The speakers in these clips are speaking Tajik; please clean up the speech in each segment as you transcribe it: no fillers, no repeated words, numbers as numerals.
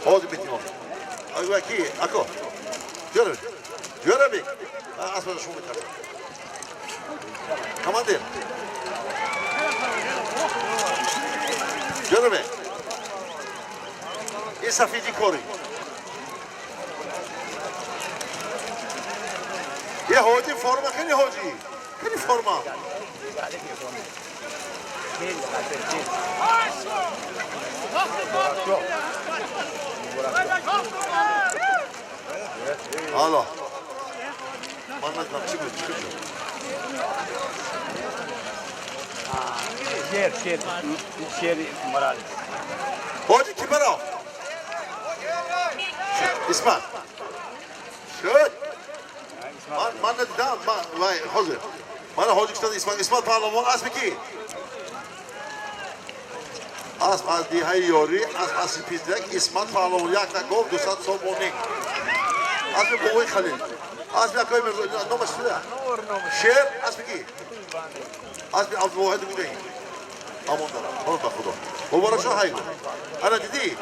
ҳозир метимон. Ки ако ҷӯрабек, ҷӯрабек, аспа шумо метарсад. Командир ҷӯрабек, ин сафиди кори یه حاجی فرما، خیلی حاجی، خیلی فرما. حالا من ندونم چی بود، چی بود؟ شیر شیر شیر مرال. حاجی کی برا؟ اسمع شد. من ندیدم، من وای حاضر. من حاجی کشتن اسمع، اسمع پهلوان اسم کی؟ اسم از دیهای یاری، اسم از سپیدک، اسمت پهلوان یک تا گفت 200 سومونی. اسم بوی خلیل. اسم اکای مرزا نامش چیه؟ شیر اسم کی؟ اسم عبدالواحد بوده. امان دارم. خدا به خدا. مبارک شو هایگو. انا دیدی؟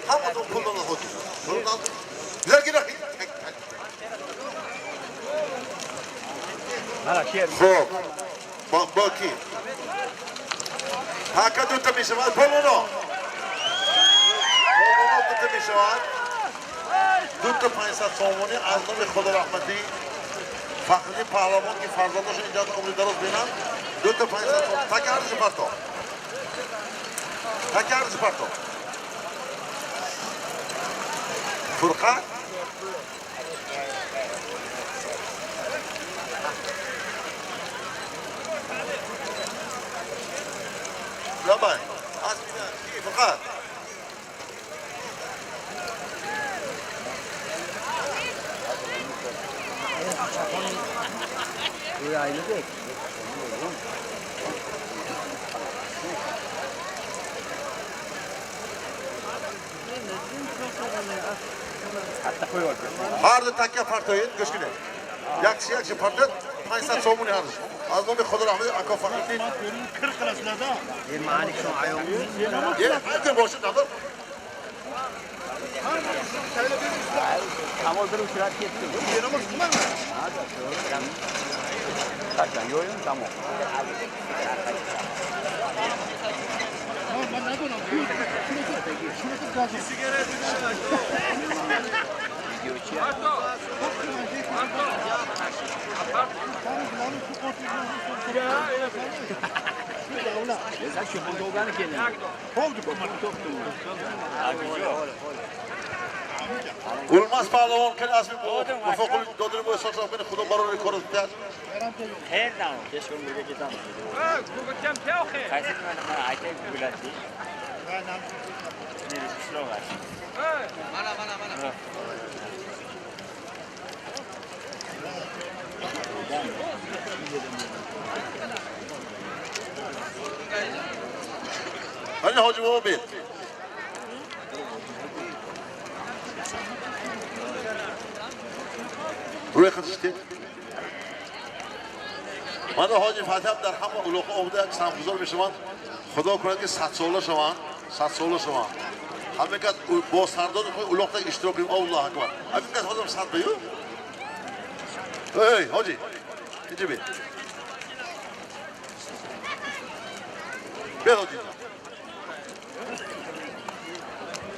همون پول دادن حاجی. پول دادن. لگی لگی. خب با کی؟ هکا دوتا می شود پولونا. پولونا دوتا می شود. دوتا 500 سومونی از نام خدا رحمتی فخری پهلوان که فرزنداش اینجا عمر دراز بینن. دوتا 500 سومونی. تک ارزش پرتا. تک ارزش پرتا. فرقه لبای اسم فرقه هر دو تکه پرتایید گوش کنید. یک یک پرتایید 500 سومونی هر از نام خدا رحمت اکا فقیرین. یه هر باشه ندار. گلماس پهلوان که اسم وفاق دادن با احساس رفتن خدا برای رکورد کرد. خیر نه. کشور میگه که تمام. خیلی من آیتم گلاتی. ولی حاجی بابا بید. روی خودش من حاجی فتح در همه علاقه آمده یک سمگذار میشوند. خدا کند که 100 ساله شوند، 100 ساله شوند. همه کس با سردار خود علاقه اشتراک کنیم. الله اکبر. همین کس حاضرم 100 بیو. ای حاجی اینجا بید. بیا حاجی.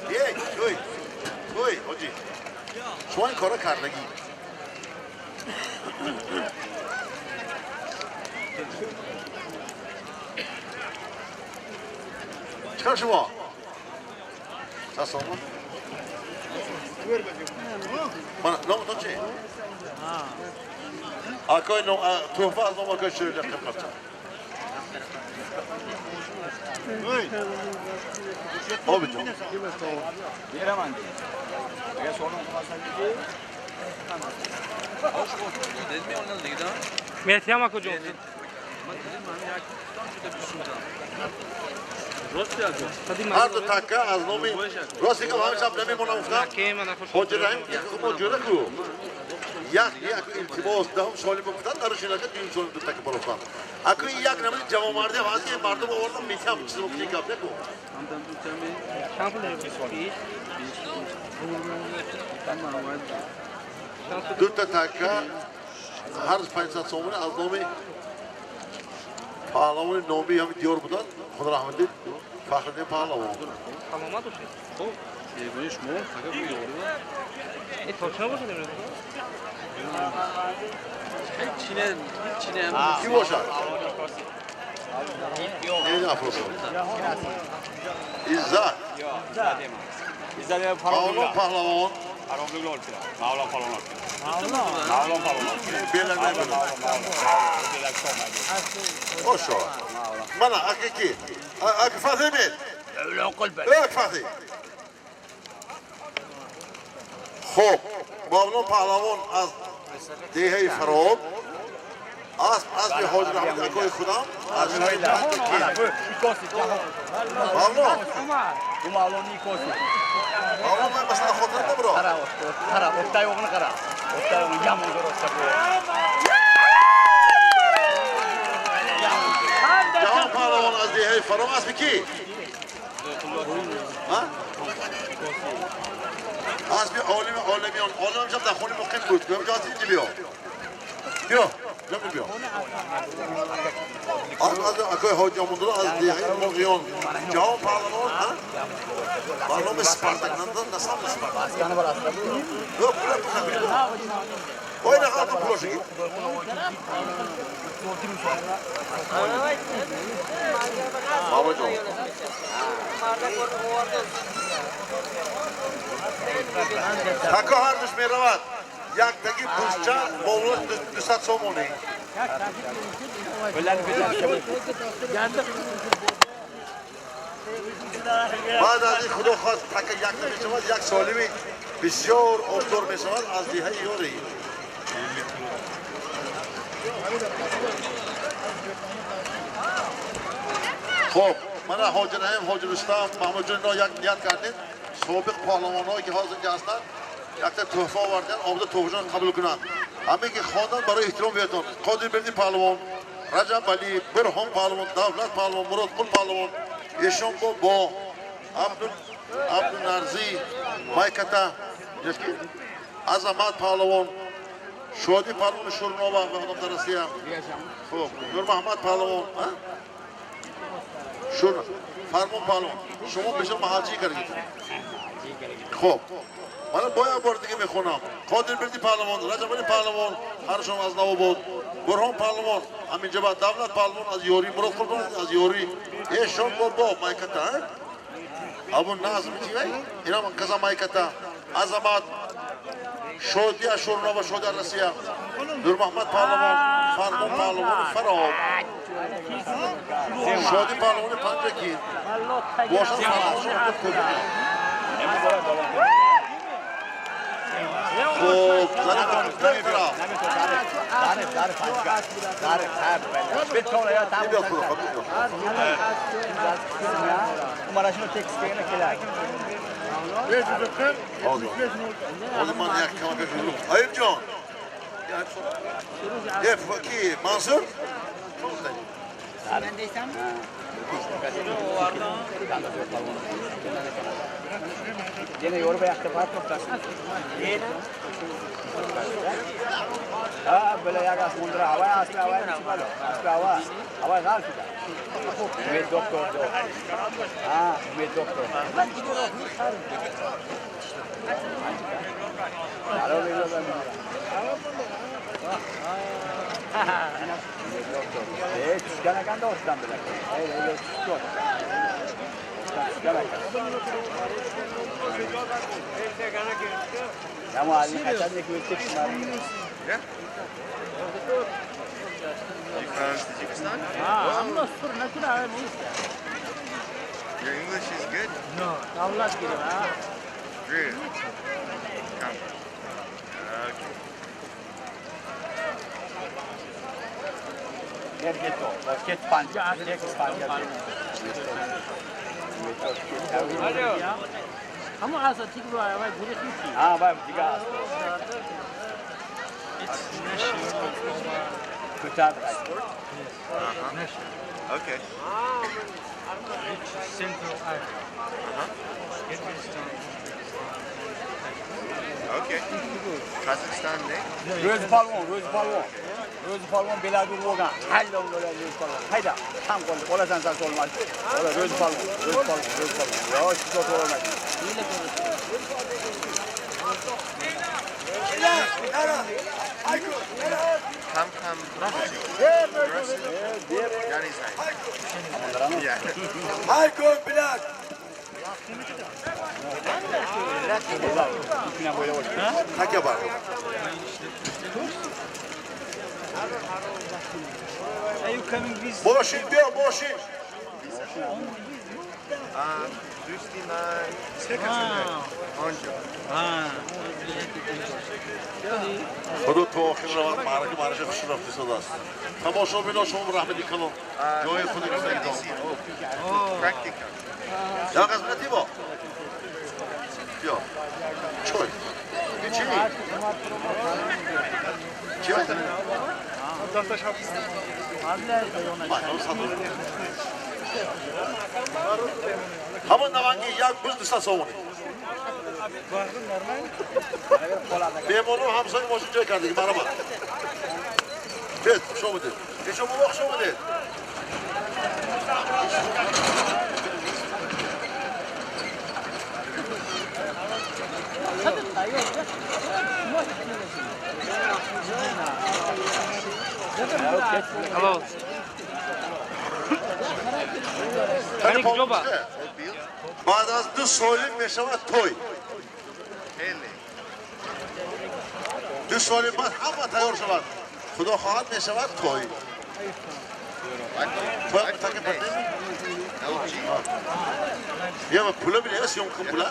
یک توی توی حاجی شما این کارا کردگی. چیکار شما؟ سلام. من نام تو چی؟ آقای نام توفه از نام آقای شیر لقب قبطه. آبی جان. مهدی کجا؟ هر دو تکه از نامی راستی که همیشه هم نمیمونم افتاد. حاجی رحیم ما جوره کو Як як илтимос даҳум соли гуфтан нарушина ка дуюм соли ду така барофтан. Аку як намуди ҷавонмардӣ ҳаст ки мардум овардам метиҳам чиз мумкин гап неку. Дута така ҳар 500 сомонӣ аз номи паҳлавони номи ҳами диёр буданд. Худо раҳмат дид Фахриддин паҳлавон. Саломат бошед. Хуб, шумо фақат Ки бошад? Иззат. Мавлон паҳлавон. Ошо. Мана аки ки? Аки Фатимед. Ак Фатим. Хуб, Мавлон паҳлавон аз деҳаи Фароб, асп аспи ҳоҷи Раҳмат акои худам аз шаҳри Мавлон. Мавлон ман масалан хотирам набро. Ҷаҳон паҳлавон аз деҳаи Фароб аспи ки? Аспи олими олимиён. Олим ҳам дар хони муқим буд. Гӯям ҷо инҷа биё. Биё, ҷо биё. Аз акои ҳоҷи Омондулло аз деҳаи Муғиён. Ҷаҳон паҳлавон, ҳа? Ба номи Спартак, насаб Спартак. Ё пула пула пула. Ой, на хату пулошики. Баба ҷон. Тако ҳардуш меравад. Як таги бузча мовло 200 сомонӣ. Баъд аз ин худо хост така якта мешавад, як солими бисёр обдор мешавад аз деҳаи Ёрӣ. Хуб, мана ҳоҷи Раҳим, ҳоҷи Рустам, Маҳмудҷон ино як ният кардем. Собиқ паҳлавонҳое ки ҳозир инҷа ҳастанд, якта тӯҳфа оварданд, омада тӯҳфашон қабул кунанд. Ҳаме ки хондан барои эҳтиром биётон. Қодир Бердӣ паҳлавон, Раҷаб Алӣ, Бурҳон паҳлавон, Давлат паҳлавон, Муродқул паҳлавон, Эшон бобо, Абдунарзӣ, Майката, Азамат паҳлавон, Шодӣ паҳлавони Шурнова ва одам дар Россия. Хуб, Нурмаҳмад паҳлавон, Шур Фармон паҳлавон. Шумо бешар маҳалчӣ кардед. Хуб, мана боя бор дига мехонам. Қодир Бердӣ паҳлавон, Раҷаб Алӣ паҳлавон, ҳаршон аз Навобод, Бурҳон паҳлавон, ҳаминҷа Давлат паҳлавон аз Ёрӣ, Муродқул паҳлавон аз Ёрӣ, Эшон бобо Майката, Абу Назм чи вай? Инам каза Майката, Азамат, Шодӣ аз Шурнова, Шодӣ аз Россия, Нурмаҳмад паҳлавон, Фармон паҳлавони Фароб, Шодӣ паҳлавони Панҷакин, бошад паҳлавон Кӯбӣ. Хуб, зани тараф. Айиб ҷон. Ки Мансур? You from Tajikistan? Your English is good? No, Good. Come. Okay. Sport? Uh-huh. Okay. Central Asia. Uh-huh. Okay. Kazakhstan ne? Röz palvon, Röz palvon. Röz palvon beladur bo'lgan. Hallon bo'ladi Röz palvon. Hayda, ham qo'l, olasan san solmaydi. Ola Röz palvon, Röz palvon, Röz palvon. Yo, shu olmaydi. Kam kam. Haykun Bilal. Are you coming with? Boşin diyor, boşin. خدا تو آخر روند معرکه معرکه خوش رفتی ساده است. تماشا بینا شما رحمتی کلام جای خودی که سگیدان. یا قسمتی با بیا چای چی؟ چی هست؟ همون نوانگی یک بز دوست سومونی بیمانو همسایه ماشین جای کرده که برای من بید خوش آمدید ایشون بابا خوش آمدید بعد از 2 سال میشود توی 2 سال بعد همه تیار شود خدا خواهد میشود توی یا پولا بینه سیوم کن پولا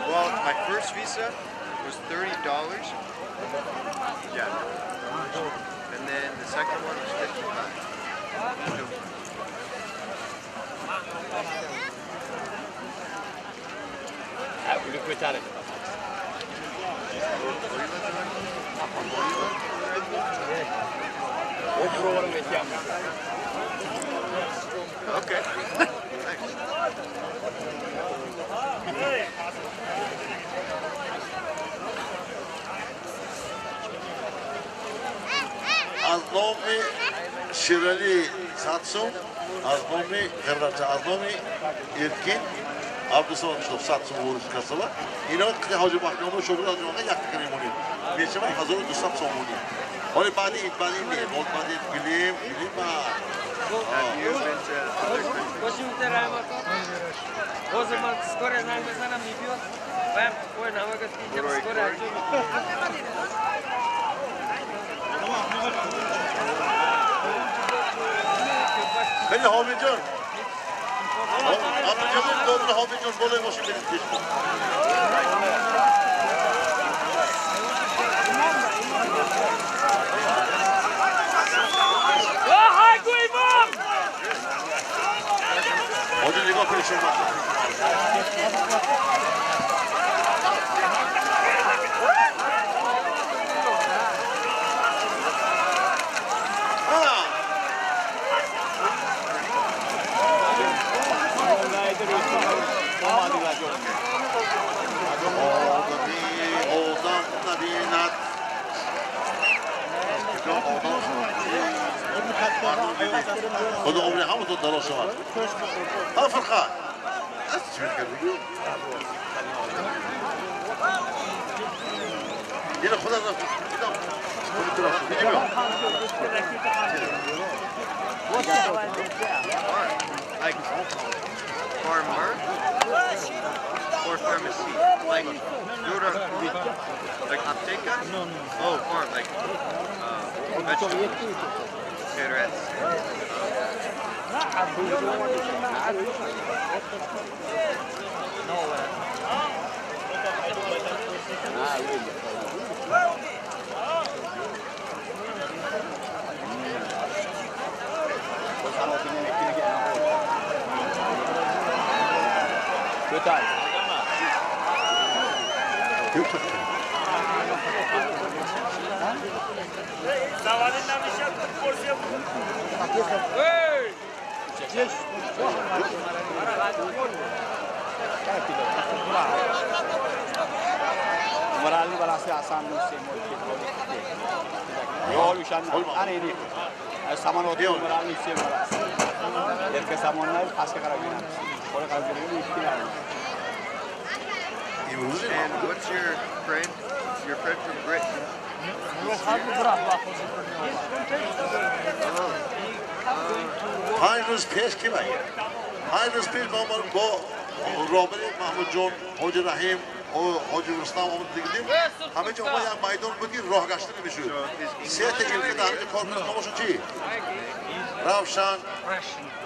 Well, my first visa was $30. Yeah. And then the second one was $55. Okay. Thanks. از نام شیرالی ساتسوم، از نام غربچه، از نام ارکین عبدالسلام ساتسوم ورش کسلا اینا که حاجی محکمه شغل از اونها یک تکریم مونی میشه من 1200 سومونی حالا بعدی بعدی نه بعدی گلیم گلیم با خیلی حامی جان عبدالجبار دادن حامی جان بالای ماشین برید پیش کن حاجی نگاه کنید شما خدا عمری همون تو دراز شود ها فرقه از چی میکردی؟ اینو خدا رفت اینو خدا رفت Like farmer? Or pharmacy? Like Dura, like apteka? No, no. Oh, farm, like vegetables. Cigarettes. And what's your friend? Your friend from Britain? 5 روز پیش کی بگه 5 روز پیش ما با رابطه محمود جان حاج رحیم حاج رستم آمد دیدیم همه جا ما یک میدان بود که راه گشته نمیشد سه تا ایلکه در همه کار کنه نامشون چی؟ روشن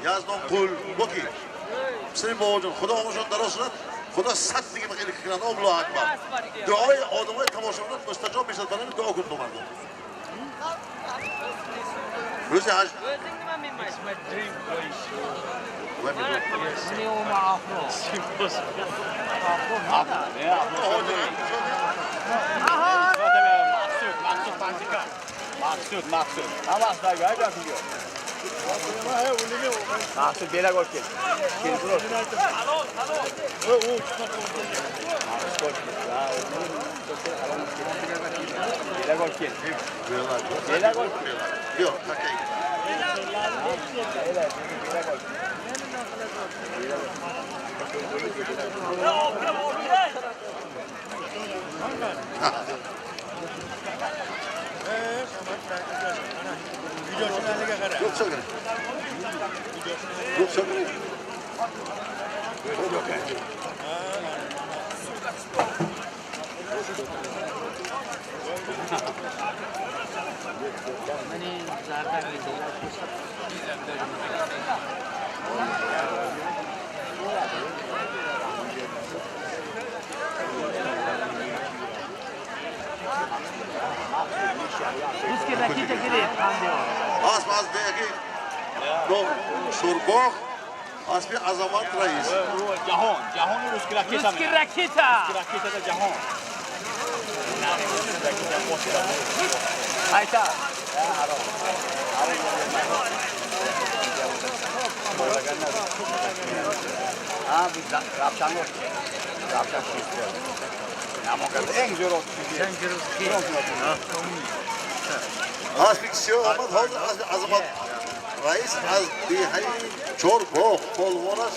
یزدان قول بکی سری بابا جان خدا همشون دراز شد خدا صد دیگه خیلی کنند الله اکبر دعای آدمای تماشا کنند مستجاب میشد برای دعا کن تو مردم روز هشت It's my dream place. Let me go. It's impossible. مقصود هم وقت دایی بیا مقصود بیلا گل کرد بیلا گل کرد بیلا گل بیا تکی اسب از دیگه دو سرباغ اسب عظمت رئیس جهان جهان روسکی راکتا روسکی راکتا راکتا جهان hayta اسب کسی آمد حاضر اسب عظمت رئیس از دیهی چهار باغ پهلوانش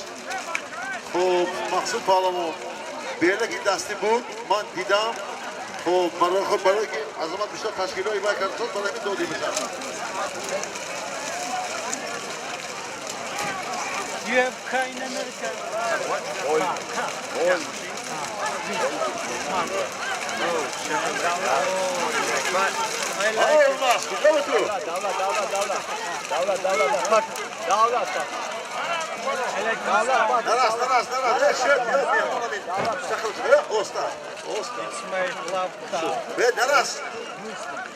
خب مقصود پهلوان بیله که دستی بود من دیدم خب برای خود برای که عظمت بیشتر تشکیلایی باید کرد برای همین دادی بشن. You have car in America? What? Car. Yeah, machine? Oh, But I like it. I like نراس نراس نراس It's my love car. نراس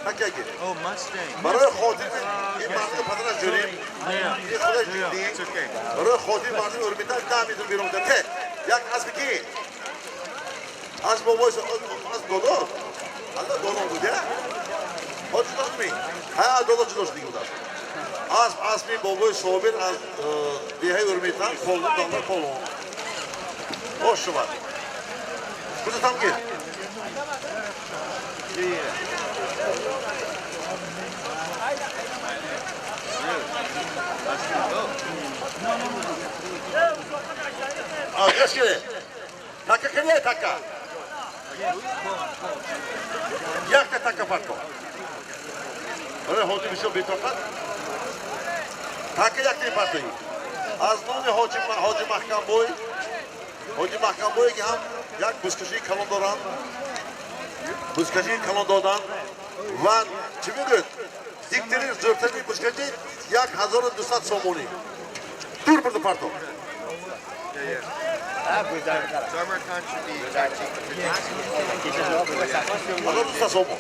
حکاکی oh, Mustang. برای خاطر این مردم پدرش جوریم این خودش جدی It's okay. برای خاطر مردم ارمیتاژ 10 میلیون بیرون ده ته یک اسب کی از بابای از دادا الله دادا بوده ها جدا می ها دادا جدا شد دیگه بود اسب اسبی بابای صابر از دیه ارمیتاژ پول دادا پول خوش شما کجا تام گیر That's gonna go. آه كده تكا كده تكا یک تا تکا فرق برای حاجی بسیار بی‌طاقت تکا یک تا پرتایی از نام حاجی محکم بوی Ҳоҷи Маҳкамбое ки ҳам як бузкашии калон доранд, бузкашии калон доданд ва чӣ мегӯяд, диктори зӯртарини бузкашӣ 1200 сомонӣ. Дур бурду партов. 1200 сомон.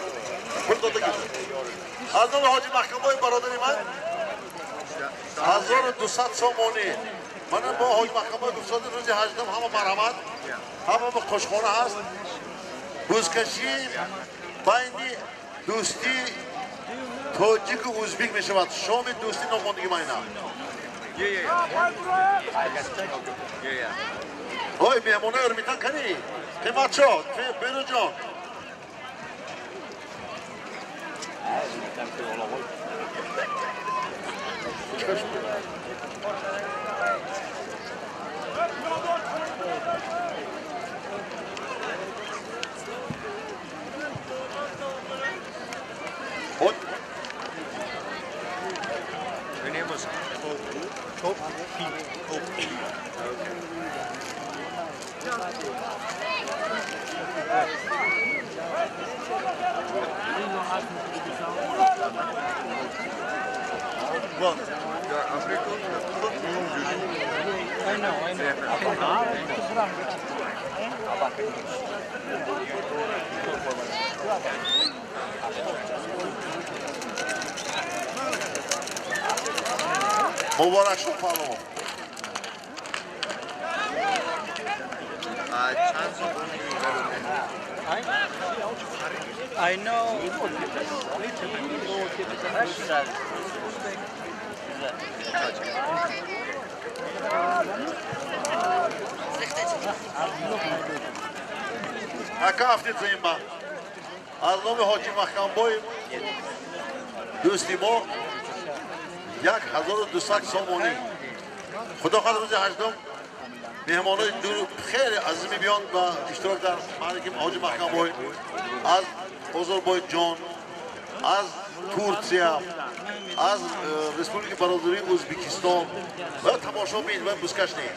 Пул дода гирд. Аз номи Ҳоҷи Маҳкамбои бародари ман 1200 сомонӣ. Мана бо Ҳоҷи Маҳкамбои гуфтсоди рӯзи 8 ҳама марҳамат, ҳама ба қошхона ҳаст. Бузкашӣ байни дӯстии тоҷику узбек мешавад. Шоми дӯстӣ номондагӣ майна. Ой, меҳмонои Эрмитан кани? Қиматшо, Беруҷон. Her name was Cope. Cope. Okay. Well, I know, I know. Муборак шуд, паҳлавон. I know little bit Russian, Uzbek. Ака афтид заимба. Аз номи Ҳоҷи Маҳкамбои дӯсти мо 1200 сомонӣ. Худо хоҳад рӯзи 8 меҳмонои хеле азиз мебиёнд ва иштирок дар маҳалли Ҳоҷи Маҳкамбой аз Озарбойҷон, аз Турсия, аз Республики Бародарии Ӯзбекистон ва тамошо бин ва бузкаш не.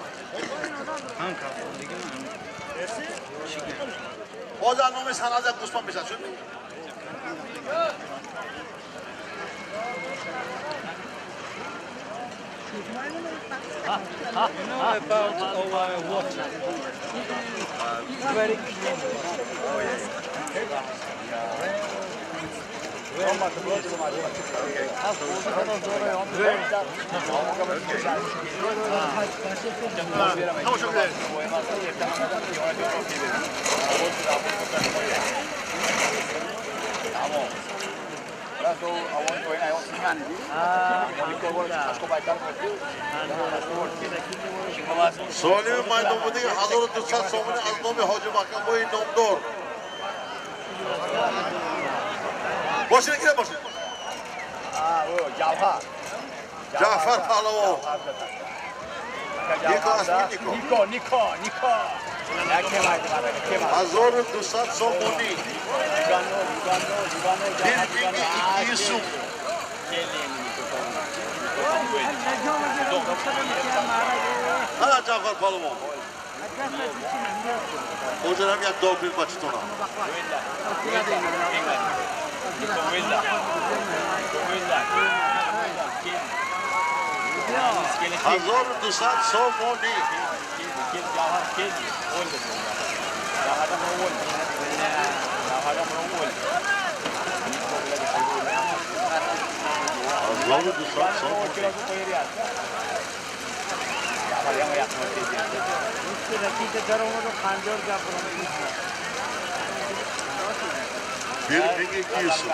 Боз аз номи санъат як гӯсфанд мешавад. Чун You know about our water. It's very clean. Солими майдонбудиги 1200 сомонӣ аз номи Ҳоҷи Маҳкамбои номдор. Бошина гира бошина. Ҷаъфар паҳлавон. Нико аз ки Нико? Нико, Нико, Нико. 1200 сомонӣ. Бир минги икки сум. Ҳа, Ҷаъфар паҳлавон. Оҷарам як добил бачатона. 1200 сомонӣ. 1200 сомонӣ. Bir mingi ikki yuz сум.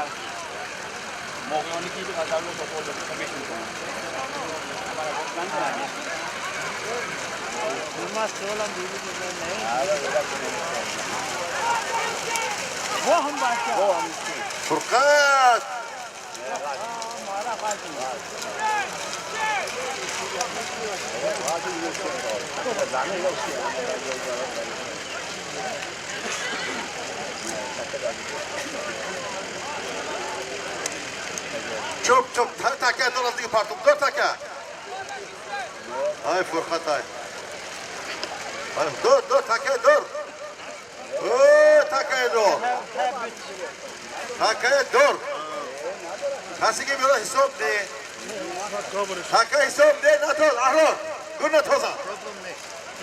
Фурқат. Чоп чоп така дорад дига партум дор така. Ай Фурқат ай. Dur dur takaya dur. Takaya dur. Takaya dur. کسی که بیاره حساب نه. تکه حساب نه نتاز احرار. گور نتازم.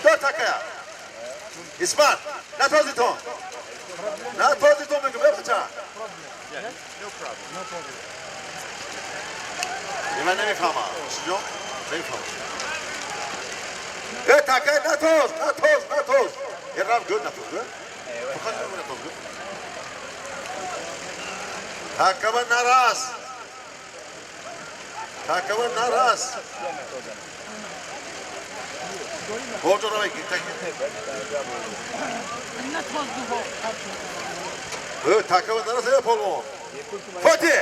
دو تکه. اسمت نتازی تو. نتازی تو میگم بچه. من نمیفهمم. چی جون؟ نمیفهمم. تکه نتاز نتاز نتاز. یه رفت گور نتاز گور. فقط نتاز گور. تکه نراس. تکه نراس. برو رو بگیر تکه. تکه نراس یه پلو. فاتی.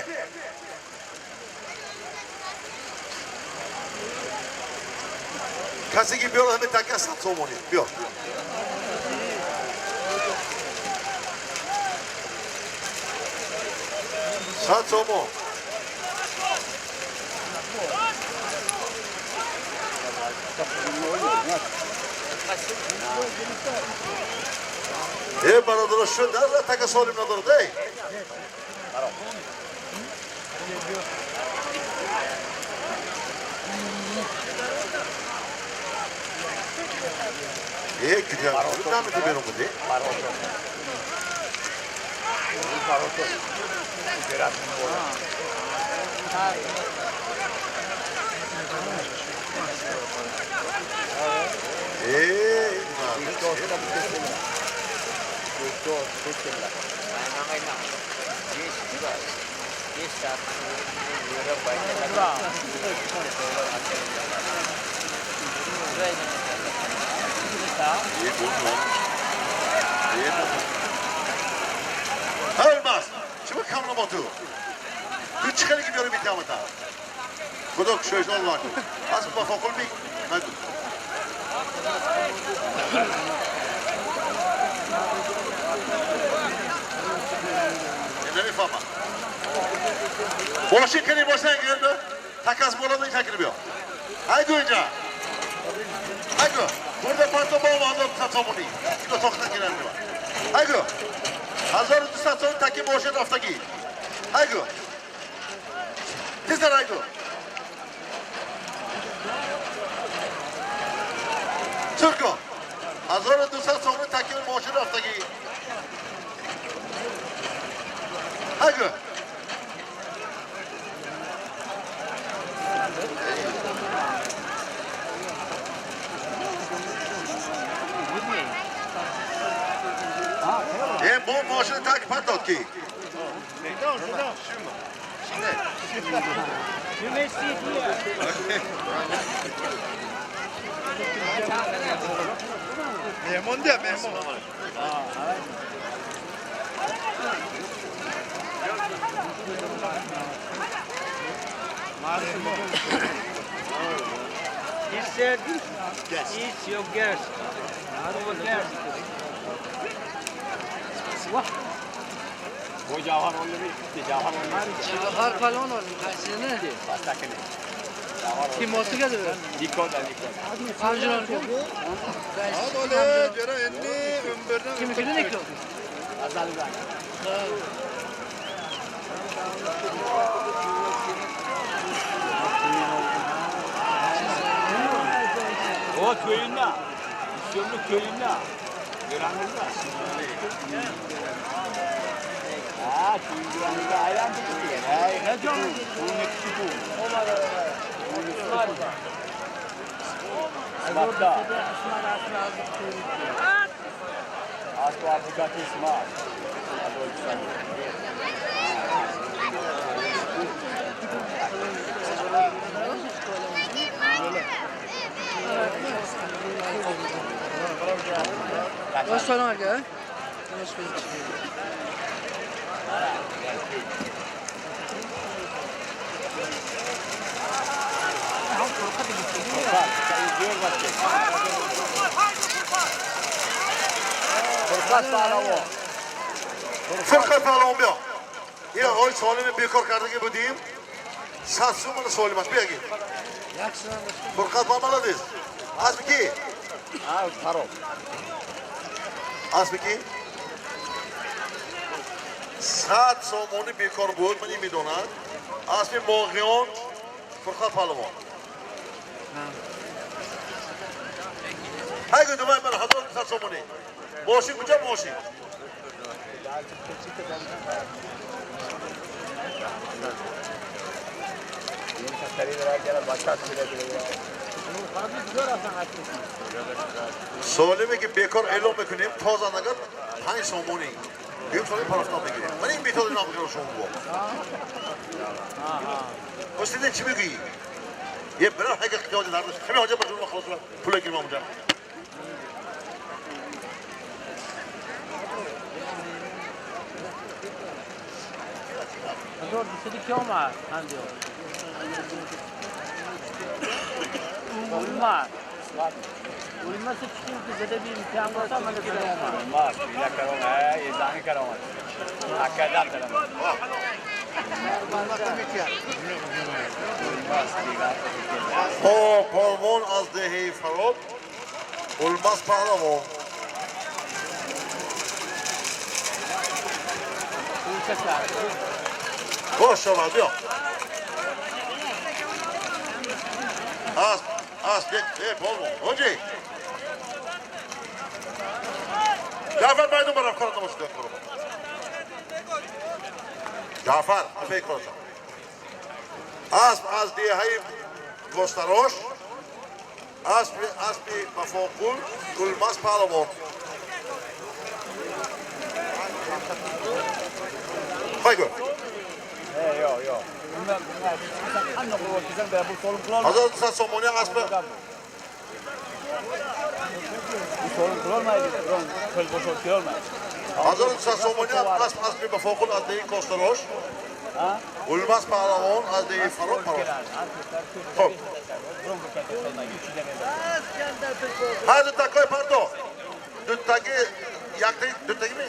کسی که بیاد همه تکه 100 سومونی بیا. 100 سومون. ای برادر شد در تکه سالم نداره دی. ای کجا؟ نمی‌تونی بیرون بودی؟ Olmaz. Şimdi kamla تو. تو چه خیلی که بیاره میتامتا. خدا کشوش الله کن. از با فاقل می نگو. نمیفهمم. ماشین کنی باشه انگل تک از بالا این تکر بیا. هایگو اینجا. هایگو. برده پارتا با ما تامونی. اینو تاخت نگیرن بیا. هایگو. 1200 سال تکی ماشین رفتگی. هایگو. تیزر هایگو. ترکو. 1200 سال تکی ماشین رفتگی. هایگو. این بوم ماشین تک پت داد کی؟ مهمان ده مهمان. He said, "It's your guest. Our guest." Bu Cavhar oldu bir, Cavhar oldu. Cavhar falan oldu, kaçını. Kim oldu geldi? Nikola, Nikola. Panjur oldu. Hadi cera enni ömberden. Kim kimdi Nikola? Azalgan. O köyünde, İsyonlu köyünde. Görenler var. Ha, köyün ayran tutuyor. Ne canım? Bunun küçük bu. Smart'ta. Aslı Afrika smart. Hoş geldin. فرقت پهلوان بیا. این آقای سالم بیکار کرده که بودیم. 100 سومن سالم است. بیا گیر. فرقت پهلوان است. از کی؟ Фароб. Аспи ки? 100 сомонӣ бекор буд, ман ин медонам. Аспи Моғиён, Фурқат паҳлавон. Ҳай гӯ дувай ман 1200 сомонӣ. Мошин куҷо мошин? Солиме ки бекор эълон мекунем, тоза нагар 5 сомонӣ. Як соли парафтан мегирем. Ман ин бетози намегирам шумо бо. Устиде чӣ мегӯӣ? Е бира ҳага қиёди нардаш. Ҳамин ҳоҷа ба ҷур халос пул гирим онҷа. Ҳазор дусади ки омад ҳандиё? Улмаз. Улмаз чӣ ки зада бим тиам госа мана зада омад. Улмаз, ила каром, э, занги каром. Акадам дарам. Хоб, палвон аз деҳаи Фароб, Улмаз паҳлавон. Бош шавад, биё. Асп, асп, е, палвон, ҳоҷӣ. Ҷаъфар майдон барав, корат набошад, корот. Ҷаъфар, афей кората. Асп аз деҳаи Гостарош, аспи Вафоқул, Улмаз паҳлавон. Хай гӯ. Yo, yo. 1200 сомонӣ асп. 1200 сомонӣ асп, аспи Вафоқул аз деҳаи Костарош, Улмаз паҳлавон аз деҳаи Фароб парош. Хоб. Ҳар дутакои пардо. Дутаги яктаи дутаги ми?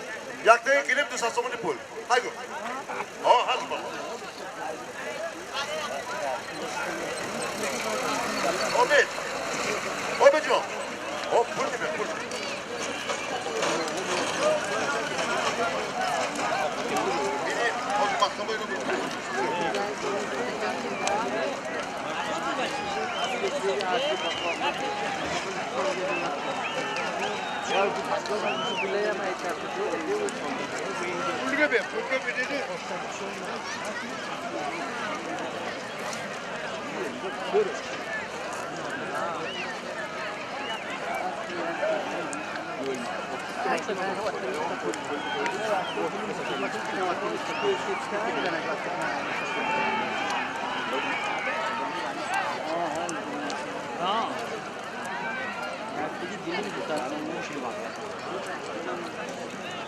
Яктаи гирим 200 сомонӣ пул. Ҳай гӯ. О, ҳар ба. Обед. Обед ҷон. О, пул мебер, пул. Бини, ҳозир махтаба ино бин.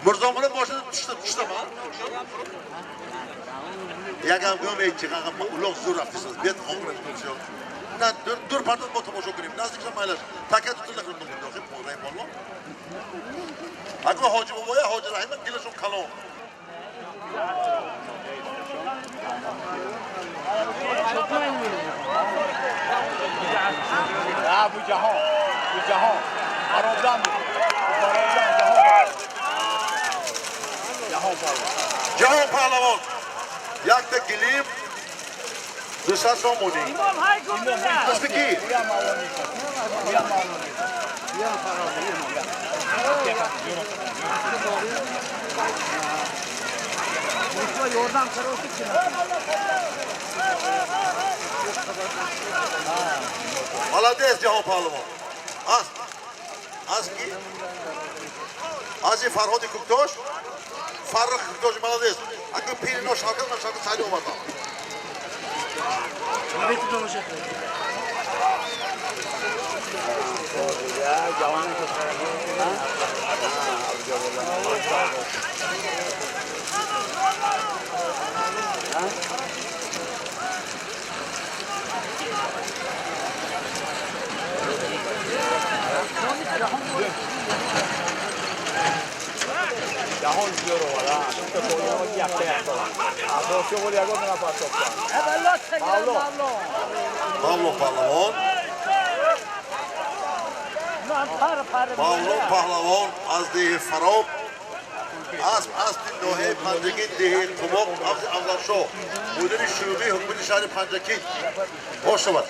Мирзомурод мошина туштам, а? Ягам гӯям, эй чиқаға улоқ зур рафтисаз. Биёд хомраш куншо. На, дур пардон мо тамошо кунем. Наздикша майлаш. Така туту накунем дохил пораи боло. Ако ҳоҷи бобоя, ҳоҷи Раҳима дилашон калон. Абу Ҷаҳон, Абу Ҷаҳон. Фаробдан буд. Фаробдан Ҷаҳон. Ҷаҳон паҳлавон. Ҷаҳон паҳлавон. Якта гилим 200 сомонӣ. Аспи ки? Молодец, Ҷаҳон паҳлавон. Асп. Асп ки? Ази Фарҳоди Кӯктош. Фаррух Кӯктош молодец. Ако пирино Шавкат, ман Шавкат сайди омадам. Ҷаҳон зиёр овард. Якта якта. Аббосӣ овард ягон нафар топта. Павло. Павло паҳлавон. Мавлон паҳлавон аз деҳи Фароб, асп аспи ноҳияи Панҷакент, деҳи Қумоқ, Афзалшоҳ, мудири шӯъбаи ҳукумати шаҳри Панҷакент. Бош шавад.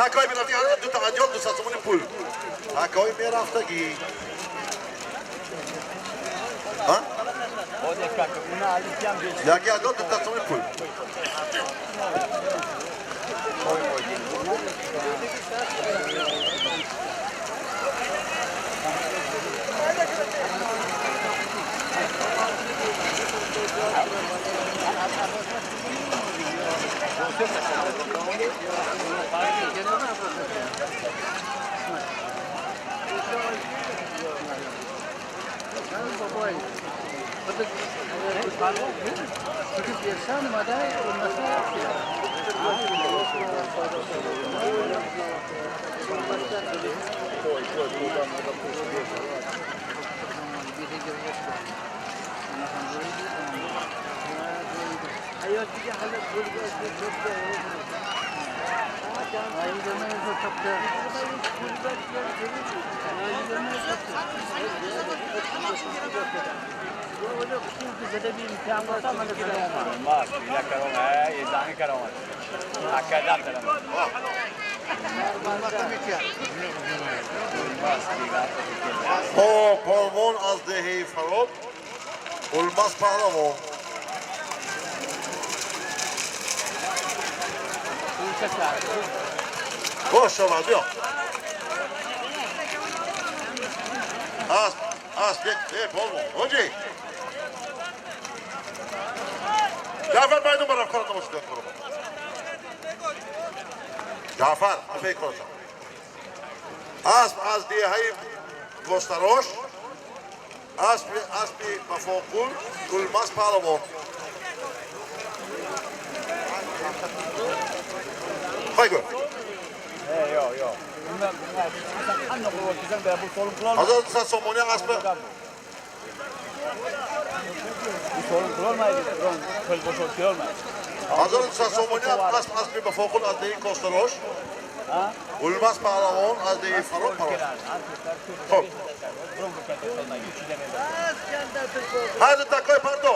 Такои мерафтагӣ, дута адёл, 200 сомони пул. Такои мерафтагӣ. Яке адёл, 200 сомони пул. Палвон аз деҳаи Фароб, Улмаз паҳлавон. Бош шавад, биё. Асп, асп, палвон, ҳоҷӣ. Ҷаъфар майдон барам, корат набошад, Ҷаъфар, хафаи корашам. Асп аз деҳаи Гостарош, аспи Вафоқул, Улмаз паҳлавон. Хайгӯ. 1200 сомони асп. 1200 сомони асп, аспи Вафоқул аз деҳаи Костарош, Улмаз паҳлавон аз деҳаи Фароб. Хоб. Ҳар дутакои пардо.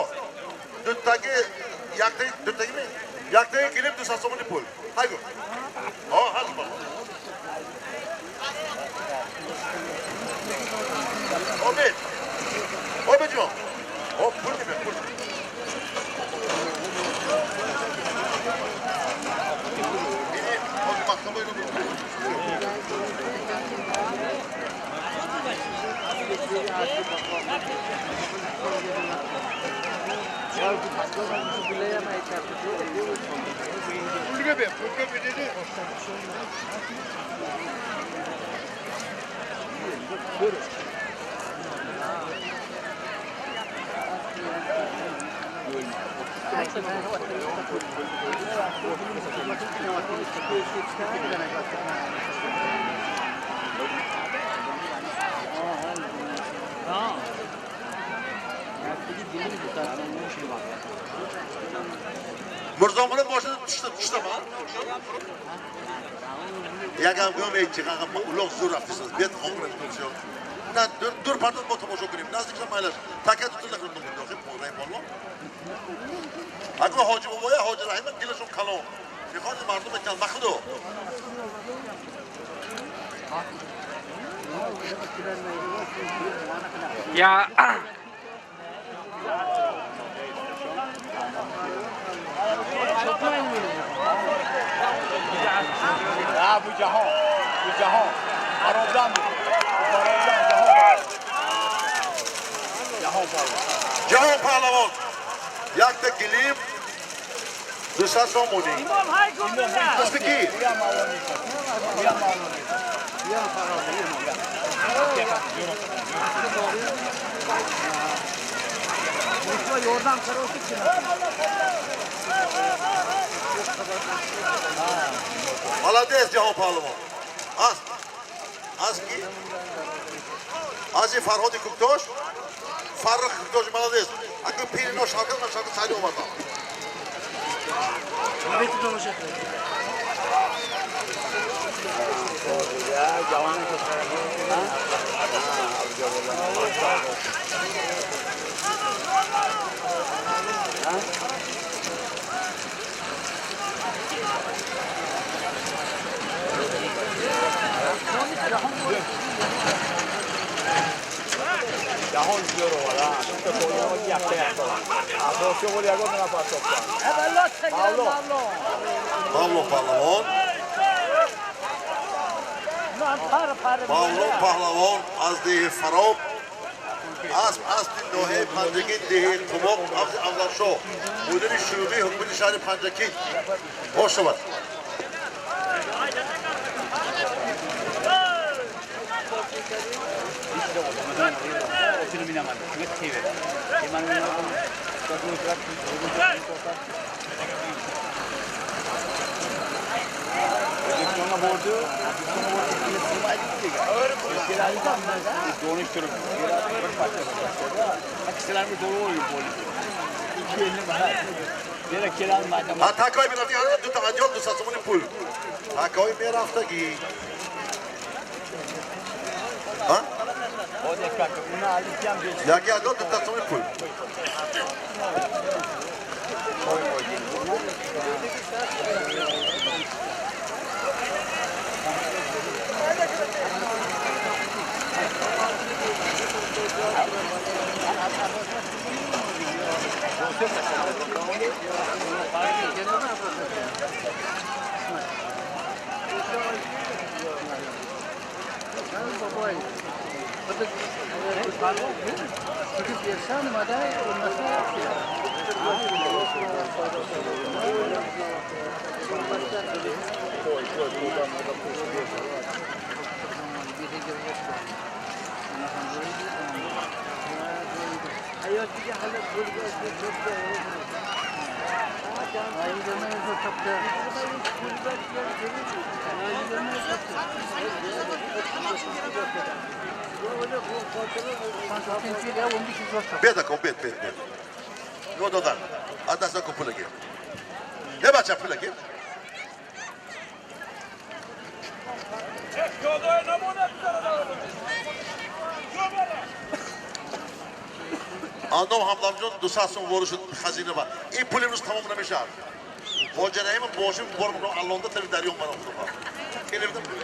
Дутаги, яктаги, дутаги ми? Яктаги гирим 200 сомони пул. Хайгӯ. Ҳар ду. Обед. Обед ҷон. Пул мебер, пул. Мирзомурод мошина туштам, ягам гӯям, эй чиқаға улоқ зур рафтисаз, бет хомра тушё. На дур пардон мо тамошо кунем, наздик шам майлаш. Така туту накунем дохил раҳим волло. Акун ҳоҷи бобоя, ҳоҷи Раҳима дилашон калон. Мехоҳанд мардум калон ба худо. Я Bu Jahon, bu Jahon. Farobdan bu. Farobdan Jahon. Jahon Pahlevon. Jahon Pahlevon. Yakta gilib 200 сомонӣ. Аспи ки? Молодец, Ҷаҳон Паҳлавон. Аз аз ки? Аз Фарҳоди Куктош? Фаррух Куктош молодец. Аку пирино Шавкат ман Шавкат сайди омадам. Jahon زیرو والا تو پولو یک یک افراسیاب ولی یگان نفر ساختن. پاولو Pavlo Pahlavon. Pavlo Pahlavon аз деҳи Фароб, асп аспи ноҳияи Панҷакент, деҳи Тумоқ, аспи Афзалшоҳ, мудири шӯъбаи ҳукумати шаҳри Панҷакент. Бош шавад. Такои мерафтагӣ дута адёл 200 сомони пул. Такои мерафтагӣ. Ҳа? Яки адёл 200 сомони пул. Бед акун, бед, бед, бед. Нигоҳ додан. Аз даст накун, пула гир. Не бача, пула гир. Андом Ҳамдамҷон 200 сом ворид шуд хазина ба. Ин пул имрӯз тамом намешавад. Хоҷа Раҳимов бошим бор мекунам аллонда тари дарё ман худо. Келевда пул.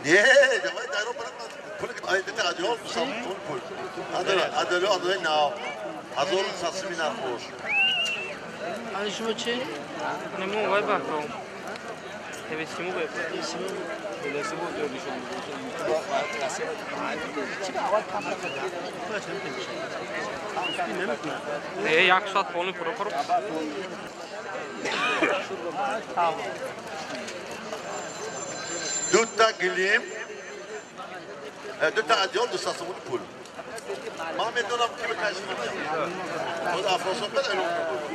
Не, давай дарё барам пул ай дета адёл 200 сом пул. Адала, адала, адала на. 1300 сомӣ нархош. Ани шумо чӣ? Нему вай бахром. Ҳевесиму бе. Не, як соат полный пуро. Дута гилим, дута адёл 200 сомони пул. Ман медонам ки ба кашф мекунам. Худ Афросиёб бед эълон кун.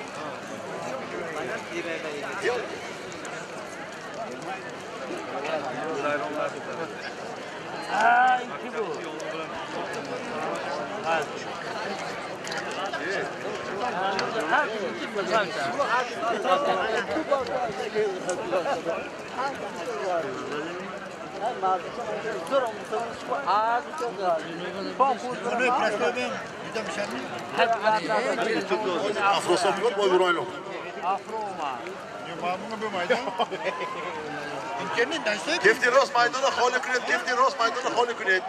Афросиёб бод бой буройлум. Гифти рост майдона холӣ кунед, гифти рост майдона холӣ кунед.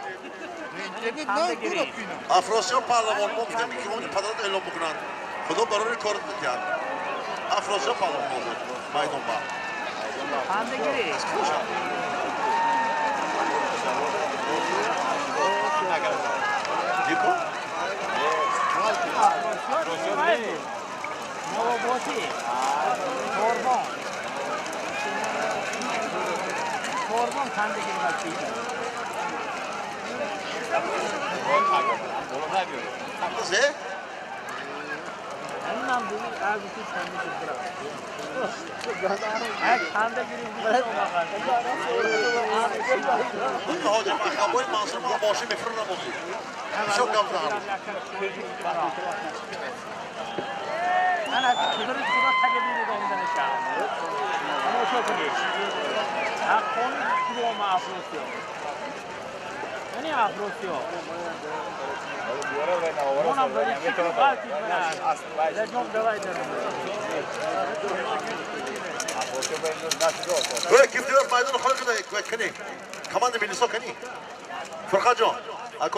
Афросиёб паҳлавон, мо гуфтем ки кимони падарат эълон бикунанд. Худо барори корат диҳад. Афросиёб паҳлавон ҳозир майдон ба. Аз куҷо? Дико?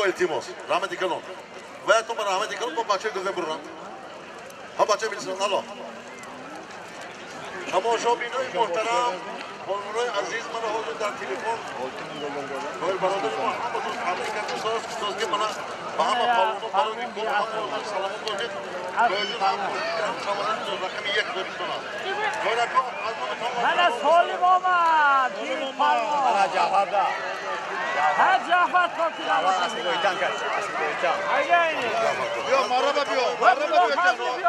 التیموس رحمتی کلون و تو من رحمتی کلون با بچه گذر برونم ها بچه میرسن حالا تماشابینای محترم خانم‌های عزیز من حاضر در تلفن باید برادر ما همتون تبریک کردیم ساز که من به همه پالونا پالونی کن همه سلامت باشید باید هم هم رقم یک برسونم من از سالم آمد من جعفر دا ها جعفر بیا مرحبا بیا مرحبا بیا از نام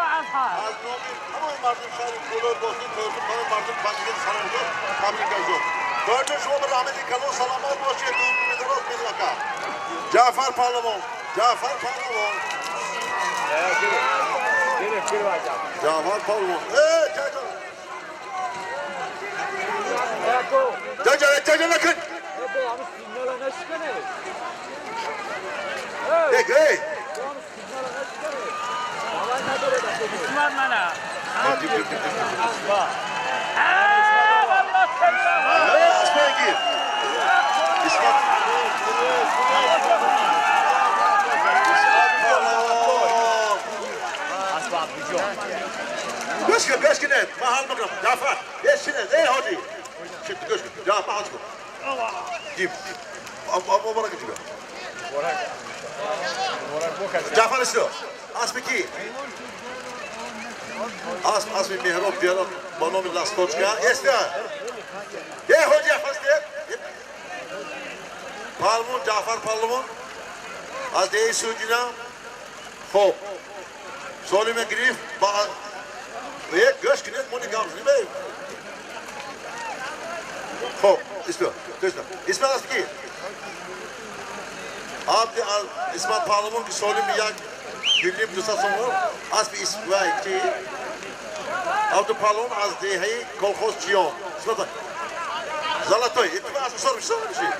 همه مردم شهر کولر باستون تازه همه مردم پنجگل سلام تبریک از دارد شما به رحمت کلون سلامت باشید دور دراز میزنکا جعفر پهلوان جعفر پهلوان جعفر پهلوان ای جا نکن ای گوش کن ما حال میکنم جعفر یه شنه ای حاجی گوش کن جعفر حاج کن جیب مبارک جیب جعفر استو اسم کی اسم مهراب دیارم با نام لاستوچکا استو یه حاجی افسته پالمون جعفر پالمون از دیه سوجینا خب سالم گریف با یک گوش کنید مونی گامز نیمه خب استو اسم از کی عبد اسمت پهلوان که سالم یک گلیم دوست سوم اسب اسم کی عبد پهلوان از دهه کلخوز چیان اسمت زلاتوی اتفاق اسب سر میشه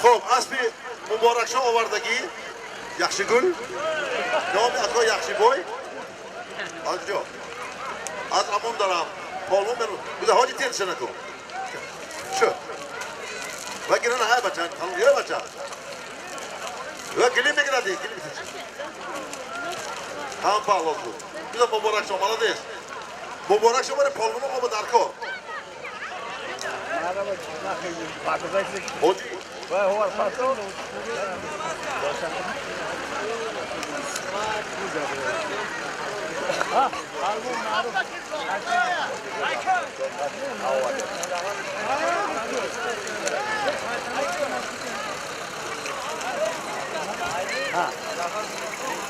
خب اسب مبارک شاه آوردگی یخشی گل نام اکا یخشی بوی آجا از امون دارم پهلوان منو بده حاجی تنش نکن شو وگرنه های بچه یه بچه و گلیم میگیردی گلیم هم پهلوان بود بده مبارک شما مالدیس مبارک شما رو پهلوان آب در کار حاجی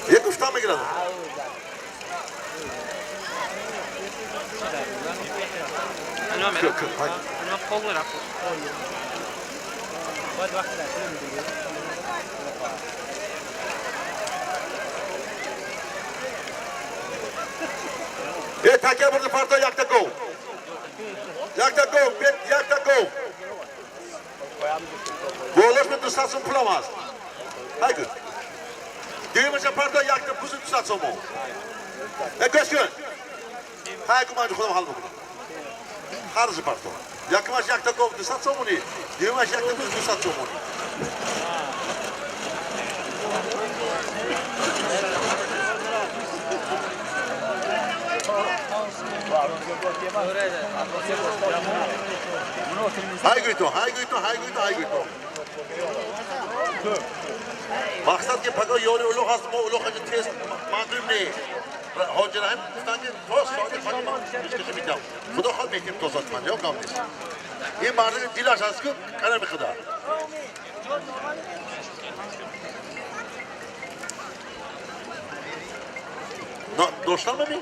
یک گفتم میگیرم یه تکه برده پرتا یک تا گو یک تا گو یک تا گو بولش به 200 سوم پولم هست های گود دیویمش پرتا یک تا پوز 200 سوم گوش کن های گو من خودم حل بکنم خرج پرتا یکمش یک تا گو 200 سومونی دیویمش یک تا پوز 200 سومونی های گویتو های گویتو های گویتو های گویتو مقصد که پگاه یاری اولوخ هست ما اولوخ هست تست منظورم نه حاجی رحیم گفتن که تا ساعت پنج من پیشکش میدم خدا خواهد میتیم تا ساعت 5 یا کم نیست Ин мардум дилаш аст ку кана бихуда. Доштан бибин?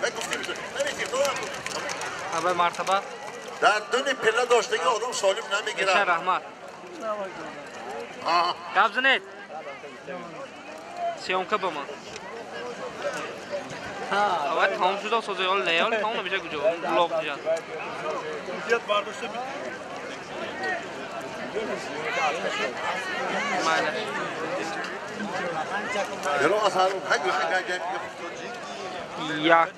Не, гуфтем намегир. Абай мартаба. Дар дуни пила доштаги одам солим намегирад. Раҳмат. Гап занед. Съёмка ба ман. Авай тамом шуда созаёл леёл тамом намеша куҷо блог ҷан. Майнаш. Як.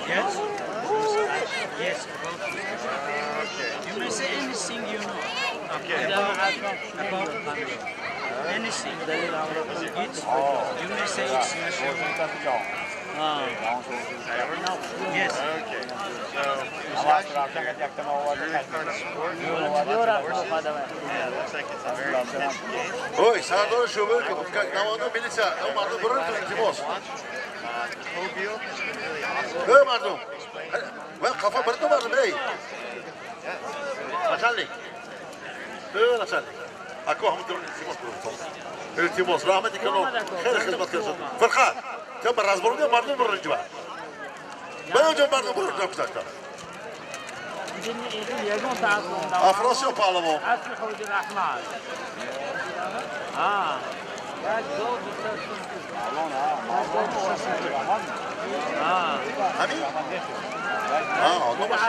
Yes? Yes, about okay. You may say anything you know. Okay. About anything. It's, you may say it's national. Yes. Okay. So, really fun sport. Yeah, it looks like it's a very intense game. Ой, сардор шубе намоянда милиция, мардум бурун илтимос. Эй, мардум. Ман қафа бурду мардум, эй. Начальник. Эй, начальник. Ако ҳам дурун илтимос бурун. Илтимос, раҳмати калон. Хеле хизмат кардед. Фарқат. Ту ба разборни мардум бурун ҷиба. Ман ҷо мардум бурун ҷо гузаштам. Афросиё паҳлавон. Ҳамин? Номаш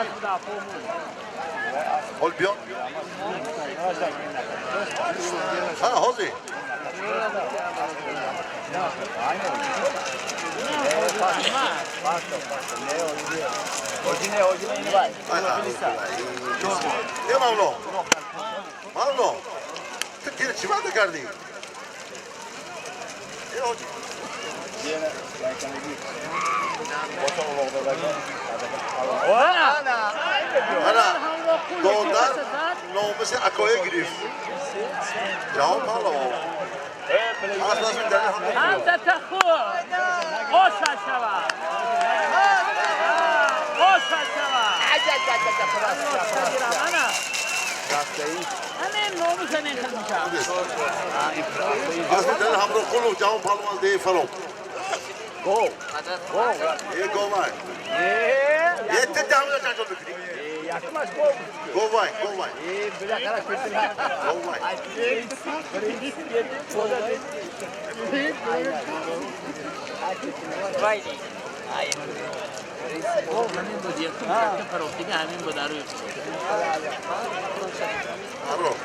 ҳол биё. Ҳозир. Е, Мавло! Мавло! Ту тир чӣ ваъда кардӣ? Ана додар номуси акоя гирифт. Ҷаҳон паҳлавон. Ҳамдата худ оша шавад. Оша шавад. Ҳамин номус ҳамин хел мешавад. Асли дар ҳамроҳ қулу ҷаҳон паҳлавон аз деҳи Фароб. Гов. Гов. Е говай. Е ту даҳмда ҷанҷол мекунӣ. Якумаш гов. Говай, говай. Е билахара кетил. Говай. Гов ҳамин буд, якум якум фарофтига ҳамин буд арӯй. Ҳамроҳ.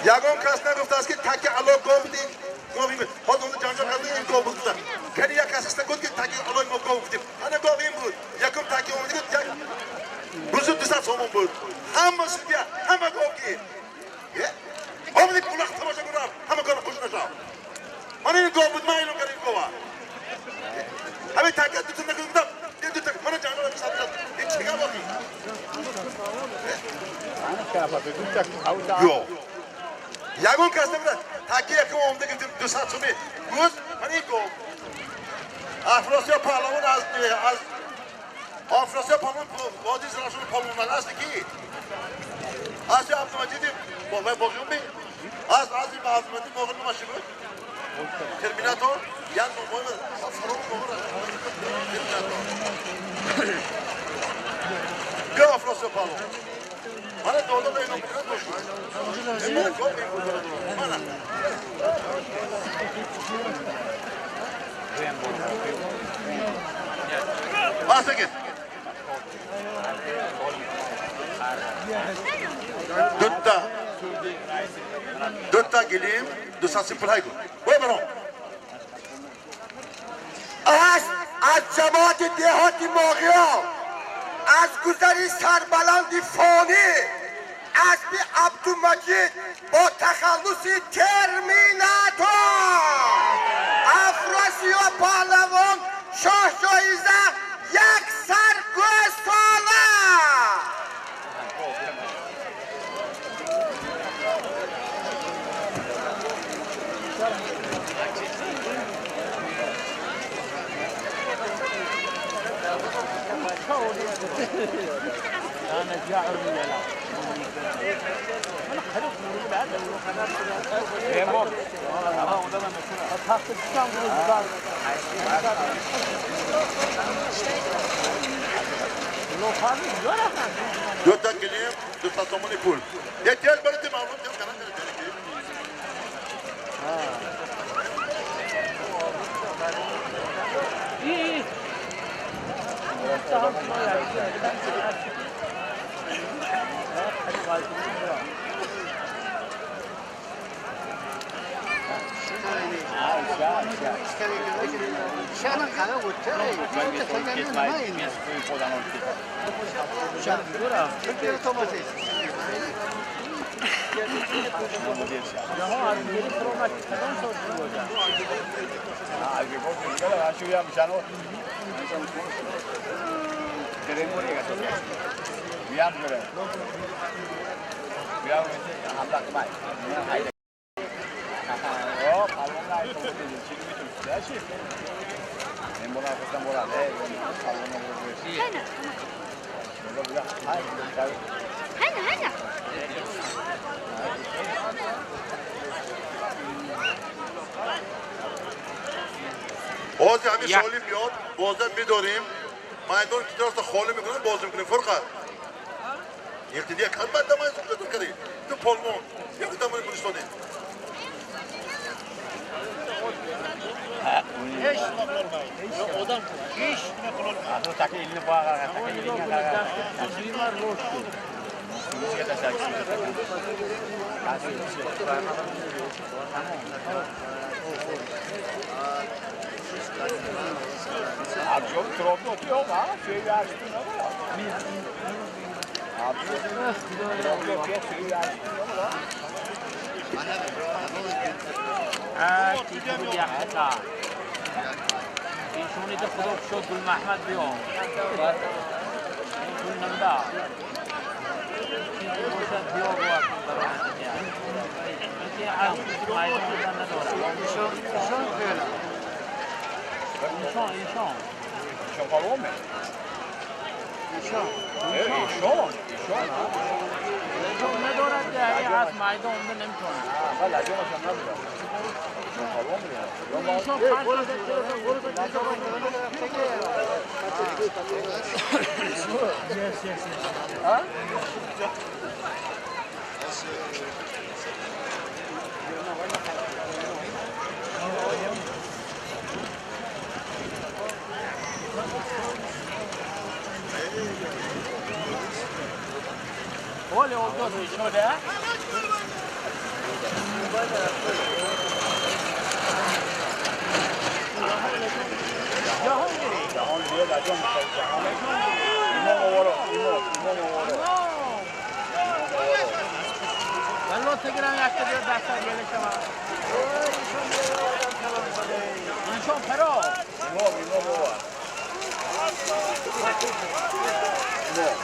Ягон кас нагуфтааст ки таки Алло гов дид, гов ин буд. Ҳозир онро ҷанҷол карда ин гов буд. Кани як кас аста гуфт ки таки Аллои мо гов гуфтем. Ана гов ин буд. Якум таки омад гуфт як бузу 200 сомон буд. Ҳама судья, ҳама гов гир. Омадик улақ тамошо кунам, ҳама кор хуш нашав. Ман ин гов буд, ман эълон кардам. гова. Ҳамин така дута накунам. Дута мана ҷаноб сабр. Ин чига боқи? Ё. Ягон кас намедонад. Таки якум омада гирифтем 200 сомӣ. Гӯз ман ин гов. Афросиёб паҳлавон аз Афросиёб паҳлавон води Зарафшон паҳлавон аз ки? Аз Абдумаҷид боғиён аз Абдумаҷид боғиён номаш буд? Терминатор як номой фаром боғиён Терминатор. Биё Афросиёб паҳлавон. Мана дода ба ино бикунад бошад. Мана. Асагид. Дутта гилим, 200 пул ҳайгу. Бой баром. Аз ҷамоати деҳоти Моғиён, аз гузари сарбаланди фонӣ, асби Абдумаҷид бо тахаллуси Терминатор Афросиёб паҳлавон шоҳ ҷоиза як сар гӯсола. Дута гилим, 200 сомони пул. Як тел барои маълум тел канал ки. بازی همین سوالی میاد بازم میداریم میدان که درست خالی میکنن بازی میکنیم فرقت یک دیگه کم بنده من زود کردی تو پالمون یک دمای گلستانی پهلوان.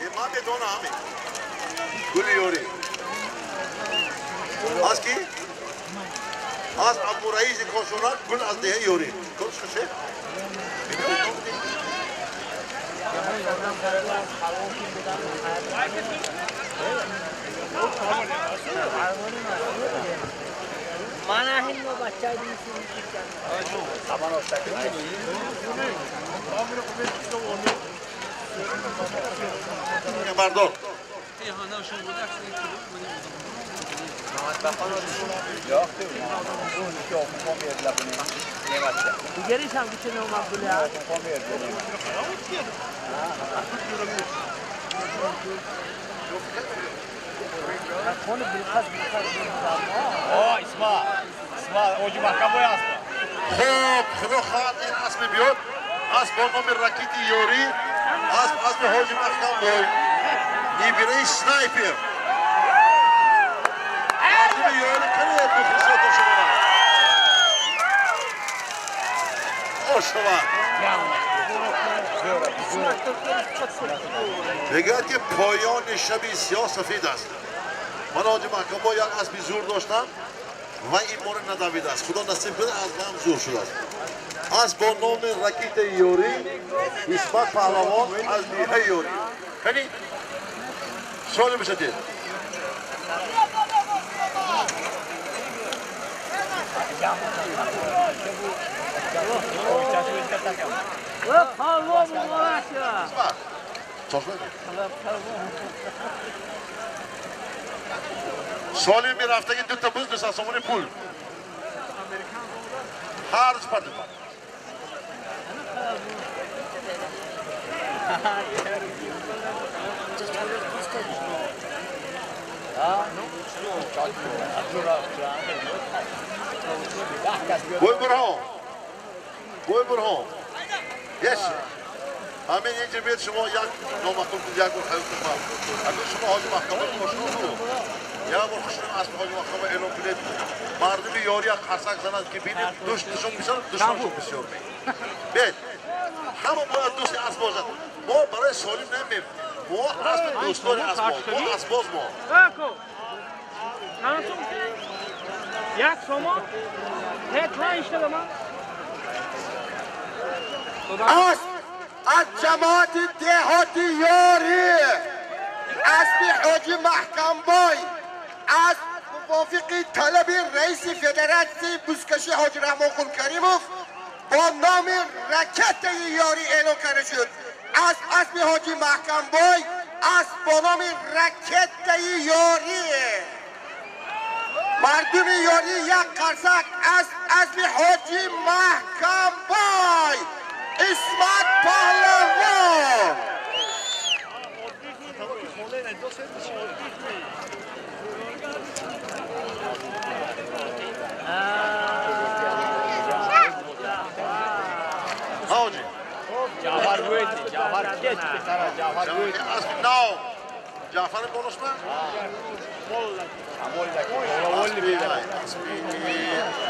امام دونه همه گل یوری از کی؟ از ابو رئیس کاشوران گل از ده یوری کلش خشه؟ بردار دیگریش هم که نوم عبدالله اسمع اسمع اوجی محکم بوی اسمع. خب خدا خواهد این اسم بیاد اسب با نام راکیتی یوری اسب اسب حاجی محکم بوی نیبیره سنایپر مردم یوری کنید بخصوص شما خوش میگوید که پایان شب سیاه سفید است. من حاجی محکم با یک اسب زور داشتم و این مورد ندویده است. خدا نصیب کنه از من زور شده است. از با نام راکیت یوری اسمت پهلوان از دیه یوری. خیلی سوال بشدید. سالی میرفته که دو تا بز 200 سومونی پول هر روز پرده بوی برهان بوی برهان یش همین اینجا بیاد شما یک نامحکوم کنید یک بار خیلی کنید اگر شما حاجی محکمه آشنا بود یک بار خوشتون اسب حاجی محکمه اعلام کنید مردم یاری یک قرصک زنند که بینید دوستشون بسیار دشمنشون بسیار می بیاید همه باید دوست اسب باشد. ما برای سالم نمیم ما اسب دوستدار اسب ما اسب باز ما یک سوما اسب از جماعت دهاتی یاری اسب حاجی محکم بای اسب موافق طلب رئیس فدراسیون بزکشی حاجی رحمان خان کریموف با نام رکت یاری اعلام کرده شد. اسب اسب حاجی محکم بای اسب با نام رکت یاری. مردم یاری یک قرصک اسب اسب حاجی محکم بای اسمت پهلوان. حاجی جعفر بویدی جعفر کیه جعفر بویدی اسب ناو جعفر بونش من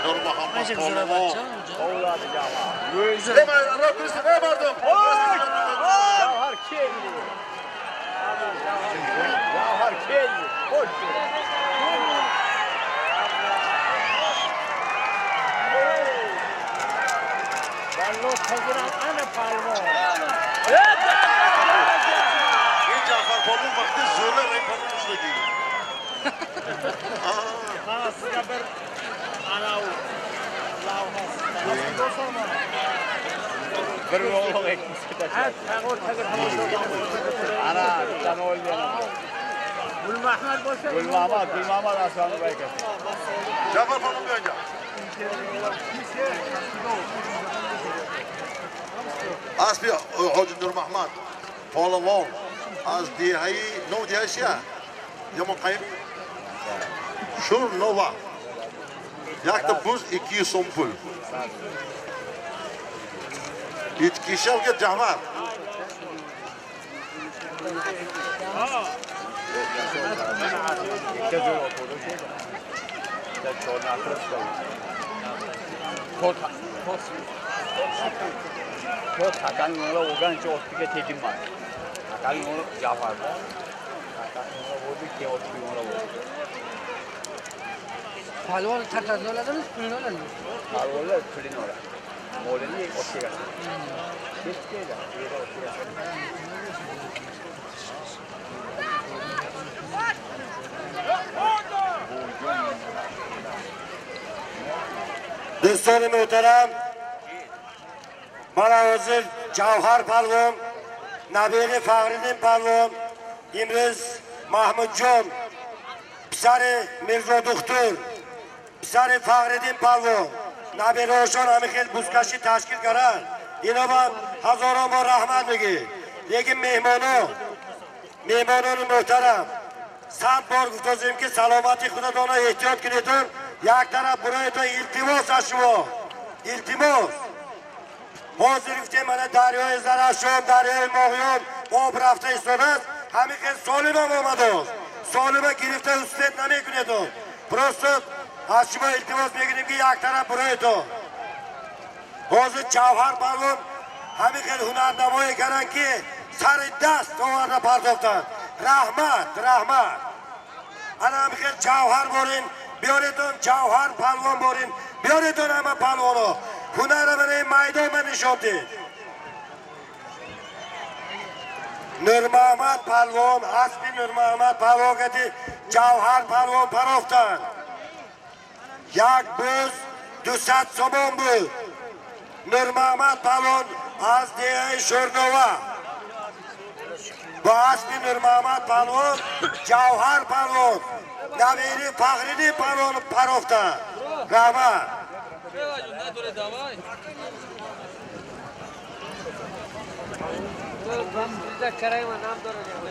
نور محمد پهلوان جعفر کیه جعفر کیه خوش این جعفر پهلوان وقتی زوره رای پهلوان شدگی جعفر پهلوان بیا اینجا. اسب حاجی نور محمد پهلوان از دیهی نو دیهی چیه؟ یه قیم شور نووا یک تا بوز 200 سوم پول ایتکیشه که جعفر То такани ола оганча оттига тегин бар. Такани ола Жафарда. Такани ола bo'ldi, keyin otga ola bo'ldi. Palvon takasini oladimi, pulini oladimi? Palvonlar pulini oladi. Molini otga egasi. Ketdi, yerda otga egasi. Дӯстони муҳтарам, мана ҳозир Ҷавҳар палвон, набири Фахриддин палвон, имрӯз Маҳмудҷон, писари Мирзодухтур, писари Фахриддин палвон, набираошон ҳамин хел бузкашӣ ташкил карданд. Ино ба ҳазорон бор раҳмат мегӯем. Лекин меҳмоно, меҳмонони муҳтарам, 100 бор гуфтозем, ки саломатии худатонро эҳтиёт кунедон, як тараф буроятон, илтимос аз шумо, илтимос. Ҳозир гуфтем, мана дарёи Зарафшон, дарёи Моғиён об рафта истодааст, ҳамин хел солимам омадааст. Солима гирифта успеть намекунедон. Просто аз шумо илтимос мекунем, ки як тараф буроятон. Ҳозир Ҷавҳар палвон ҳамин хел ҳунарнамоӣ карданд, ки сари даст оварда партофтанд. Раҳмат, раҳмат. Ана ҳамин хел Ҷавҳар борин, биёредон, Ҷавҳар палвон борин, биёредон ҳама палвоно. Ҳунарро барои майдон ба нишон дид. Нурмаҳмад палвон, аспи Нурмаҳмад палвон кати Ҷавҳар палвон парофтанд. Як буз 200 сомон буд. Нурмаҳмад палвон аз деҳаи Шӯрнова бо аспи Нурмаҳмад палвон Ҷавҳар палвон, набири Фахриддин палвон парофтанд. Раҳмат.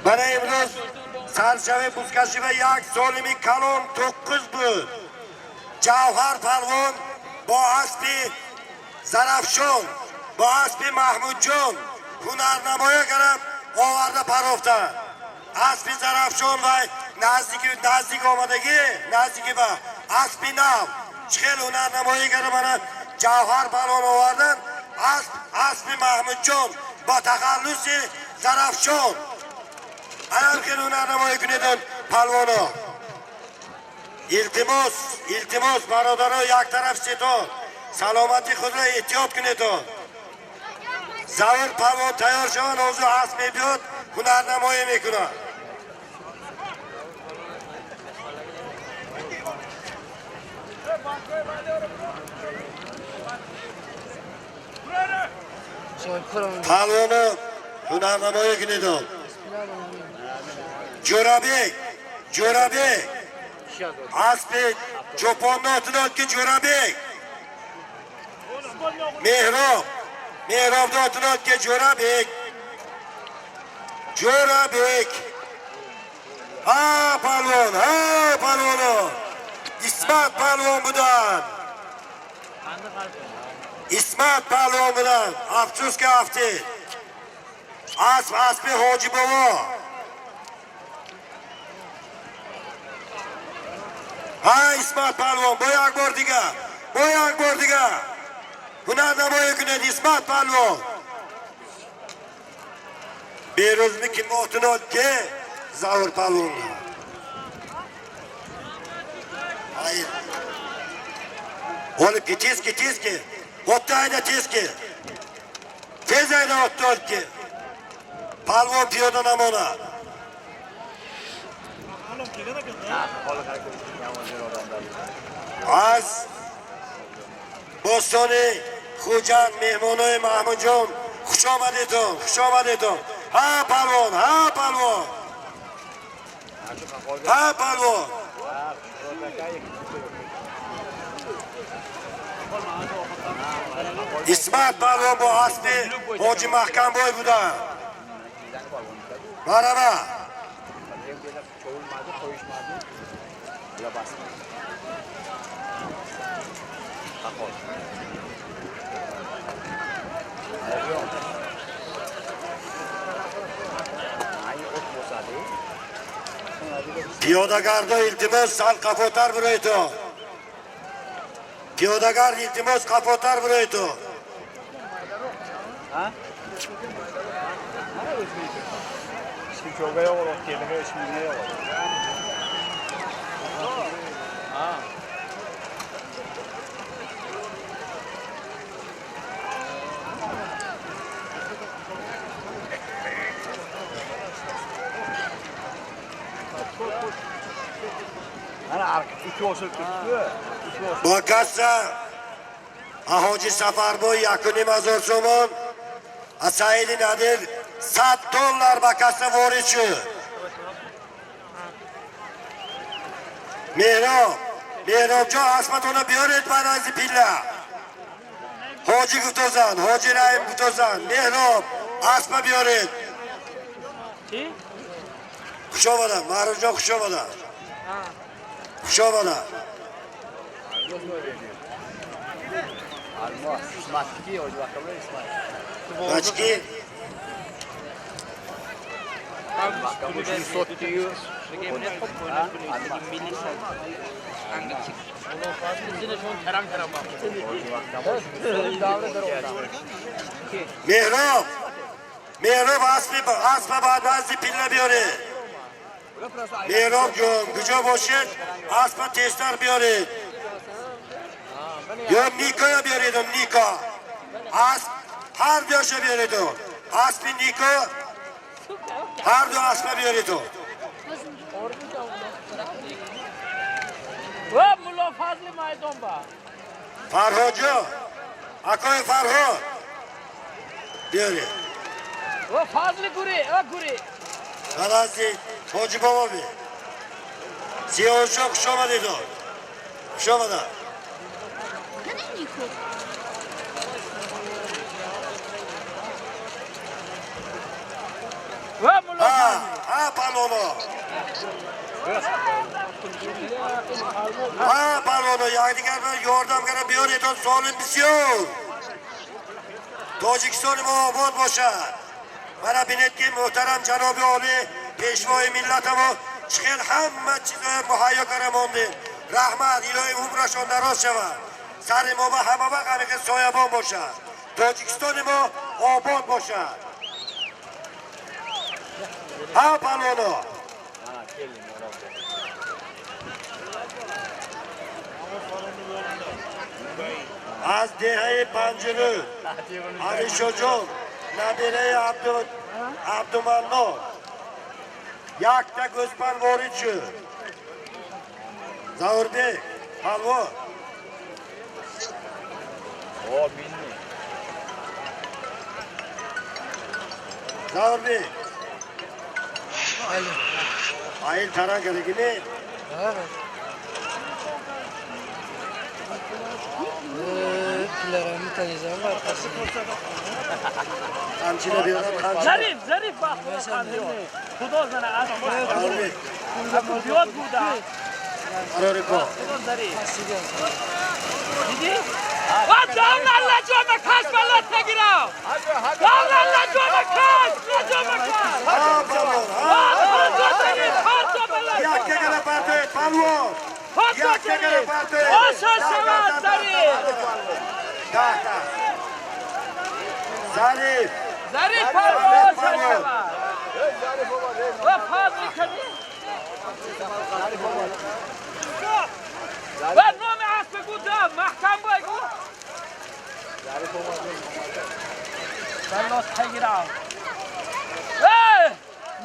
Мана имрӯз саршави бузкашӣ ва як солими калон 9 буд. Ҷавҳар палвон бо аспи Зарафшон, бо аспи Маҳмудҷон ҳунарнамоя карда оварда парофтанд. Аспи Зарафшон ва наздик омадагӣ, наздики ба аспи нав чӣ хел ҳунарнамоӣ карда мана Ҷавҳар палвон овардан. Асп аспи Маҳмудҷон бо тахаллуси Зарафшон. Анам хел ҳунарнамоӣ кунедон палвоно. Илтимос, илтимос, бародаро, як тараф сетон, саломати худро эҳтиёт кунедон. Завр палвон тайёр шаванд, ҳозир асп мебиёд, ҳунарнамоӣ мекунад. Палвоно ҳунарнамоӣ кунедон. Ҷӯрабек, Ҷӯрабек, аспи чӯпонни otini otga Jo'rabek. Mehrob, Mehrobni otini otga Jo'rabek. Jo'rabek. Ha palvon, ha palvono. Ismat palvon budan. Ismat palvon bilan. Afsuski afti. Asp aspi Hoji bobo. Ҳа Исмат палвон, бо як бор дига, бо як бор дига ҳунарнамоӣ кунед, Исмат палвон. Берӯзми ким otini otga Zavur palvonni. Hayır. Olib ket, tez ket, tez ket. Otni hayda, tez ket. Tez hayda otni olib ket. Palvon piyoda namonad. Аз Бостони Хуҷанд меҳмонои Маҳмудҷон, хуш омадедон, хуш омадедон. Ҳа палвон, ҳа палвон, ҳа палвон. Исмат палвон бо аспи Ҳоҷи Маҳкамбой буданд. Марҳама. Пиёдагардо, илтимос, сал қафотар бироедон. Пиёдагард илтимос қафотар бироед-ту. Ба касса Ҳоҷи Сафарбой 1,5 ҳазор сомон, аз Саиди Надир $100 ба касса ворид шуд. Меҳроб, Меҳробҷон, аспатона биёред ба назди пилла. Ҳоҷӣ гуфтозан, Ҳоҷи Раҳим гуфтозан, Меҳроб, аспа биёред. Хуш омадам, Маъруфҷон, хуш омадам. Хуш омадам. Бачки? Меҳроб, Меҳроб, аспа ба назди пилла биёред. Меҳроб ҷон, куҷо бошед, аспа тезтар биёред. Ё Никоя биёред, Ника. Асп ҳар дуяша биёред. Аспи Нико ҳар ду аспа биёред. Мулло Фазли майдон ба. Фарҳодҷон, акои Фарҳод биёред. Фазли гури, гури. Ба назди Ҳоҷи бобо би. Сиёҳшо, хуш омадед. Хуш омадад. Ҳа, палвоно. Ҳа, палвоно, якдигар ёрдам карда биёредон, солим бисёр. Тоҷикистони мо обод бошад. Мана бинед ки муҳтарам ҷаноби олӣ пешвои миллатамо чӣ хел ҳама чизоя муҳайё карда мондем. Раҳмат, илоҳи умрашон дароз шавад. Сари мо ба ҳама вақт ҳамин соябон бошад. Тоҷикистони мо обод бошад. Ҳа, палвоно. Аз деҳаи Панҷруд Алишоҷон набираи Абдуманнон якта гӯспанд ворид шуд. Заурбек палвон. Заурбек. Айыл таран керегини? Қамчина биёрад, қамчина. Зариф, Зариф бахт. Худо зана асп. Биёд буда. Қарори ко. Худо Зариф. Диди? Ва давла лаҷома каш балат нагирам. Давла лаҷома каш, лаҷома каш. Ҳа, палвон, ҳа. Якка гара партоед, палвон. Якка гара партоед. Оша шавад, Зариф. Так, так. Зариф. Зариф палвон, оша шавад. Ва фазли кани? Ва номи асп гу да, маҳкам бой гу. Баллот тагирам. Эй,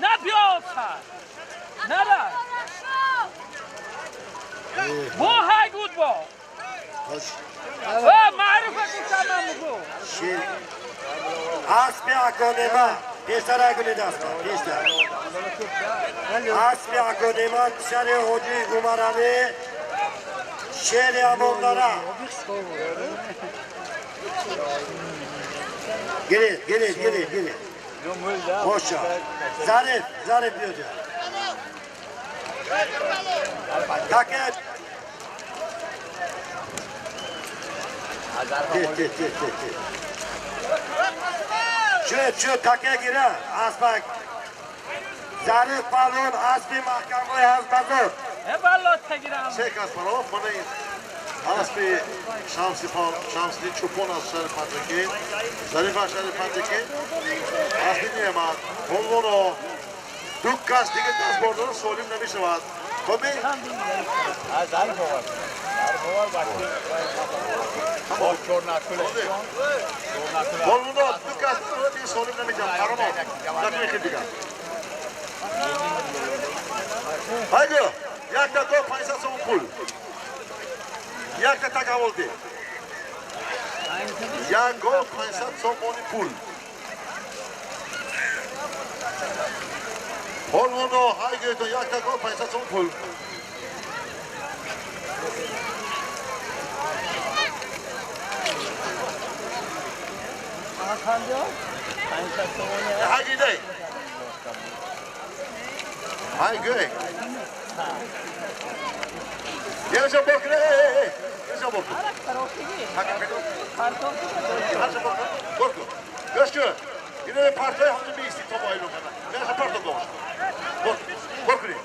на биёфта. Нара. Бо ҳай гуд бо. Ва маъруфа гуфтам ман бугу. Шир. Аспи аконема. Пештар айгунед аспа, пештар. Аспи аконема писари ҳоҷи Умаралӣ шери амондара. Гиред, гиред, гиред, гиред. Боша. Зариф, Зариф биёд. Такет. Те, те, те, те, те. Шуд, шуд, таке гира. Аспак. Зариф палвон, аспи маҳкамбой аз базор. Э баллот тагирам. Се кас палвон, мана ин. Асби Шамси Чупон аз шаҳри Панҷакент, Зариф аз шаҳри Панҷакент, асби Неъмат, полвоно, ду кас дига дастбордора солим намешавад. Хоби? Зариф овард. Зариф овард, полвоно, ду кас дига солим намешавад. Қаромон, накунед дигар. Хайгу, якта гол 500 сомон пул. Якта так аволди. Як гол 500 сомони пул. Полвоно, хайгӯйтон, якта гол 500 сомон пул. Хайгӯйдай. Хайгӯй. Яша бор кун, эй, яша бор кун. Яша бор кун, бор кун. Гӯш кун. Ино партои ҳамҷо меистӣ то мойлум кана. Яша парто гош. Бор, бор кунӣ.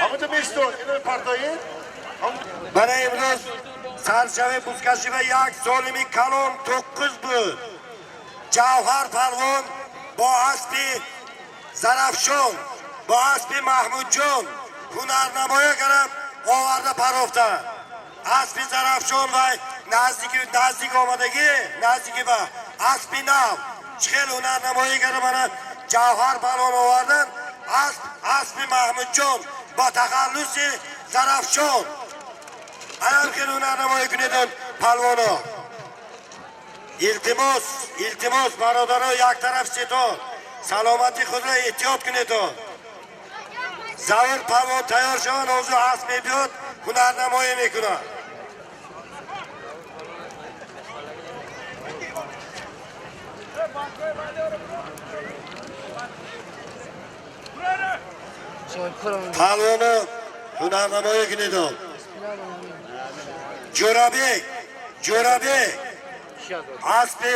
Ҳамҷо меистӣ, ино партои. Мана имрӯз саршави бузкашӣ ва як солими калон 9 буд. Ҷавҳар палвон бо аспи Зарафшон, бо аспи Маҳмудҷон ҳунарнамоя кардам, оварда парофта. Аспи Зарафшон вай наздик омадагӣ, наздики ба аспи нав чӣ хел ҳунарнамоӣ карда мана Ҷавҳар палвон овардан. Асп аспи Маҳмудҷон бо тахаллуси Зарафшон. Анам хел ҳунарнамоӣ кунедон палвоно. Илтимос, илтимос, бародаро, як тараф сетон. Саломати худро эҳтиёт кунедон. Завр палвон тайёр шаванд, ҳозир асп мебиёд, ҳунарнамоӣ мекунад. Палвоно ҳунарнамоӣ кунедон. Ҷӯрабек, Ҷӯрабек, аспи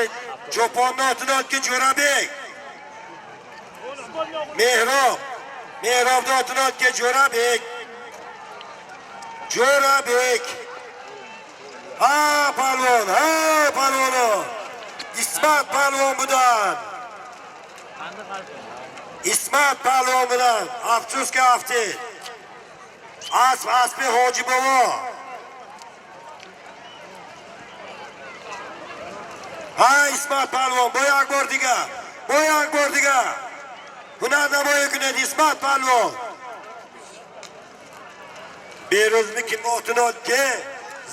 чӯпонни otini otga Ҷӯрабек. Меҳроб, Меҳробni otini otga Ҷӯрабек. Ҷӯрабек. Ha palvon, ha palvono. Ismat palvon budan. Ismat palvon budan. Afsuski afti. Asp aspi Hoji bobo. Ha Ismat palvon, бо як бор дига. Бо як бор дига. Ҳунарнамоӣ кунед Ismat palvon. Берӯзни kim otini otga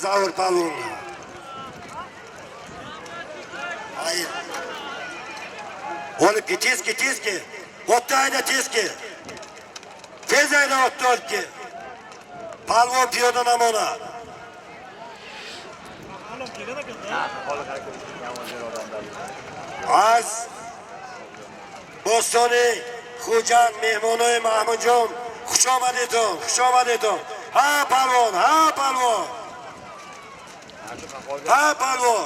Zavur palvonni. Hayır. Olib ke, tez ke, tez ke. Otni hayda, tez ke. Tez hayda otni olib ke. Palvon piyoda namonad. Аз Бостони Хуҷанд меҳмонои Маҳмудҷон, хуш омадедон, хуш омадедон. Ҳа палвон, ҳа палвон. Ҳа палвон.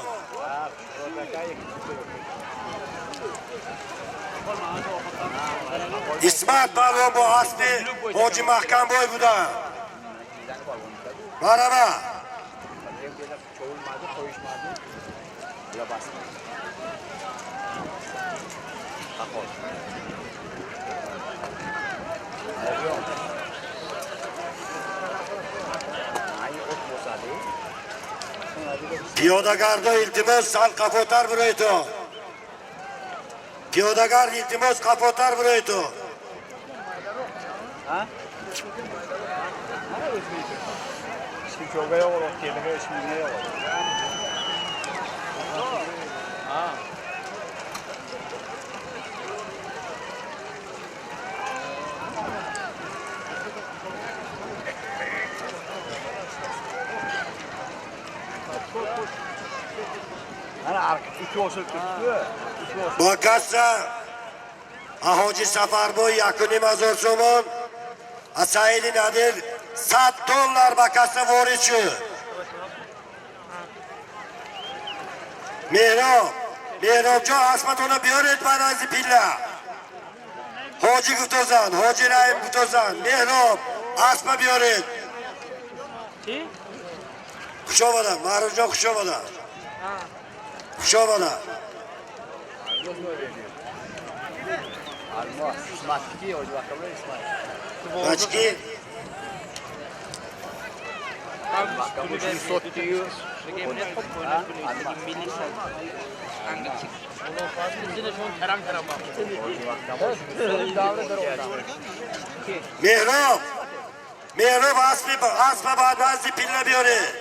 Исмат палвон бо аспи Ҳоҷи Маҳкамбой буданд. Марҳама. Пиёдагардо илтимос сал қафотар бироедон. Пиёдагард илтимос қафотар бироедон. Бо касса Ҳоҷи Сафарбой 1,5 ҳазор сомон, аз Саиди Надир $100 ба касса ворид шуд. Меҳроб, Меҳробҷон, аспатонро биёред ба назди пилла. Ҳоҷӣ гуфтозан, Ҳоҷи Раҳим гуфтозан, Меҳроб, аспа биёред. Чӣ? Хуш омадам, Маъруфҷон, хуш омадам. Хуш омадам. Бачки? Меҳроб! Меҳроб аспа ба назди пилла биёред.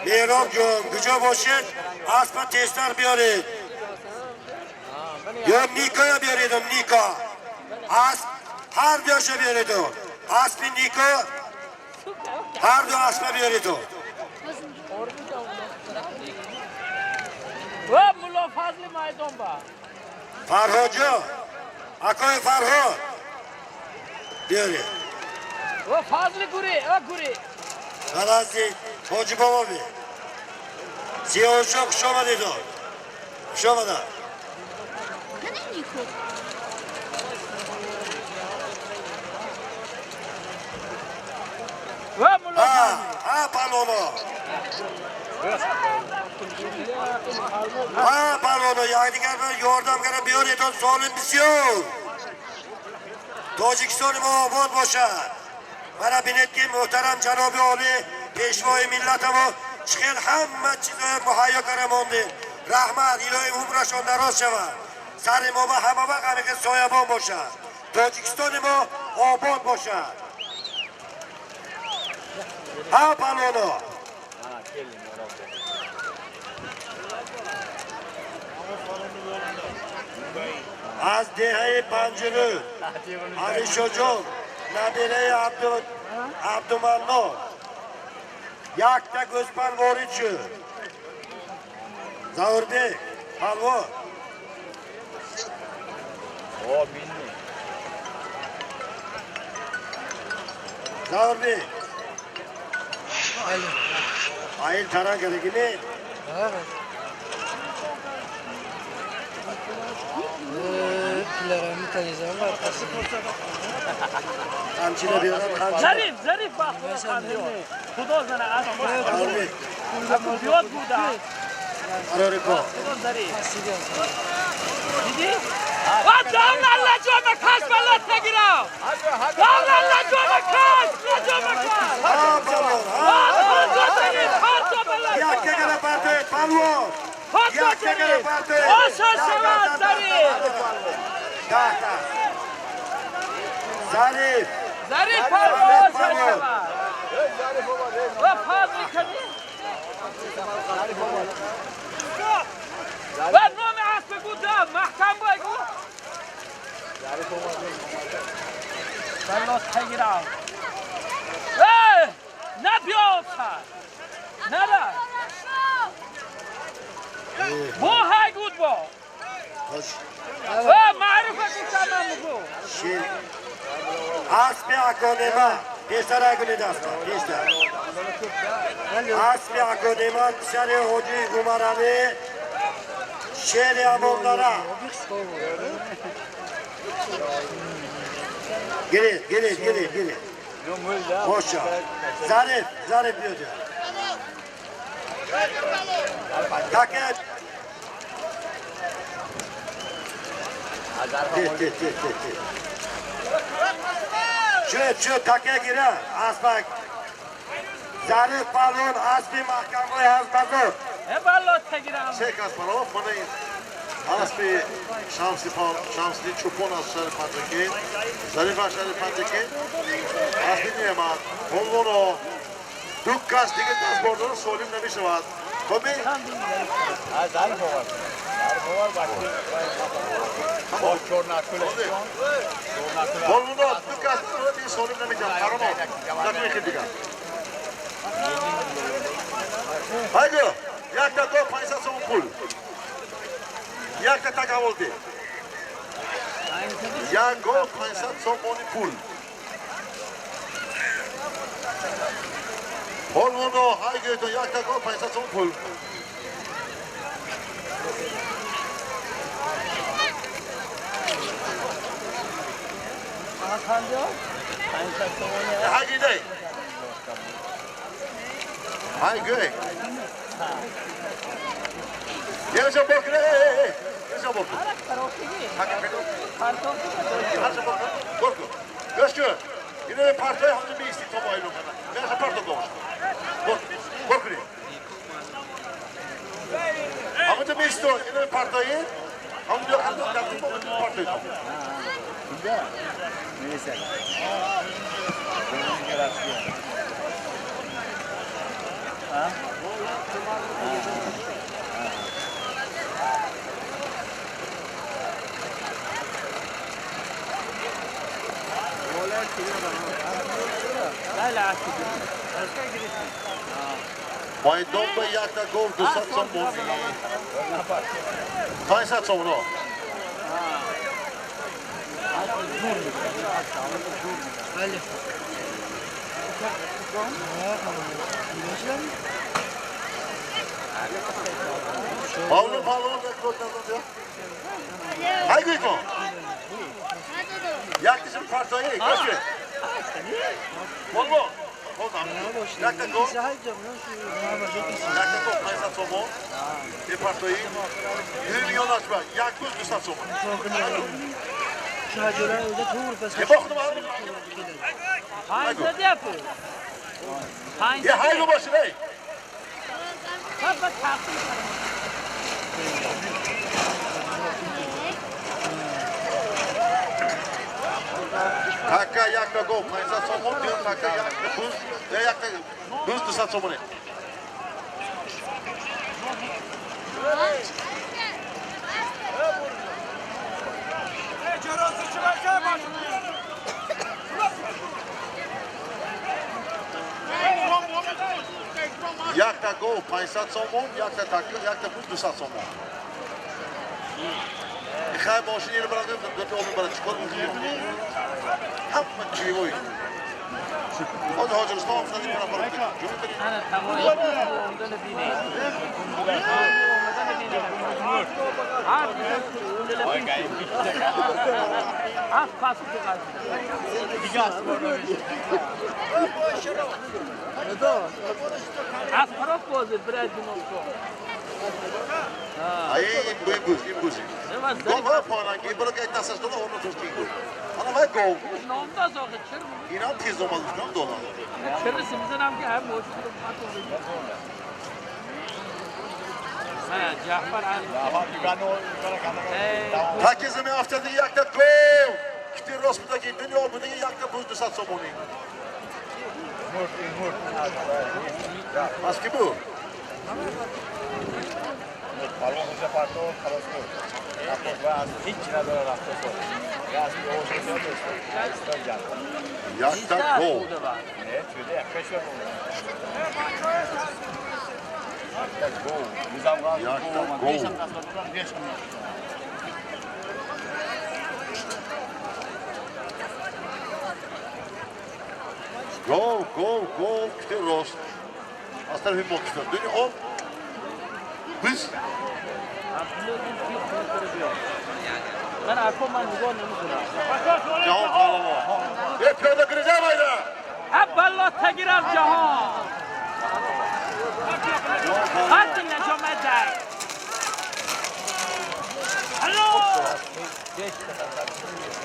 Меҳроб ҷон, куҷо бошед, аспа тезтар биёред. Ё Никоя биёредум, Ника. Асп ҳар дуяша биёредум. Аспи Нико ҳар ду аспа биёредум. Ва Мулло Фазли майдон ба. Фарҳодҷон, акои Фарҳод биёред. Ва Фазли гури, ва гури. Ба назди Ҳоҷи бобо би. Сиёҳҷон, хуш омадед. Хуш омадам. Ва Мулло Фазли. Ҳа, палвоно. Ҳа, палвоно, якдигар ёрдам карда биёредон, солим бисёр. Тоҷикистони мо обод бошад. Мана бинед ки муҳтарам ҷаноби олӣ пешвои миллатамо чӣ хел ҳама чизоя муҳайё карда мондем. Раҳмат, илоҳи умрашон дароз шавад. Сари мо ба ҳама вақт ҳамин соябон бошад. Тоҷикистони мо обод бошад. Ҳа, палвоно. Аз деҳаи Панҷруд Алишоҷон набираи Абдуманнон якта гӯспанд ворид шуд. Заурбек палвон. Заурбек. Айыл таран керегими? Қамчина биёрам, қамчина. Зариф, Зариф бахт. Худо зана асп. Зиёд буда. Қарори ко. Худо Зариф. Дидӣ? Ва давла лаҷома каш балат нагирам. Давла лаҷома каш, лаҷома каш. Ҳа, палвон, ҳа. Ҳа, Зариф, ҳа, балат. Якта гара партоед, палвон. Якта гара партоед. Оша шавад, Зариф. Так, так. Зариф. Зариф палвон, оша шавад. Ва Фазли кани? Ва номи асп гу да, маҳкам бой гу. Баллот тагирам. Эй, на биёфта. Нара. Бо ҳай гуд бо. Ва маъруфа гуфтам ман бугу. Шер. Аспи аконема. Пештар айгунед аспа, пештар. Аспи аконема писари ҳоҷи Умаралӣ шери амондара. Гиред, гиред, гиред, гиред. Боша. Зариф, Зариф биёд. Такет. Те, те, те, те, те. Шуд, шуд, таке гира. Аспак. Зариф палвон, аспи маҳкамбой аз базор. Баллот тагирам. Се кас баров, мана ин аспи Шамси Чупон аз шаҳри Панҷакент, Зариф аз шаҳри Панҷакент, аспи Неъмат, Полвоно, ду кас дига дастбордора солим намешавад. Хоби? Зариф овард. Зариф овард, Полвоно, ду кас дига солим намешавад. Қаромо, накунед дигар. Хайгу, якта до 500 сом пул. Якта так аволди. Як гол 500 сомони пул. Полвоно, хайгӯ, якта гол 500 сом пул. Хайгидай. Ай гӯй. Яша бор кун, эй, яша бор кун. Яша бор кун, бор кун. Гӯш кун. Ино партои ҳамҷо меисти то мойлу кана. Яша парто гош. Бор, бор кунӣ. Ҳамҷо меисто, ино партои, ҳамҷо ҳамҷо партои то. Neyse. Майдон ба якта гол 200 сомонӣ. 500 сомоно. Павло, Павло, ай гӯй кун. Яктишим партои, гӯш кун. Болбо. Якта гол. Якта гол 500 сомон. Е партои. 1 миллион ашба. Як буз 200 сомон. Е бохтум албум. 500 yapı. 500. Е хайгу бошин эй. Така якта гол 500 сомон, дюм така якта буз, якта буз 200 сомоне. Якта гол 500 сомон, якта така, якта буз 200 сомон. Хай мошини ро барам, дото обе барам чикор мекунӣ? Ҳама чивой. Ҳозир ҳоҷи Рустам афтади пара барам. Ана тамоми омадани бинед. Омадани бинед. Ҳар ҳафт пас аз хароb бозид бирад ҷинобко. Ай ин буз, ин буз. Гол ва пананги бара кай тасаш дода оно тушки гол. Ана вай гол. Номдаз охе чер. Ина тез омад кам дода. Чер симзанам ки ҳар мошин ро пату. Ҷаъфар Таки зами афтади якта гол. Кити рост будаги дунё будаги якта буз 200 сомонӣ. Аз ки буд? Палвон худша парто халос буд. Ва аз ҳеҷ надора рафта шуд. Аз Якта гол. Не, чуде якка шуд. Якта гол. Якта гол. Гол, гол, гол, кити рост. Аз тарафи мо кишвар. Дунё об. Биз. من اکو من نگاه نمیکنم. جهان پهلوان. یه پیاده گریزه بایده. اب تگیرم جهان. خط نجامت در.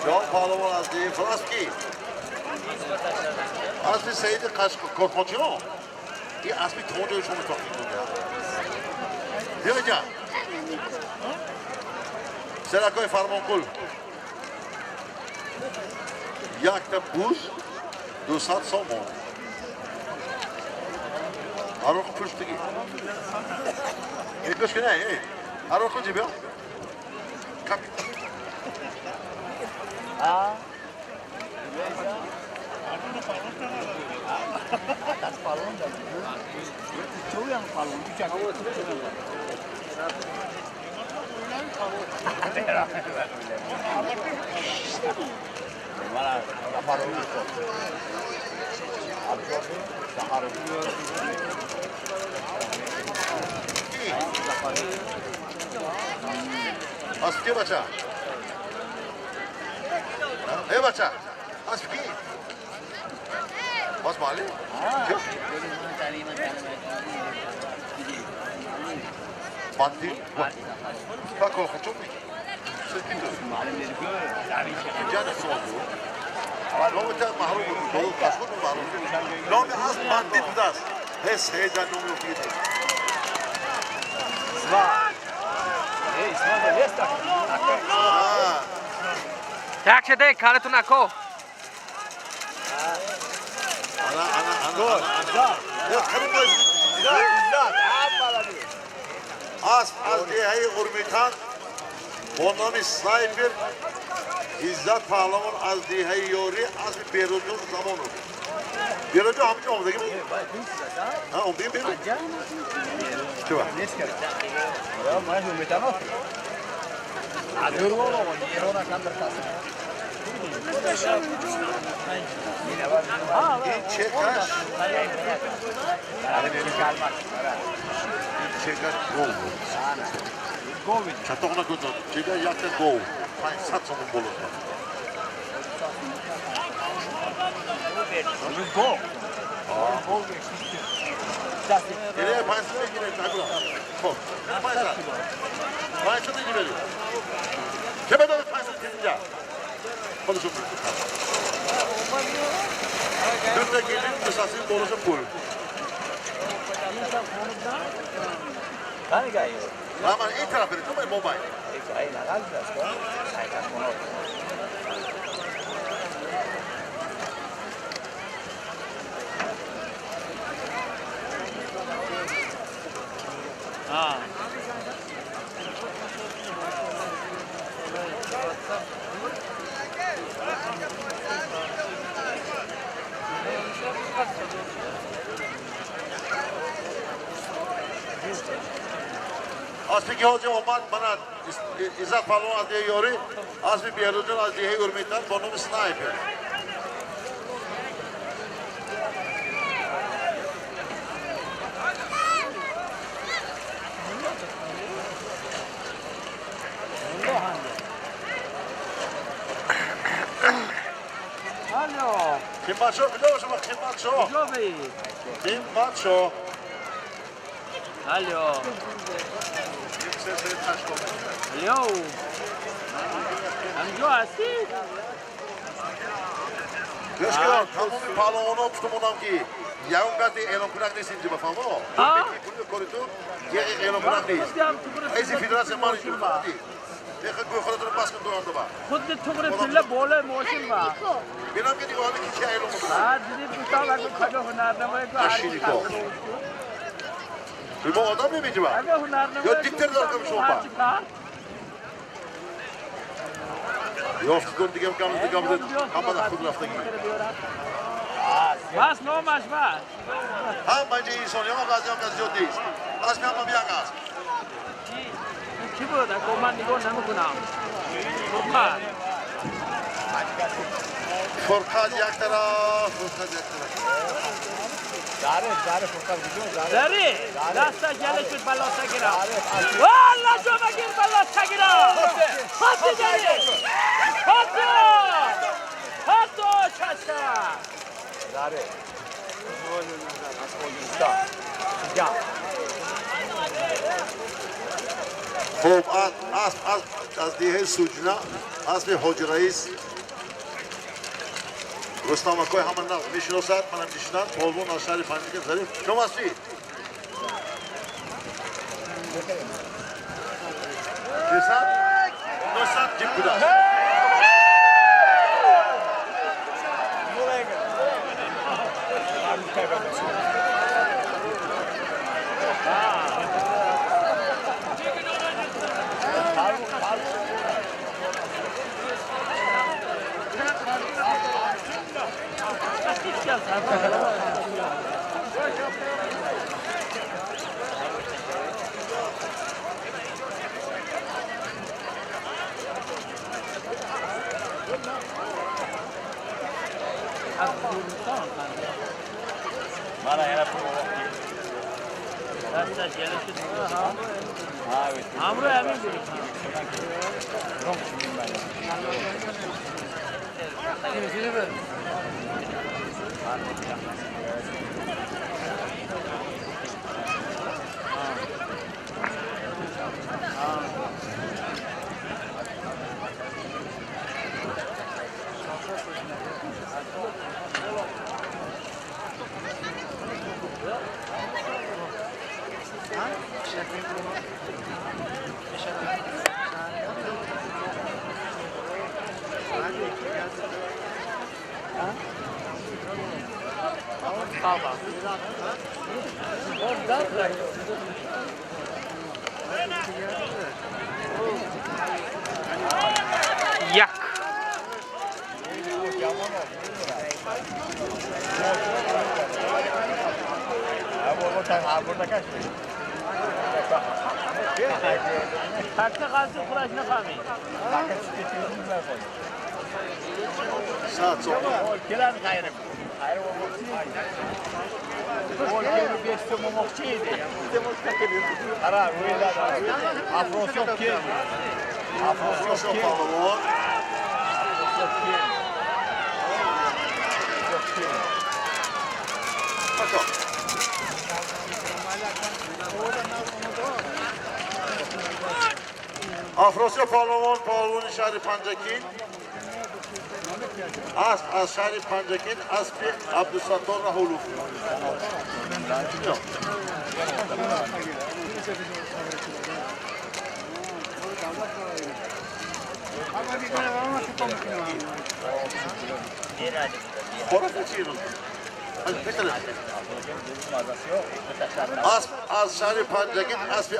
جهان پهلوان از دیگه فراست کی؟ اسب سعید قشق کورخانچیان. این اسبی تونجای شما ساخته بوده. بیا اینجا. سرکای فرمانقل. якта буз 200 сомон. Ароқ пуштиги. Эй, гӯш кун, эй. Ароқ куҷи биё. Кап. А? Аз ки бача? Эй бача, аз ки? باز معلم؟ باندی باکو خطومي جانا صوتو لو انت معروف خشون معروف لو از باندی بداس هس هيدا نومو فيدي تک شده کارتون نکو. انا از دهه قرمیتان با نام سنایپر عزت پهلوان از دهه یاری از بیروجون زمانو بیروجون همچه آمدگی بود؟ ها آمدگی بیرون؟ چه با؟ این چکش چکش گو بود چطور نکن چکش یک گو 500 سومون بولد گو گیره 500 بگیره خب 500 بگیره که بداره 500 اینجا خودشون دو تا گیریم قصاصی بولوس پول من این طرف برید تو موبایل Asbi ki hocam omad bana İzzet Pahlvan az diye yori, Asbi Biyerudun az diye hürmetler, bonumu sniper. Alo. Kim maço biliyor musun? Kim maço? Kim maço? Alo. Alo. همجا هستی؟ گوش کن تمام پهلوانا پشتمونم که یهون قطعی اعلام کنک نیست اینجا بفهمو پول تو یه اعلام کنک نیست ایزی فدراسیون مالی جور کنی دیگه گوی خودت رو پاس کن دوران دبا خود تو پله بالا ماشین با بینم که دیگه حالا کی اعلام کنه آ دیدی پوتا لگو کجا هنرنمایی کو ما آدم نمی‌دونم. یا دیکتر دارم شما. یافت کن دیگه کم دیگه هم بعد خود رفتگی. بس نامش بس. هم بچه ایسانی هم قاضی هم قاضی جدیست. از میام میام قاضی. کی بود؟ اگه من نگاه نمی‌کنم. فرقاد. فرقاد یک طرف، فرقاد یک طرف. داره داره فرقاد کجا داره؟ داره. دستا گله شد بالا تگیرا. والا جو بگیر بالا تگیرا. حتی داره. حتی. حتی چشا. داره. خب از دیه سوجنا از به حاج رئیس رستم اکای همه نقل میشناسد منم میشنم پالوان از شهر پنجکه ظریف شما هستی؟ 300 900 جیب بوده است Як. Афросиёб паҳлавон, паҳлавони шаҳри Панҷакент, асп аз шаҳри Панҷакент, аспи Абдусаттор Раҳулов. Асп аз шаҳри Панҷакент, аспи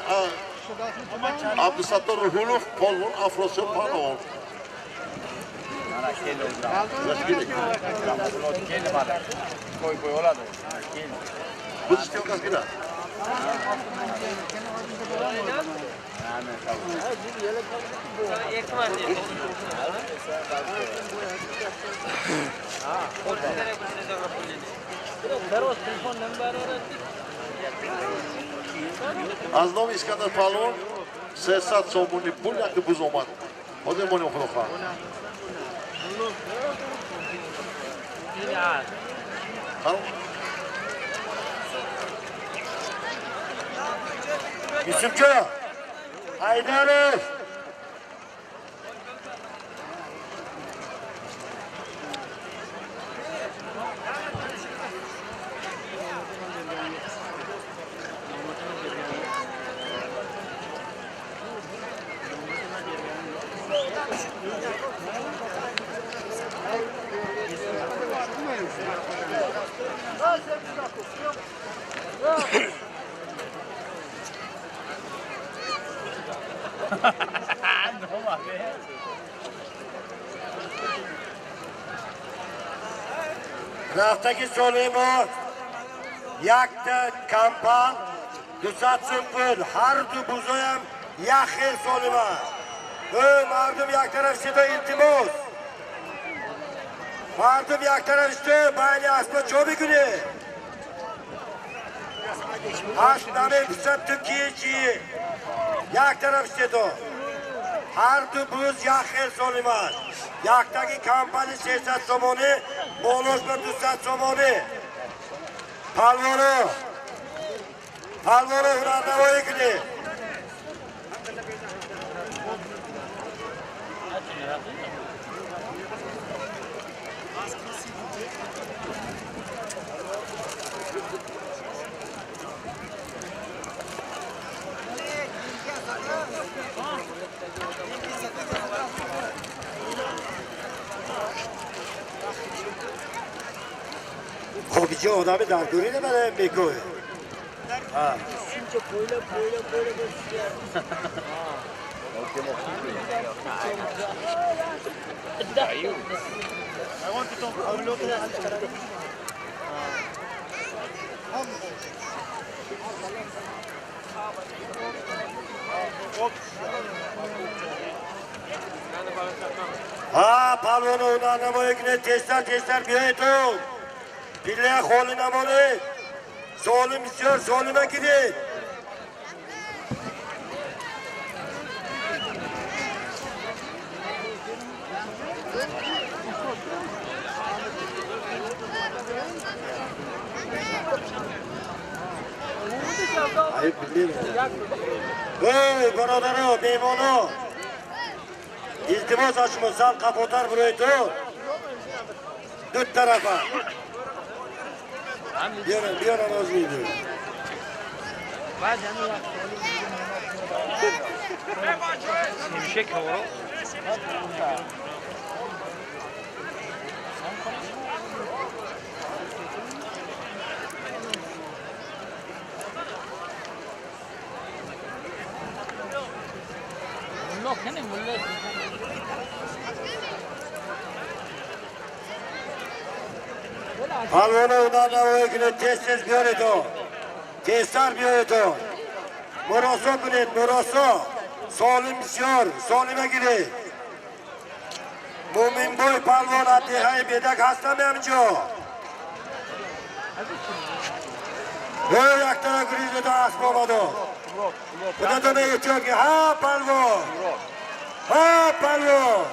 Абдусаттор Руҳулов, паҳлавон Афросиёб паҳлавон. Аз номи Искандар паҳлавон 300 сомони пул якти буз омад. Ҳозир монем, худо хоҳад. Yusufjon Haydarov. Рафтаги соли мо якта кампан 200 сум пул, ҳар ду бузоям як хел солим аст. Ӯ мардум як тараф шида, илтимос. Мардум як тараф шида, байни аспа чо мекунед? Асп намепурсад ту ки чӣ? Як тараф шидо. Ҳар ду буз як хел солим аст. Яктаги кампани 300 сомонӣ, болош ба 200 сомонӣ. Палворо, палворо, ҳунарнамоӣ кунед. خب اینجا آدم در دوری نبره میگوه. ها پهلوان هنرنمایی کنید، تезтар тезтар биёедтон. Пиллая холӣ намонед. Солим бисёр солима гиред. Эй, бародаро, меҳмоно, илтимос аз шумо, сал қафотар бироед-то. Ду тарафа. Биёрам, биёрам, оз медиҳам. Палвона ҳунарнамоӣ кунед, тез тез биёред-о. Тезтар биёед-о. Муросо кунед, муросо. Солим бисёр, солима гиред. Мӯминбой палвон аз деҳаи Бедак ҳастам ҳаминҷо. Эй, яктара гуризеда асп омадо. Худатон эҳтиёт ки ҳа палвон. Ҳа палвон.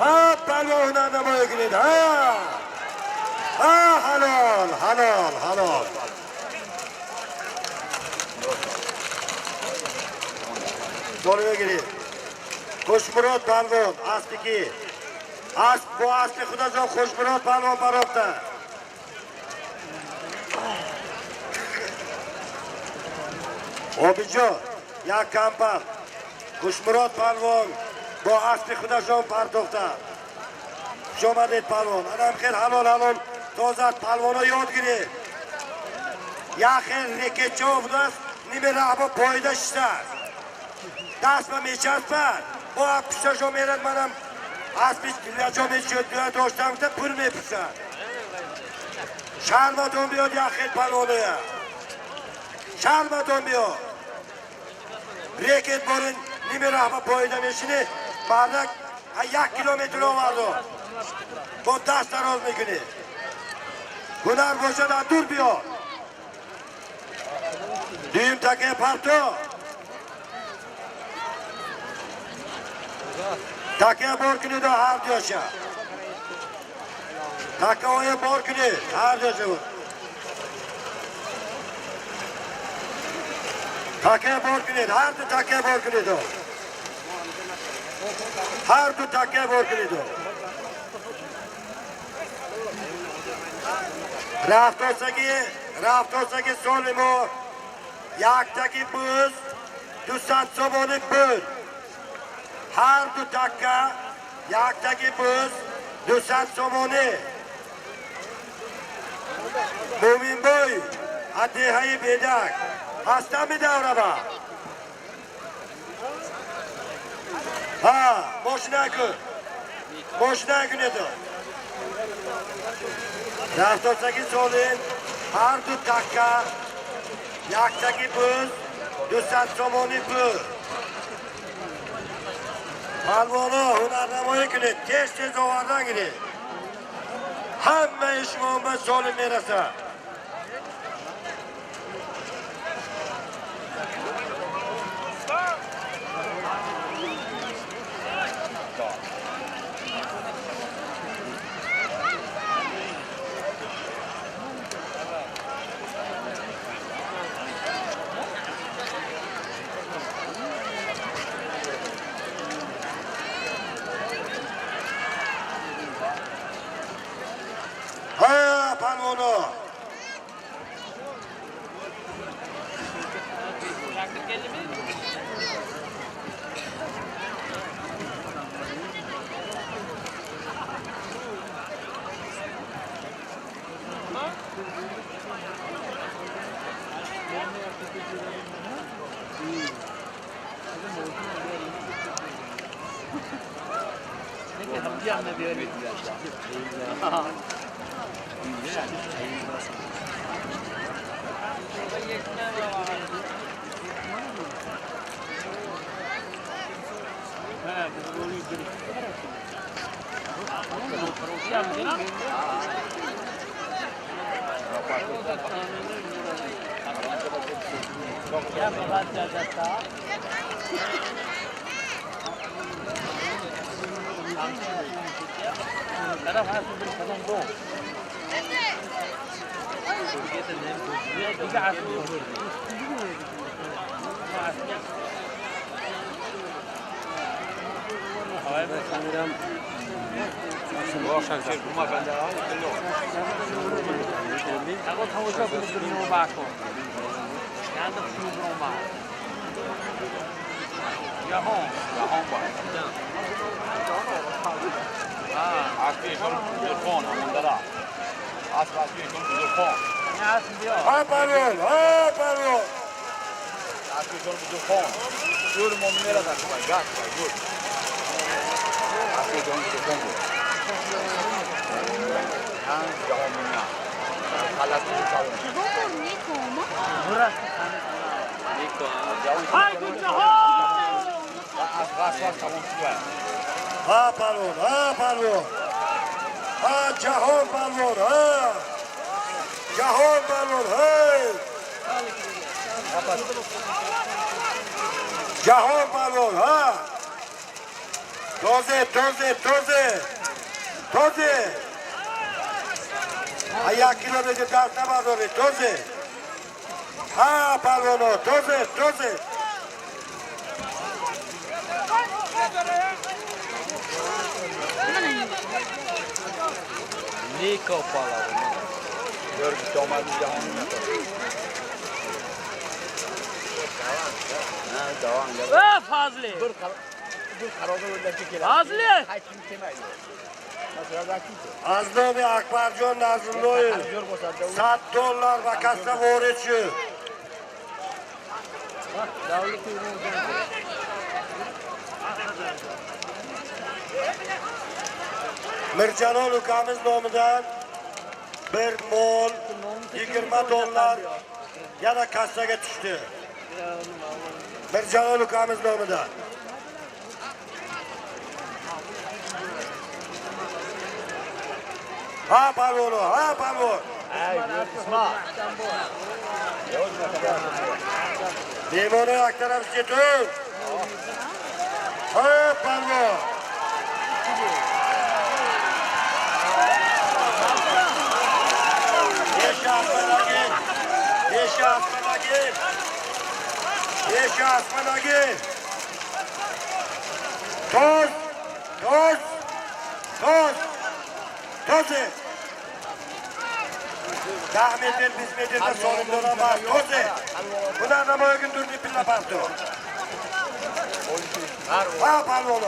Ҳа палвон ҳунарнамоӣ кунед. Ҳа. Ҳа ҳалол, ҳалол, ҳалол. Солима гиред. Хушмурод палвон аспи ки? Асп бо аспи худашон Хушмурод палвон баробда. Обиҷон, як кампар. Хушмурод палвон бо аспи худашон партохта. Хуш омадед палвон. Анам хел ҳалол ҳалол тоза палвоно ёд гиред. Як хел рекетчо будааст, ниме раҳбо поида шиштааст. Даст ба мечаспад. Бо пушташо мерад, манам аспи ҷо мечиёд доштам гуфта пул мепурсад. Шарматон биёд як хел палвоноя. Шарматон биёд. Рекет борин ниме раҳба поида мешинӣ, мардак 1 километр овардо. Бо даст дароз мекунӣ. Ҳунар бошад аз дур биёд. Дуюм такаи парто. Такая бор кунед ҳар дуяша. Такаҳоя бор кунед ҳар дуяша. Такая бор кунед, ҳар ду такая бор кунед. Ҳар ду такая бор кунед. Рафтосаги, рафтосаги соли мо яктаги буз 200 сомони буд. Ҳар ду такка яктаги буз 200 сомонӣ. Мӯминбой аз деҳаи Бедак ҳастами давраба. Ҳа, мошина кун. Мошина кунед. Рафтосаги солин ҳар ду такка яктаги буз 200 сомонӣ буд. Палвоно ҳунарнамоӣ кунед, тез тез овардан гиред. Ҳамаи шумо ба солим мерасад. Ҳа палвоно. ها پروان ها پروان ها پروان ها پروان ها جهان پروان ها جهان پروان ها جهان پروان ها تازه تازه تازه تازه یک کیلومتر دست نبرداره تازه ها پروانو تازه تازه Niko palavra. Fazli. Fazli. Аз номи Акбарҷон Назруллоев $100 ба касса ворид шуд. Mirjalol ukamiz nomidan bir mol $20 yana kassaga tushdi. Mirjalol ukamiz nomidan. Ha palvon, ha palvon. Mehmoni aktaramiz ketib. Ha palvon. Besh aspanagi. Toz, toz, toz, toze. 10 metr, 20 metrda solimdor emas, toze. Bular namoyagin durdi pilla parto. Ha palvon.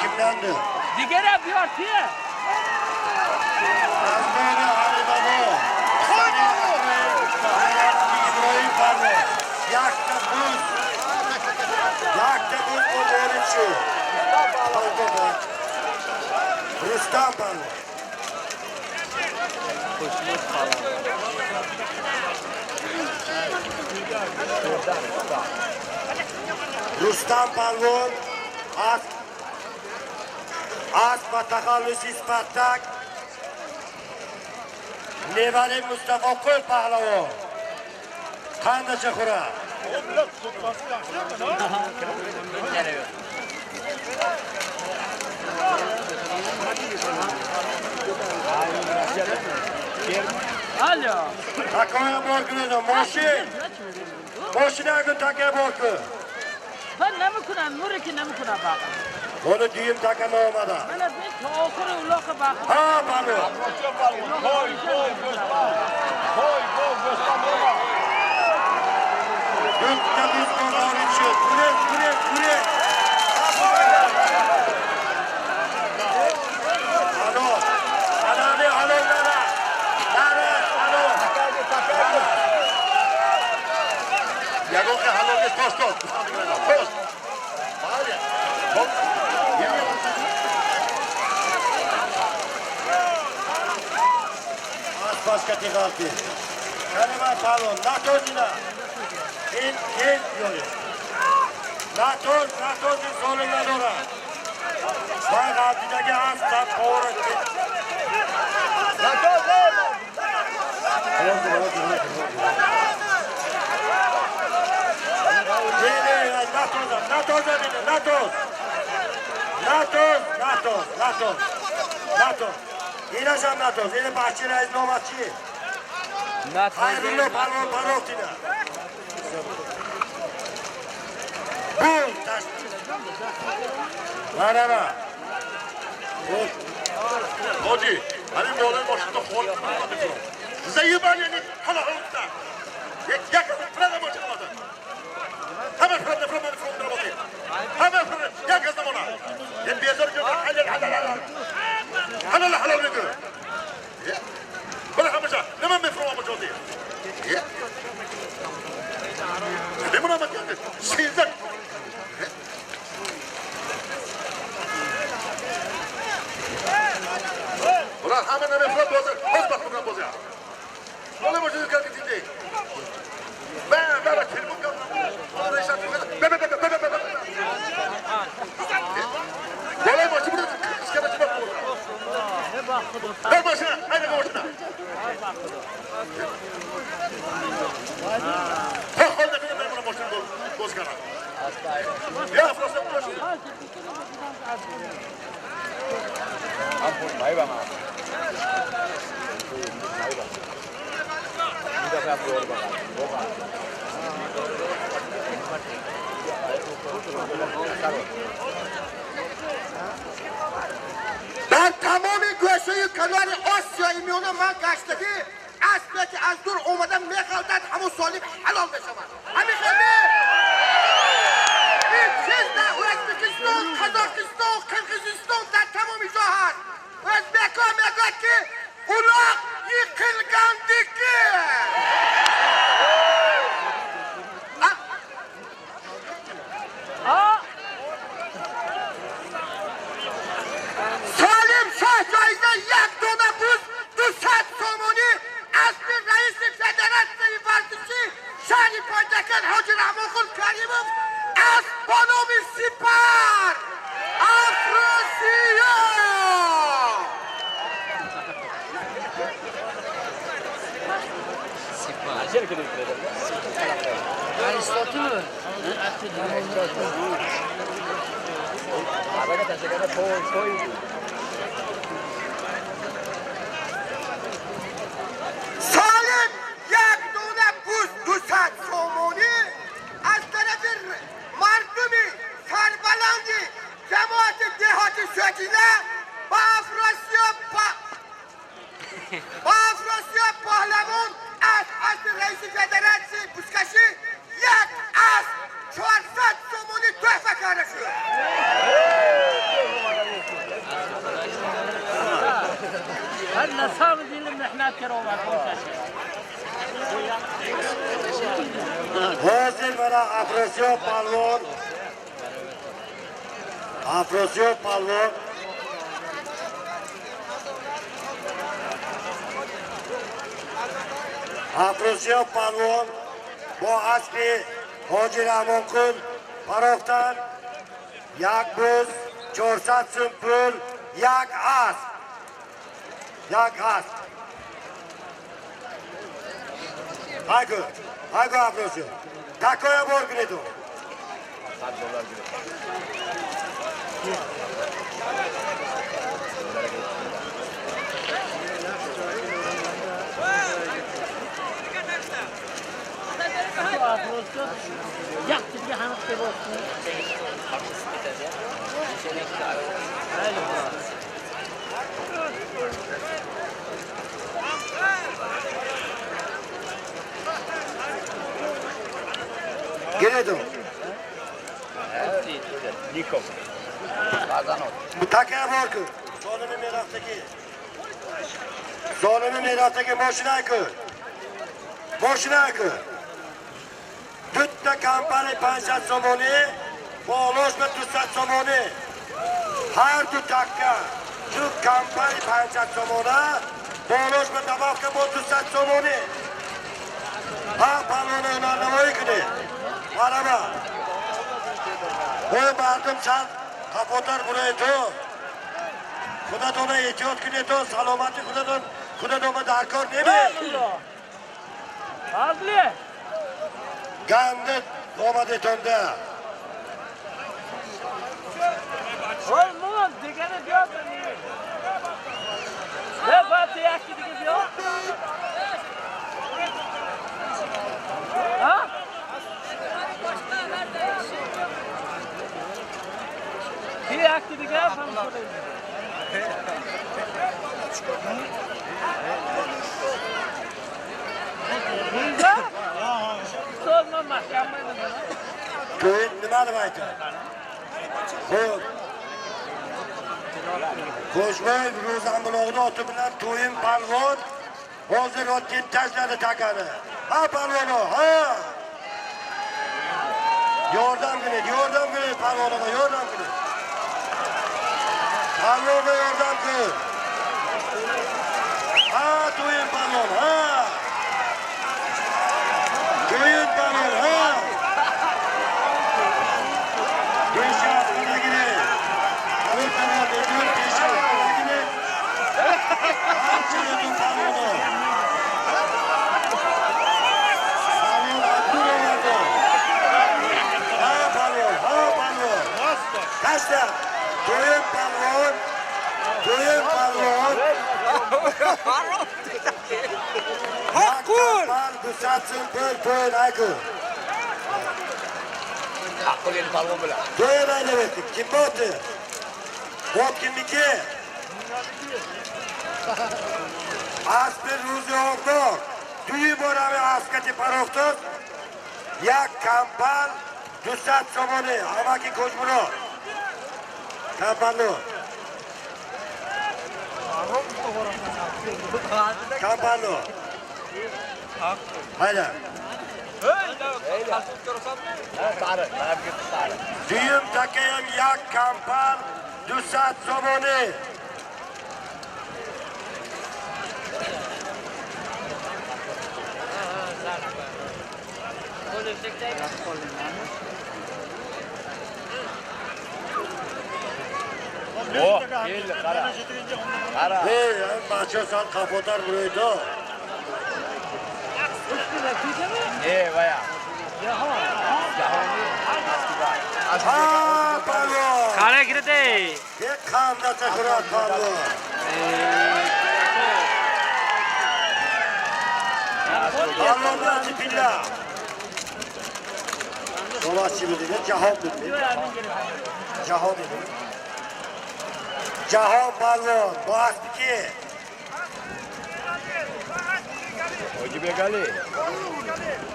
Kimdandir? Дигара биёр тия. Аз моли Алибабо. Иброҳим Палвон. Якта буз. Якта буз ворид шуд. Рустам Палвон. Рустам Палвон аз ба тахаллуси Спартак невари Мустафоқул паҳлавон қандаша хӯрад. Алло. Такоя бор кунед, мошин. Мошина така бор кун. Ман намекунам, нуре ки намекунам бақа. Ҳоло дуюм така наомада. Ман аз ин то охири улоқа бақа. Ҳа, бале. Ҳой, ҳой, гӯспан. Ҳой, ҳой, гӯспан бова. Дутта буз ворид шуд. Кунед, кунед, кунед. Ало, ало, ало, нара. Нара, ало. Ягон ки ҳалол нест, тост, тост. Тост. Бале. Аз пашкати ғалти. Калима палон, натозина. Ин, ин, ёре. Натоз, натоз, ин солим надорад. Вай ғалтидаги аст, та пора. Натоз, Натоз, натоз, натоз. Натоз, натоз, натоз. Натоз. Инашам натоз. Ин бачи раис номаш чи? Хайрулло Палвон Паровтина. Бул таш. На, на, на. Ҳоҷӣ, ҳамин болои мошинто хол заебали, они ҳала ҳалта. Як фрада мошина мата. Ҳама фрада фрада фрада работи. Ҳама фрада як аз намона. Як безор ки ҳалал ҳалал ҳалал. Ҳалал ҳалал мекунад. Бала ҳамаша, нама мефрома мошоти. Бемона макияти. Сизак. Ulan ҳама намефрод бозӣ, боз бахмурам бозӣ. Боле мошин карди тинди. Бе, бе, бе, телефон кардам. Решат бе, бе, бе, бе, бе, бе, бе. Боле мошин бурда, скара чиба бурда. Бе мошина, айда мошина. Та хол накунам мемонам мошин боз кардам. Я афросам мошин. Дар тамоми гӯшаи канори Осиёи Миёна ман гаштагӣ аспе ки аз дур омада меғалтад, ҳамун солим ҳалол мешавад. Ҳамин хеле ин чиз дар Ӯзбекистон, Қазоқистон, Қирғизистон дар тамоми ҷо ҳаст. Ӯзбекҳо мегӯяд ки улоқ yiqilgandiki. Солим шоҳ ҷоиза як дона буз 200 сомонӣ аспи раиси федератсияи варзишӣ шаҳри Панҷакент Ҳоҷи Раҳмонқул Каримов асп бо номи Сипар Афросиёб. Aristotle. Солим як дона буз 200 сомонӣ аз тарафи мардуми сарбаланди ҷамоати деҳоти Сокина ба Афросиёб паҳлавон аз аспи раиси федератсияи бузкашӣ як асп 400 сомонӣ тӯҳфа карда шуд. Афросиёб палвон, Афросиёб палвон, Афросиёб палвон бо аспи Ҳоҷи Раҳмонқул парохтан. Як буз, 400 сум пул, як асп, як асп. Айгу, айгу Афросиёб, такоя бор кунед. Гиредум. Такая бор кун. Золими мерафтагӣ. Золими мерафтагӣ мошина кун. Мошина кун. Дутта компания 500 сомонӣ, болош ба 200 сомонӣ. Ҳар ду такка ду компания 500 сомона, болош ба добавка бо 200 сомонӣ. Ҳа палвона ҳунарнамоӣ кунед. Марҳама. Ой мардум чанд қафотар буроед то. Худатонро эҳтиёт кунед то саломати худатон худатон ба даркор немед. Ганда омадетонда. Ой мон дигане биёд. Не баъд яки дига биёд. Ҳа? Яки дига ҳам To'yin nima deb aytadi? Xo'p. Qo'shboyev Ro'zambuloqni oti bilan To'yin palvon hozir otga tashladi takani. Ha palvon, ha! Yordam qiling, yordam qiling palvonaga, yordam qiling. Palvonga yordam qil. Ha To'yin palvon, ha! To'yin palvon, ha! Taşla. To'yin palvon. To'yin palvon. Haqqul. Dusatsin pul to'yin ayku. Haqqul endi palvon bilan. To'yin aylab etdik. Kim botdi? Bot kimniki? Aspi ruzi oqdor. Duyi borami askati paroxtoz. Як кампал 200 сомонӣ. Ҳамаки Кӯчмурод. Кампалло. Кампалло. Hayda. Дуюм такаям як кампал 200 сомонӣ. Oh, keldi, qara. Qara. Ey, bacha sal qafotar buraydi. Ey, vaya. Jahon. Ha, palvon. Qara kirdi. Qandacha xurat palvon. Palvonlar pilla. Dolaşçı dedi, Jahon dedi. Jahon dedi. Jahon palvon, bu aspiki. Hoji Begali.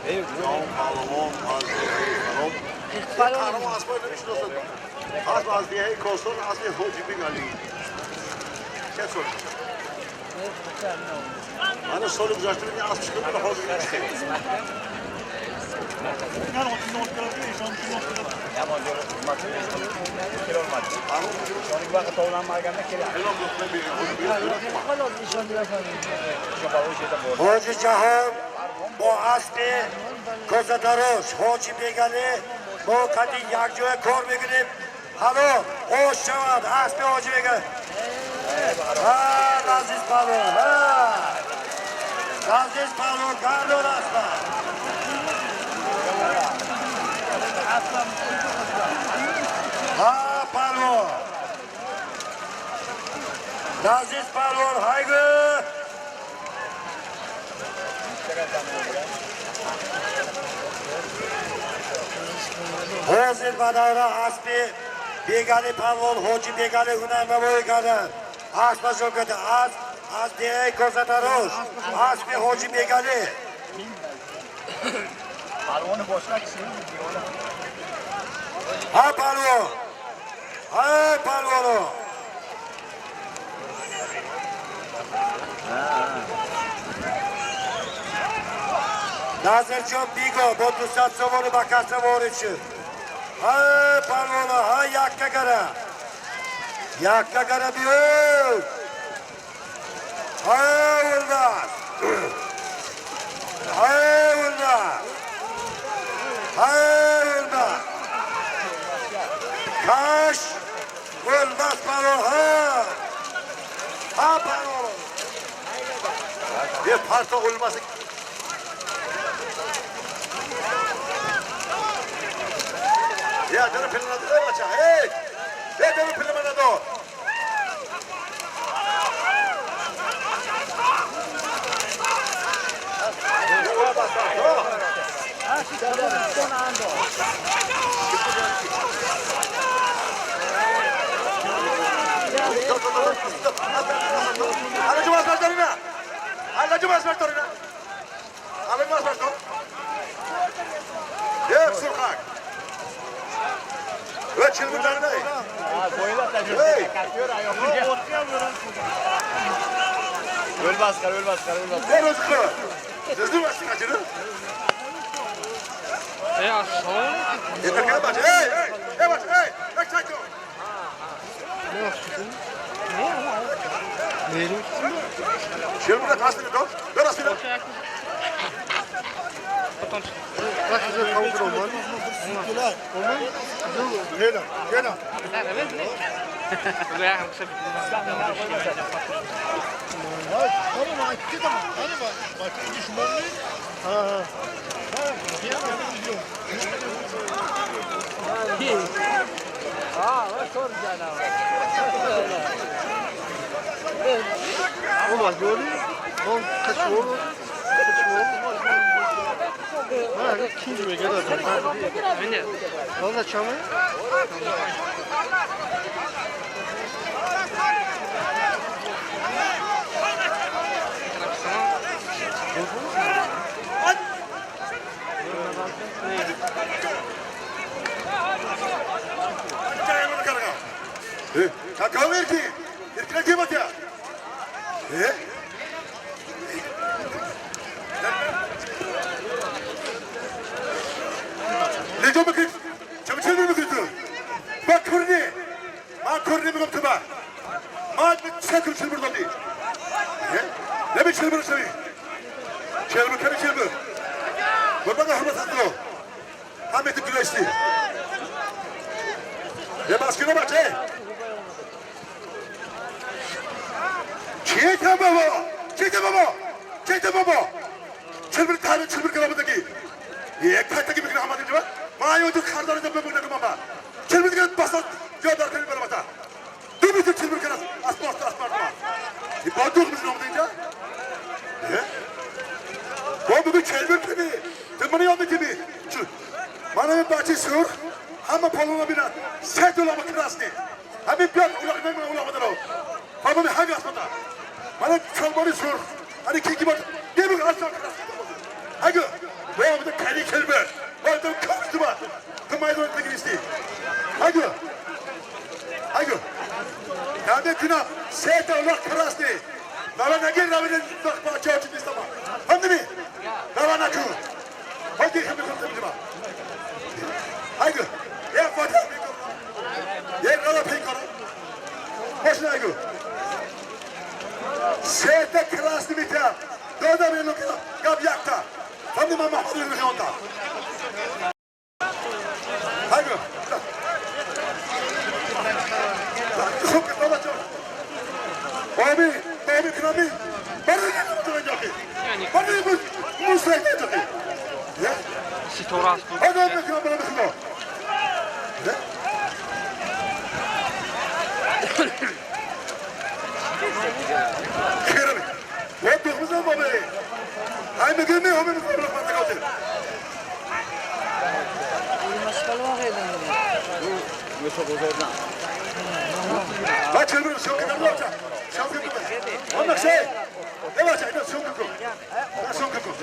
Ey, Jahon palvon, palvon. Qahramon asboy nemiشناسد. Asp az dehay Koston, asp Hoji Begali. Ча сол? Ana соли гузашта asp chiqib, mana hozirgina chiqdi. Ҳоҷи Ҷаҳон бо аспи козатарош Ҳоҷи Бегалӣ мо қади якҷоя кор мекунем. Ҳало ош шавад аспи Ҳоҷи Бегалӣ. Ҳа, Лазиз палвон, ҳа, Лазиз палвон, гардон аспа. Ҳа, палвон, Лазиз палвон, ҳайгӯ. Ҳозир ба давра аспи Бегали палвон Ҳоҷи Бегали ҳунарнамоӣ карданд. Аспашон карда асп аз деҳаи Козатарош, аспи Ҳоҷи Бегалӣ. Ҳа палвон, ҳа палвоно. Назирҷон Биго бо 200 сомонӣ ба касса ворид шуд. Ҳа палвоно, ҳа якка гара, якка гара биё. Ҳа Улназ, ҳа Улназ, ҳа Улназ, каш Улназ палвон, ҳа, ҳа палвоно. Е парта Улназ. Ya dönüp planı da baca. Hey! Ya dönüp planı da. Hadi خبر اگه یه فاتح میکنم یه غلا پیکارم باش نگو سه تا کلاس نمیته دادم اینو که گاب یکتا فهمیدم من محمود رو میخوام تا اگه خوب که بابا جان بابی بابی کرامی برای نمیتونم برای موسیقی جاکی Ситора هذا میکنم برای خدا خیرم و دخمزم بابی های میگم می همه میکنم برای خدا بچه برو شوک کردم بچه شوک کردم اون نقشه نه بچه اینا شوک کن نه شوک کن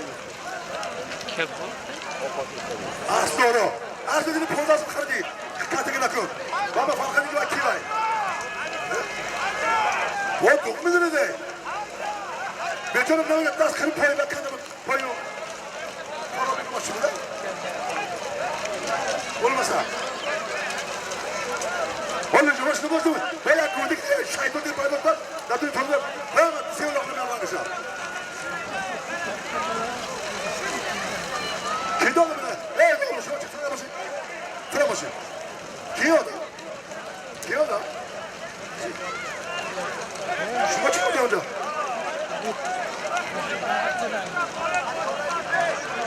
استورو از دیگه پوزاس خریدی کاتگی نکن بابا فقط دیگه کی وای و دخمزم ده بیچاره نمیگه دست خرید پای بکنم پایو پارو میکنم شده olmasa والله جوش نبوزو ولا كودك شايدو دي بايدو دا دي فهمت لا سيو لو ما واقشا كيدو لا لا شو ترى ترى ماشي كيو كيو دا شو تشوف ده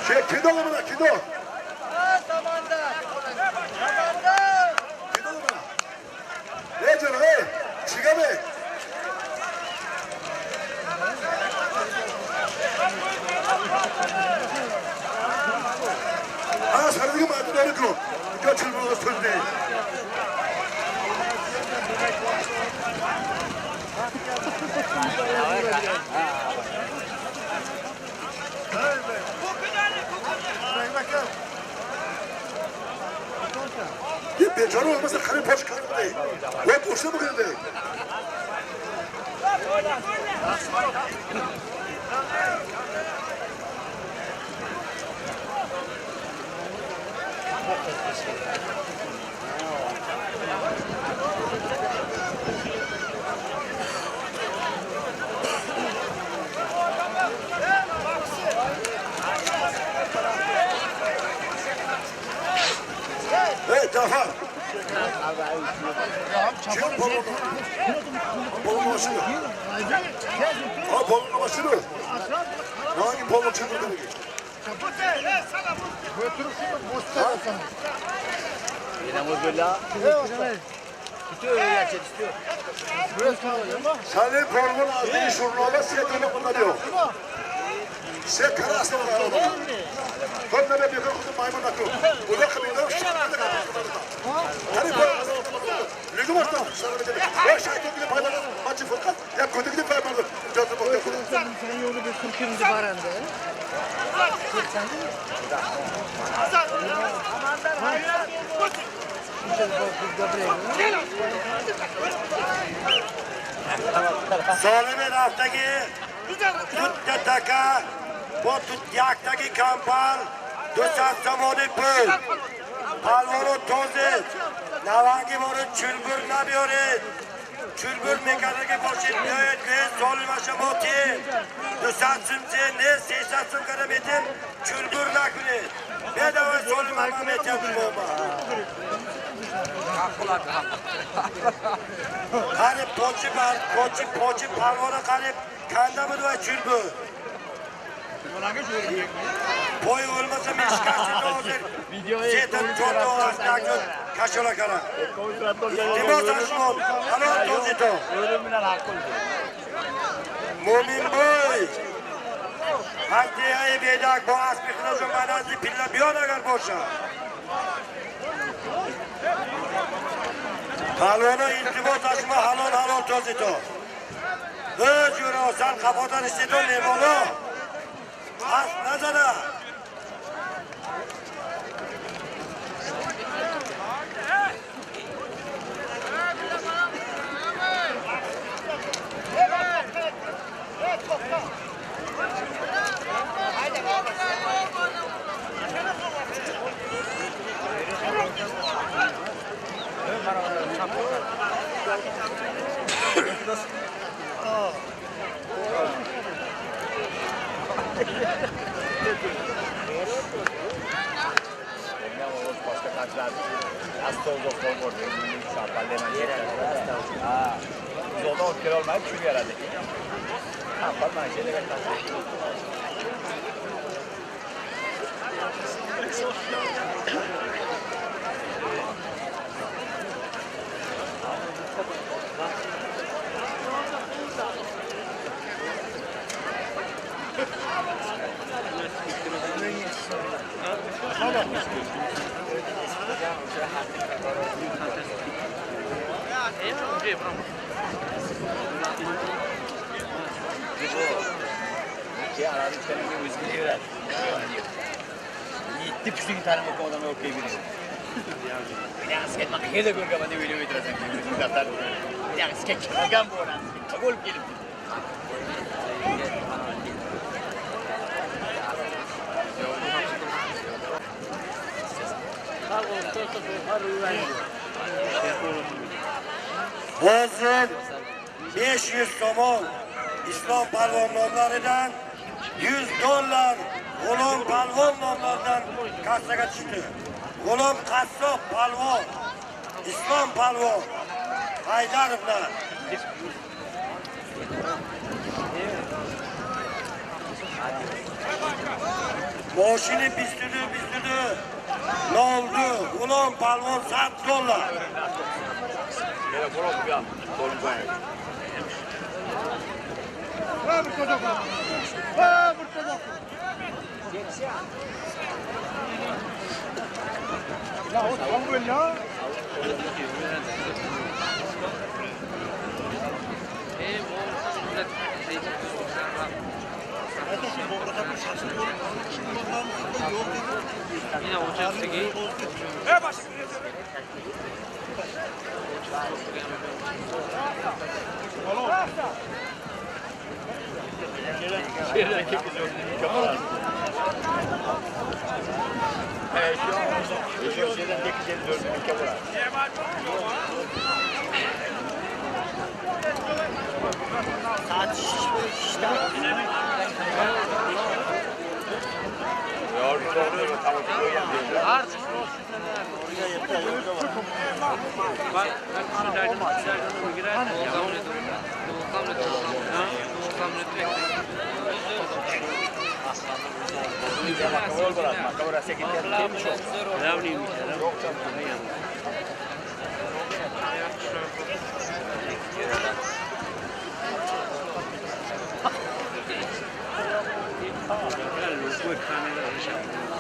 شي كيدو لا كيدو 지갑에 아 사람이 많이 내리고 며칠 먹었을 때 یه بیچاره مثل خرید پاش کرده و پشت بکنه ای جعفر چیو پولو ماشینو ها پولو ماشینو نه این پولو چی رو دیگه سالم پولو از این شورنامه سه تا قدیو سه کراس رو دارم خود نبی بیخ خود مایمون نکو ولا خبيدو لزوم است سر بده وا شاید دیگه پایدا maçı fırkat ya kötü gidip payda cazı bakıyor. Sen yolu bir kırmızı baranda. Sen de mi? Salim raftagi tutta taka با یکتگی کمپر 200 سامانی پول پلوانو توزید نوانگی مورد چلبر نبیارید چلبر میکرده که باشید بیاید گوید سالمش ما تیم 200 سمزه نه 300 سم کرده میتیم چلبر نکنید بیدوه سالم همه میتیم بابا قریب پوچی پوچی پوچی پلوانو قریب کنده بود و چلبر Boy olmasa mishkasi hozir seta to'rtta orasida kashola kara. Iltimos ashmon, halol tozito. Mo'minboy. Hajjiyai bedak bo asbi xilojun banazli pilla biyon agar bo'lsa. Palvona iltimos ashmo halol halol tozito. O'z yurasan qafodan istedo nemono. از نزده Hozir 500 somon Islom palvon nomlaridan $100 G'ulom palvon nomlaridan kassaga tushdi. G'ulom qassob palvon, Islom palvon Haydarovlar. Moshini 22 02 G'ulom palvon $100.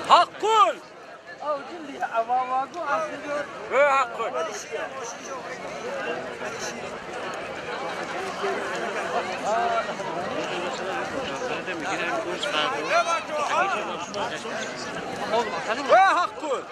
Hakkul! Hakkul! Hakkul!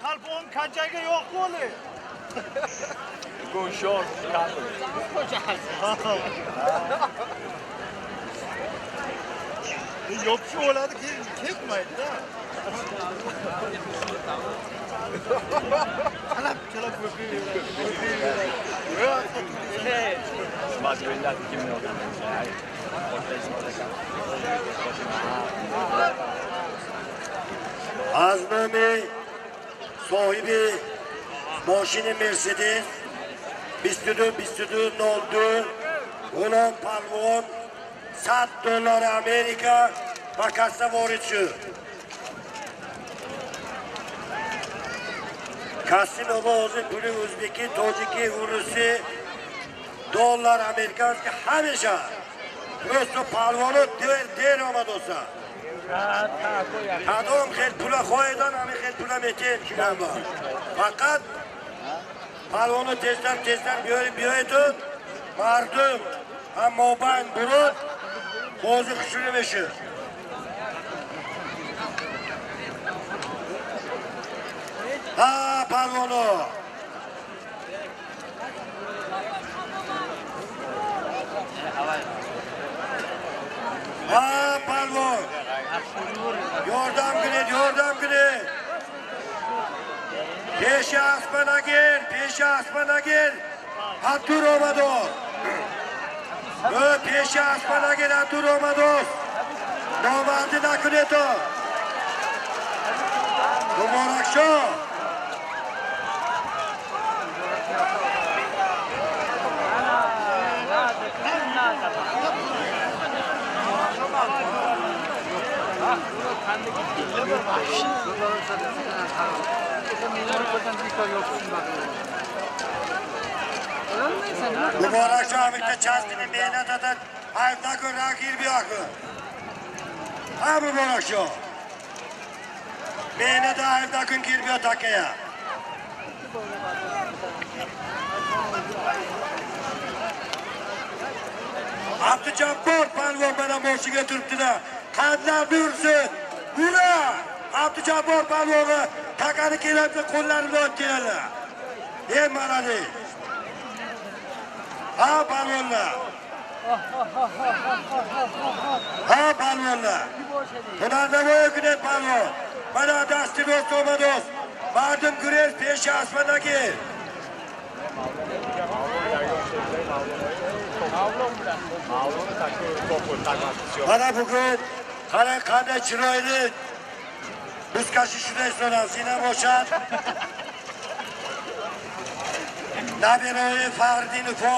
Qalbon kanchaga yo'q qo'li. Go'shor Yopishib oladi, keyin ketmaydi-da. Talab talab Аз номи соҳиби мошини Мерседес 22 22 02 Ғулом Палвон $100 Америка ба касса ворид шуд. Кассиново ҳозир пули ӯзбекӣ, тоҷикӣ, урусӣ, доллар американский ҳамеша. Просто палвоно дер омадоса. Кадом хел пула хоҳедан, ҳамин хел пула метиҳем кинамба. Фақат палвоно тезтар тезтар биёедун, мардум ҳам мобайн бурод, бозӣ хушрӯ мешуд. Ҳа, палвоно! Ha palvon. Yordam кунед, ёрдам кунед. Пеши аспа нагир, пеши аспа нагир. Абдур омадост. Пеши аспа нагир, Абдур омадост. Номардӣ накунед то. Муборакшоҳ. Муборакшоҳ ҳамита часпини меҳнатата айб накун, рагир биёкун. Ҳа Муборакшоҳ. Меҳната айб накун, гир биё такая. Абдуҷаббор палвон mana moshiga turibdi-da. Qanlar yursin. Ura! Abdujabbor palvonni takani keladi, qo'llarini olib keladi. Ey maladi. Ha palvonlar. Ha palvonlar. Hunarnamoyi kuned palvon. Mana dasti rost omadost. Mardum kurez peshi aspadagi. Mana bugun qarang qanday chiroyli buzkashi shunday so'rab zina boshad. Nabiroi Faxriddin Ufo,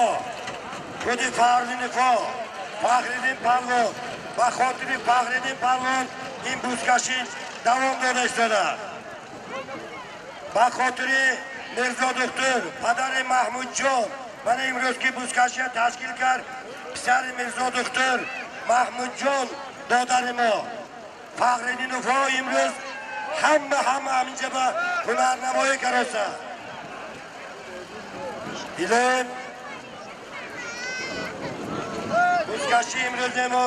Худи Faxriddin Ufo, Faxriddin palvon va xotini Faxriddin palvon ин buzkashi davom doda istoda. Ба хотири Мирзо Духтур, падари Маҳмудҷон, mana имрӯз ки бузкашия ташкил кард, писари Мирзо Духтур Маҳмудҷон додари мо Фахриддин Уфо имрӯз ҳама ҳаминҷа ба ҳунарнамоӣ кароса. Дидем бузкаши имрӯзи мо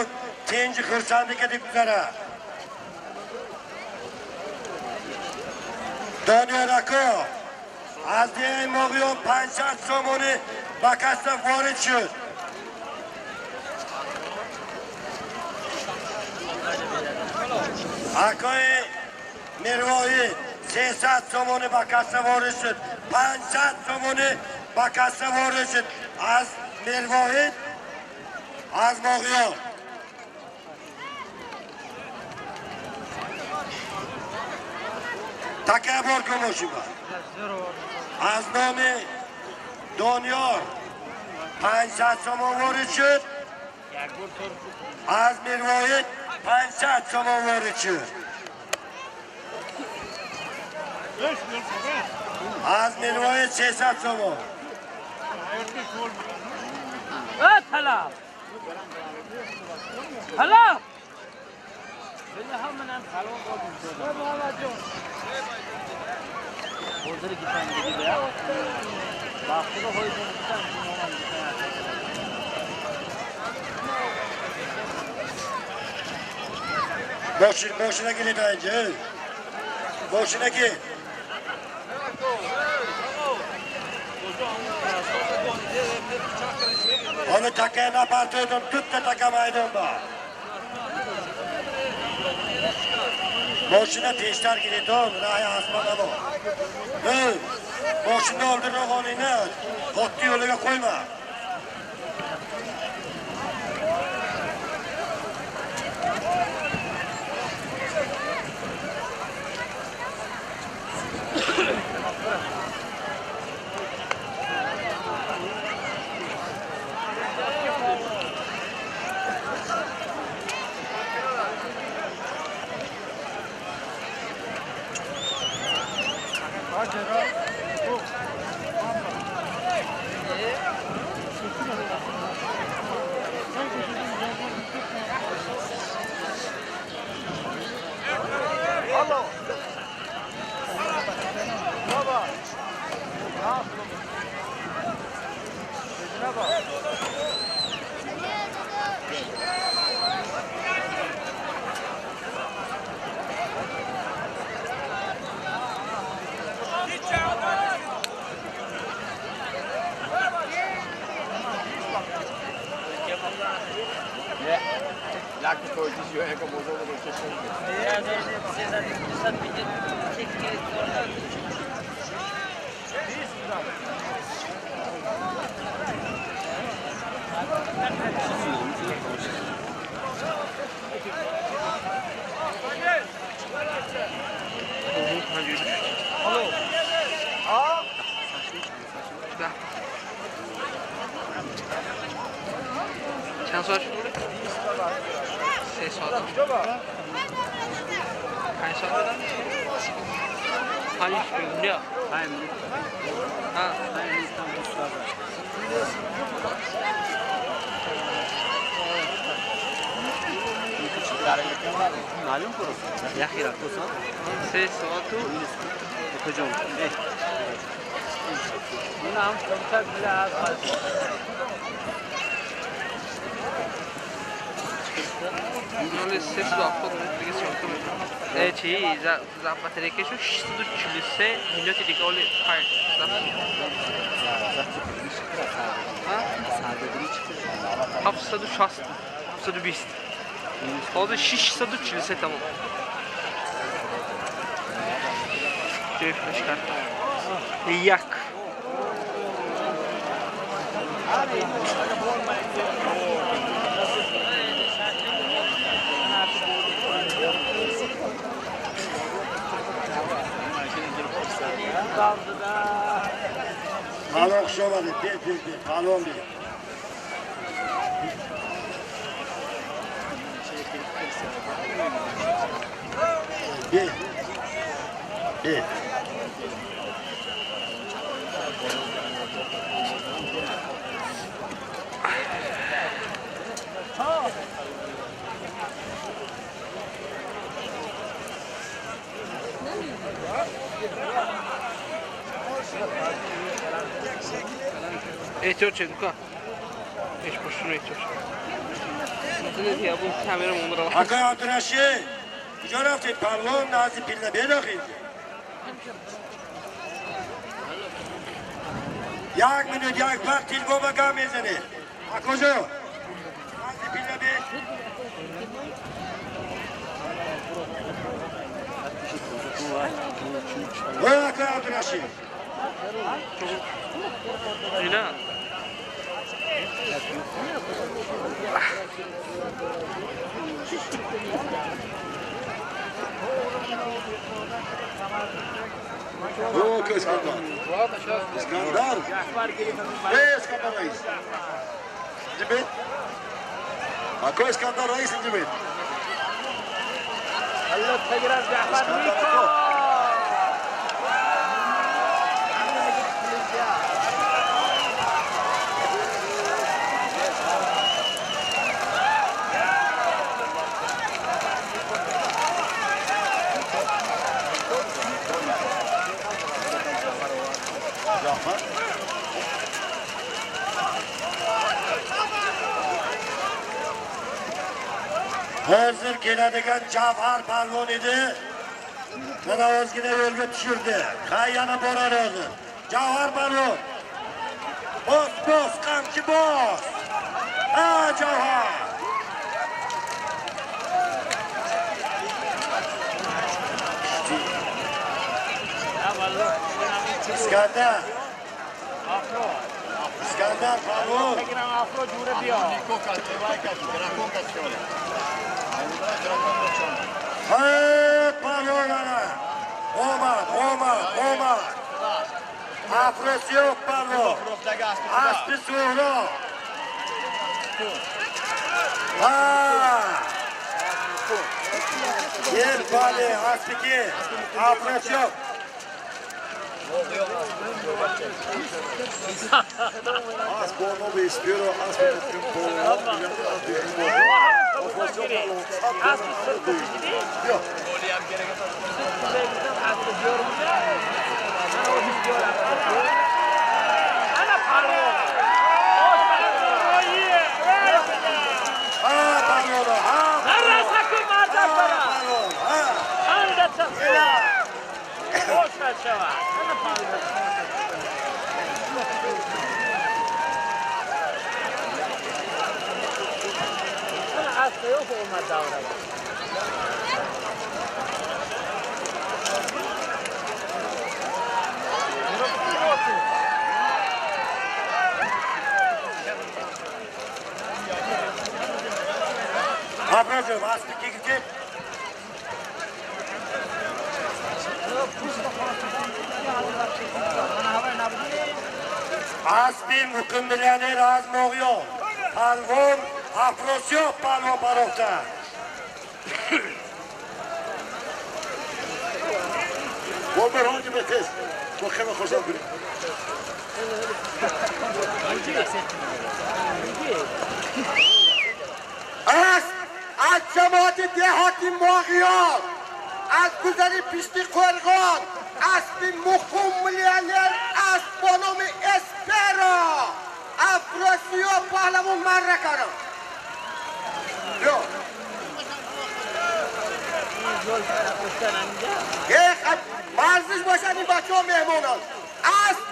тинҷи хурсандӣ кадӣ гузарад. Дониёр ако аз деҳаи Моғиён 500 сомонӣ ба касса ворид шуд. Акои Мирвоҳид 300 сомонӣ ба касса ворид шуд. 500 сомонӣ ба касса ворид шуд аз Мирвоҳид, аз Моғиён. Такая бор кун бошиба. Аз номи Дониёр 500 сомон ворид шуд. Аз Мирвоҳид 500 сомон ворид шуд. Аз Мирвоҳид 300 сомон. Талаб. Талаб. Boşuna gir dayıcı. Boşuna gir. Onu takaya napartıyordum, tut da takamaydın ba. Boşuna peşler gidiyorsun, raya asmana bu. Boşuna öldürün onu ne? Kotlu yoluna koyma. چند ساعت شد؟ 3 ساعت. 5 ساعت بدم؟ 5 میلیون. 5 میلیون. ها 5 میلیون. 3 ساعت و 370 دیگه سال چی زحمت 643 میلیون دیگه اولی 5 760 720 hozir 643 tamom. Ҷои карта. Як. پهلوان خوش آمدید. بیا بیا بیا پهلوان بیا. بیا بیا. Эҳтиёт шед, ука. Еш пошуно эҳтиёт шед. Акай Абдурашид, куҷо рафтед? Паҳлавон назди пилла бедохид. Як минут, як вақт телефон ба гап мезанед. Акоҷо? Назди пилла бе. Ой, акай Абдурашид. Ина. О, Искандар. Искандар. Эй, Искандар Раис. Джибет. Ако Искандар Раис Джибет. Искандар ако. Hozir keladigan Javhar palvon edi. Mana ozgina yo'lga tushirdi. Ha, yana borar hozir. Javhar palvon. Bos, bos, qamchi bos. Ha, Javhar. Iskandar. Iskandar palvon. Hey, palvon ana. Omad, omad, omad. Afrosiyob palvon. Aspi Suhrob. Ha. Yer bali, aspiki. Afrosiyob. Asp bono ispiro, asp دست اومد دوره. Ablacığım aslı gidecek. Asbi mükemmelyane raz moğuyor. Palvon afrosyo palvon parokta. Bomber hangi betes? Bu kime koşan biri. از جماعت دهاتی ماغیان از گذری پشتی قرغان اسب مخم میلیونر اسب با نام اسپرا افراسیاب پهلوان مره کردم. مرزش باشد این بچه ها مهمانان اسب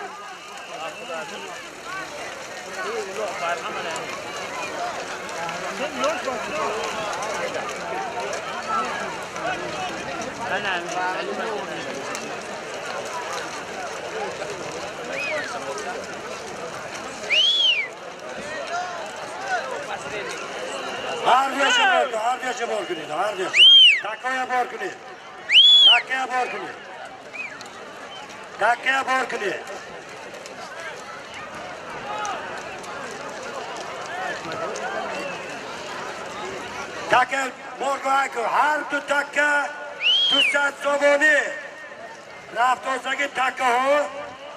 هر دیشه بار کنید هر دیشه تکایا بار کنید تکایا بار کنید تکایا بار کنید تکه بار کن هر دو تکه 200 سومانی رفت تکه ها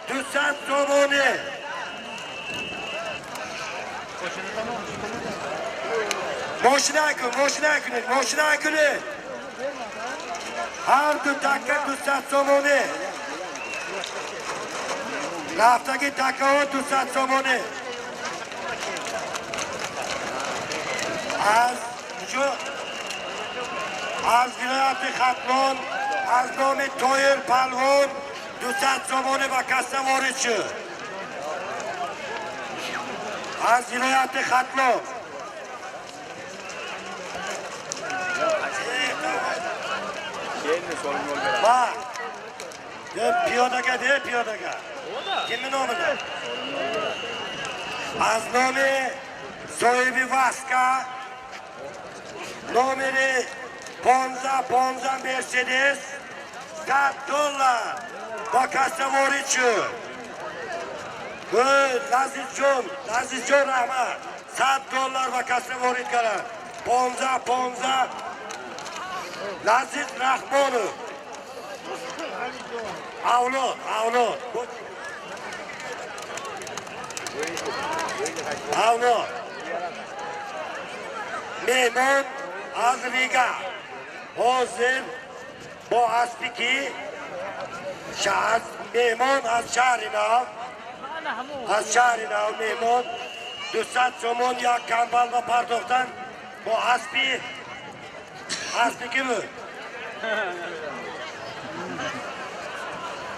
200 سومانی ماشینه کن ماشینه کنید ماشینه کنید هر دو تکه 200 سومانی رفتگی تکه ها 200 سومانی از ولایت ختلان از نام تایر پهلوان 200 سومانی و کسه وارد شد از ولایت ختلان Bak, de piyodага, de piyodага. Kimin nomida? Az nomi sohibi Vaska, nomeri Ponza, Ponza Mercedes, $100 با kassa ворид шуд. Lazizjon, Lazizjon rahmat. $100 ба касса ворид кард. Ponza, Ponza Laziz Rahmonov. Avlod, avlod. Avlod. Mehmon az Riga. Hozir бо аспи ки меҳмон аз шаҳри нав, аз шаҳри нав меҳмон 200 сомон як камбал ба пардохтан бо аспи аспи ки буд?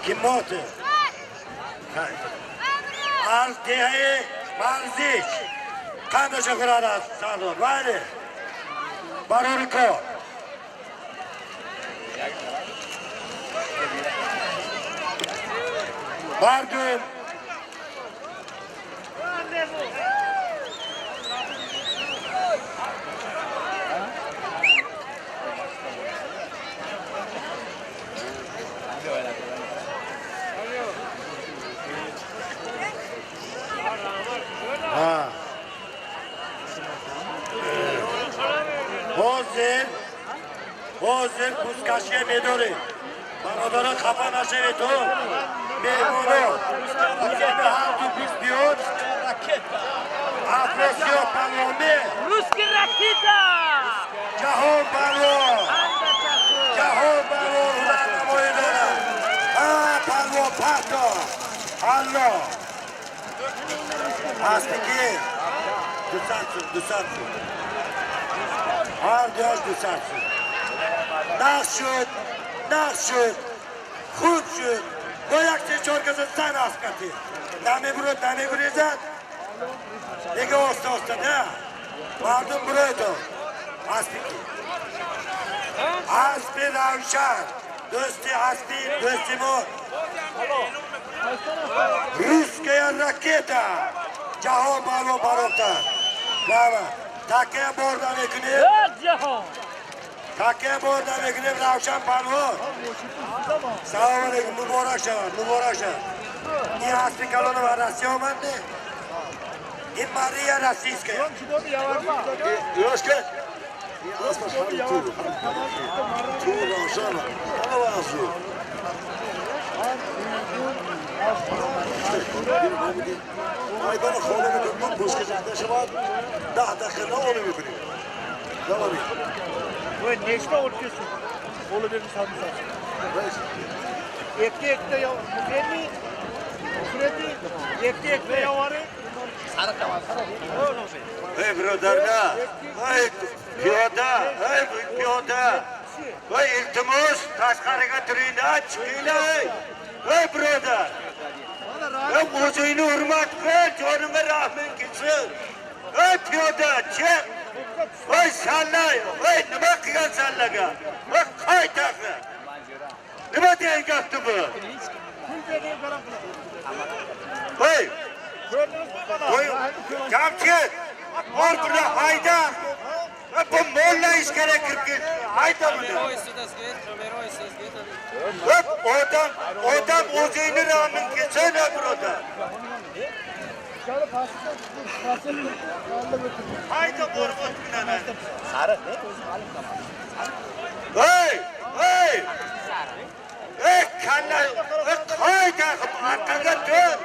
Ким моте? Аз деҳаи Марзиш. Қандаша хӯрад аз сардор? Вайре. Барори кор. Мардум ҳозир пускашия медорем. Бародарон хафа нашавед, меҳмонон. Ҳар ду пуст биёд. Афросиёб палвон. Русский ракета! Ҷаҳон палвон. Ҷаҳон палвон ҳунарнамоӣ дорад. Палвон пахто. Алло. Аспи ки? 200 сум, 200 сум. Ҳар дуяш 200 сум. Нақш шуд, нақш шуд, хуб шуд. Бо як се чор каса зан асп катид. Намебурад, намегурезад. Дига оста оста, не? Мардум буроедон. Аспи ки? Аспи Равшан. Дӯсти аспи, дӯсти мо. Русская ракета. Ҷаҳон паҳлвон барофта. Рама. Такая борда мекунем. Ҷаҳон. Такая борда мекунем Равшан паҳлвон. Салом алейкум, муборак шавад, муборак шавад. Ин аспи калона ба Россия омад не? Ин Мария российская. Ёш ки? Аспаш ҳам ту. Ту Равшан. Ҳама азу. Майдон холӣ мекунем, бузкашӣ нашавад, 10 дақиқа наолӣ мекунем. Давами. Voy, nechta olib kelsin? Qo'li berdi samsasi. Ikkita yo'q, Freddy, ikkita yo'q. Ey birodarlar, ey piyoda, ey piyoda. Ey iltimos, tashqariga turinglar, chiqinglar ey. Ey birodar. Ey o'zingni hurmat qil, joningga rahming kelsin. Ey piyoda, chiq. Ey sallay, ey nima qilgan sallaga? Ey qayt axir. Nima degan gapdi bu? Ey! Jamshid, bor buni hayda. Bu molla ichkariga kirib ketdi. Hayda buni. Odam, odam o'zingni rahming kelsin, birodar. Hayda borib o'tminaman. Sariq, ne? O'zi ma'lum tamom. Ey, ey! Ey, kalla, ey, qayda orqaga tur.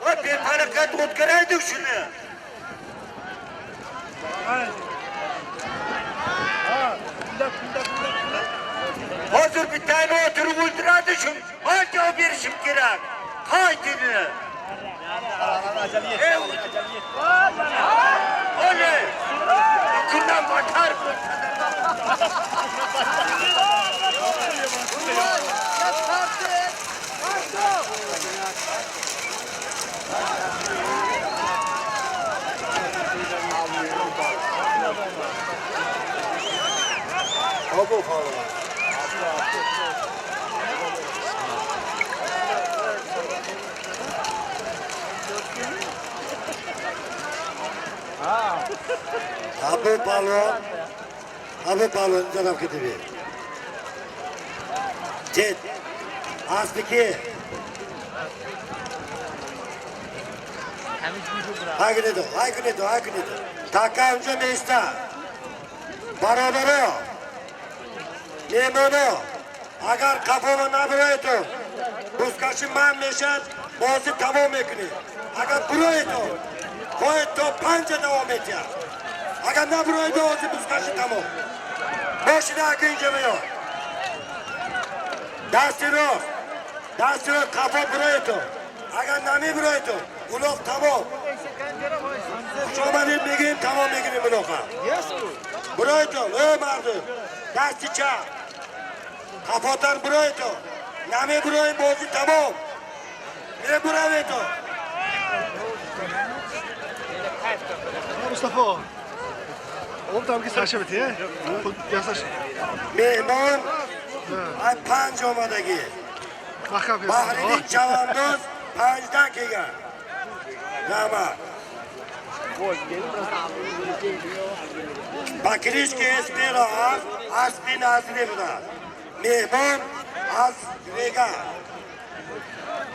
Voy, beparakat o'tkazaylik shuni. Hozir bittani o'tirib o'ldiradi shu. Man javob berishim kerak. Qaytini. Oley! Kundan batar bu. Abu Pahlvan. Abu Pahlvan, Abu Pahlvan janob ketib. Chet. Aspiki. Haykunido, haykunido, haykunido. Taka unja mesta. Бародаро, меҳмоно, агар қафоро набуроедо, бузкаши ман мешад, бозӣ тамом мекунед. Агар буроедо, хоҳед то 5 давом метиҳад. Агар набуроедо, ҳозир бузкаши тамом. Мошина ака инҷа меёд. Дасти рост, дасти рост қафо буроедо. Агар намебуроедо, улоқ тамом. Хуш омадед мегӯем, тамом мекунем улоқа. Буроедон, эй мардум, дасти чап. Қафотар буроедон. Намебуроем, бозӣ тамом. Мебураведон. Mustafa. Oğlum tam ki saçma bitti ya. Yasaş. Меҳмон ай 5 омадагӣ. Баҳриддин Чавандоз 5-дан келgan. Rahmat. Ба кличке Эспера аспи назри буданд. Меҳмон аз Рега.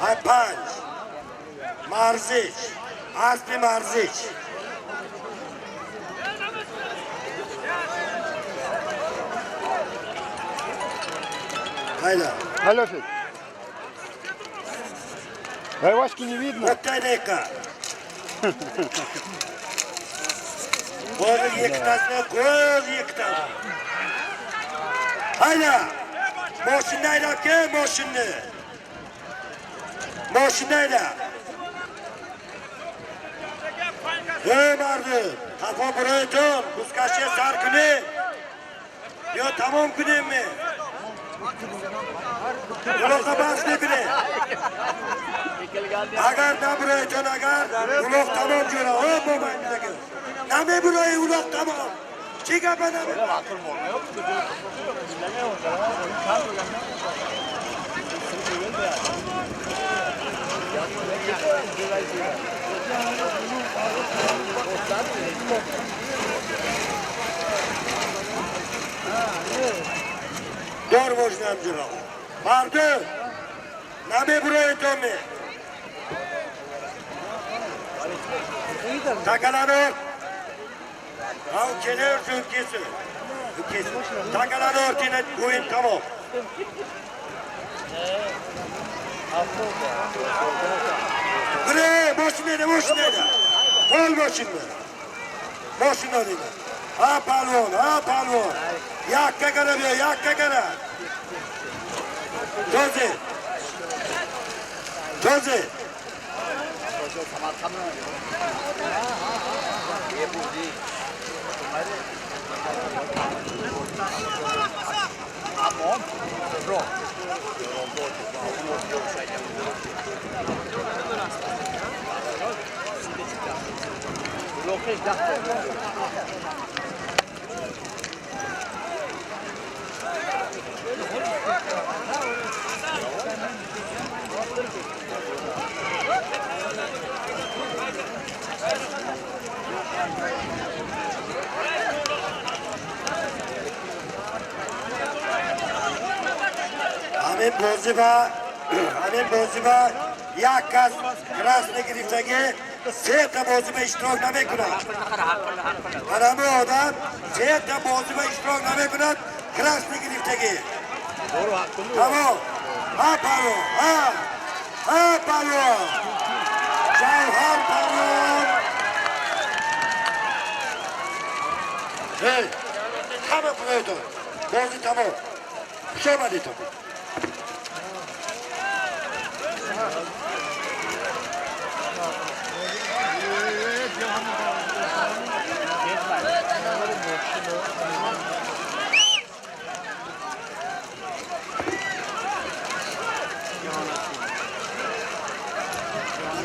Ай 5. Марзиш. Аспи Марзиш. Hayda. Алло, Федь. Васьки не видно. O'ttaylikka. Hozir ikkitasini qo'y, ikkitasi. Hayda. Moshinni haydab kel, moshinni. Moshinni hayda. Ey mardi, qafo burayton, buzkashga sar kuni. Yo tamom kunimmi? Uloqqa bas mekuni. Agar naburayton agar uloq tamom jo'ra. O bo'lmaydi. Name buray uloq tamom. Чӣ гапа наме? Дор бошнам ҷиро. Мардум, намебуроед томе. Такаланор. Ав келер кеси. Кеси. Такаланор тине гӯем тамом. Бре, мошинеде, мошинеде. Пол мошинеде. Мошинеде. А палвон, а палвон. Якка кара биё, якка кара. Този. Този. Ҳамин бозӣ ба ҳамин бозӣ ба як кас красный гирифтагӣ сета бозӣ ба иштирок намекунад. Ҳамин одам сета бозӣ ба иштирок намекунад, красный гирифтагӣ. Тамом. Ҳа палвон, ҳа. Ҳа палвон. Ҷавҳар палвон. Эй, ҳама пулоятон. Бозӣ тамом. Хуш омадедтон.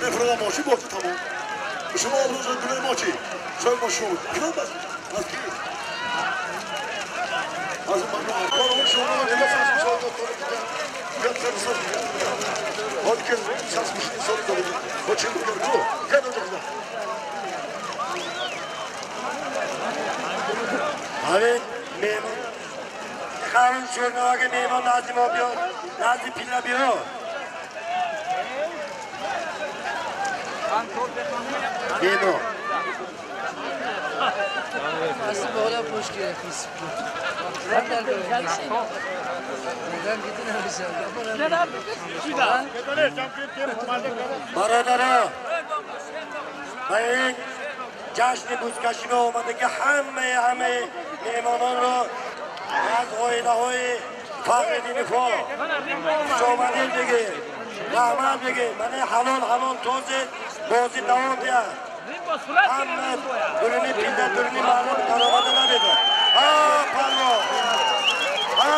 Мефрода мошин бозӣ тамом. Шумо обрӯзон гунои мо чӣ? Соҳиб мошин кидам бас аз ки? Аз ман шумо дига сас мешавад. Ҳод ки сас мошин соли доред. Бо чӣ ку? Кадом ҷо? Ҳамин меҳмон харун шурнаваги меҳмон назди мо биё, назди пилла биё. Меҳмон. Aslında بالا پشت گرفت. Бародаро, ба ин ҷашни бузкашиба омадагӣ ҳамаи меҳмононро аз оилаҳои Фахриддини Фо хушомадид бигем, раҳмат бигем. Мана ҳалол ҳалол този бозӣ давом диҳад. Ҳама дуруни пилла, дуруни маълум даромада намедод. Ҳа палвон, ҳа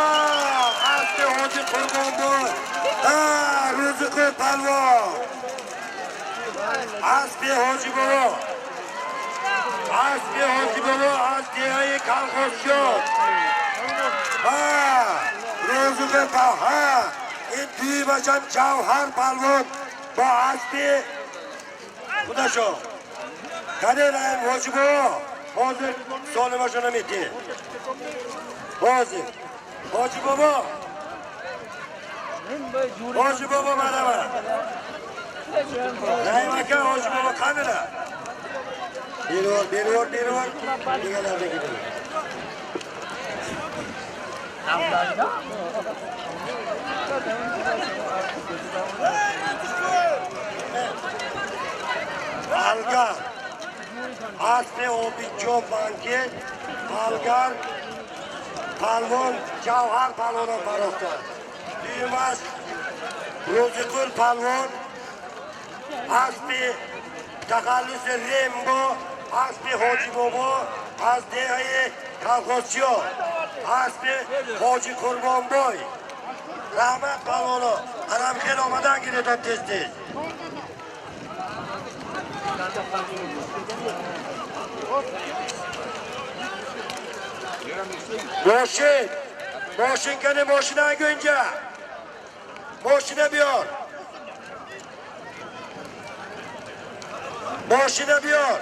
асли ҳоҷи Қурбонбой, ҳа Рӯзиқул палвон, аспи ҳоҷи бобо, аспи ҳоҷи бобо аз деҳаи Калхозшод. Ҳа Рӯзиқул ҳа ин дуюмашам Ҷавҳар палвон бо аспи худашон. Каде раем ҳоҷи бобо? Ҳозир солимашона метиҳем. Ҳозир. Ҳоҷи бобо. Ҳоҷи бобо марҳамат. Раим ака ҳоҷи бобо қанила? Беривор, беривор, беривор. Дигарlarda ketadi. Алгар. Аспи Обидҷон банки Алгар палвон Ҷавҳар палвонам барохта. Дуюмаш Рӯзиқул палвон аспи тахаллуси Рембо аспи ҳоҷи бобо аз деҳаи Калхозчиё аспи ҳоҷи Қурбонбой. Раҳмат палвоно, анам хел омадан гиредон тез тез. Мошин! Мошин кани мошина айгу инҷа! Мошина биёр! Мошина биёр!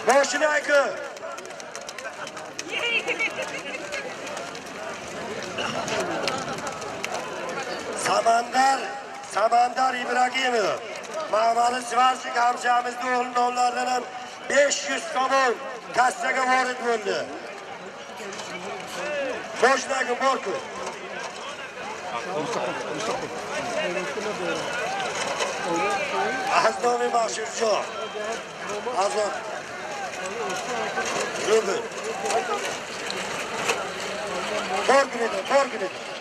Мошина айгу! Samandar, Samandar İbrahimov, Mamalı Svarşik hamşamızda oğlunun onlardan 500 somon kassaga vorid bo'ldi. Moshinagi borku. Az nomi Mashurjon. Azon. Rubl. Bor kunida, bor kunida.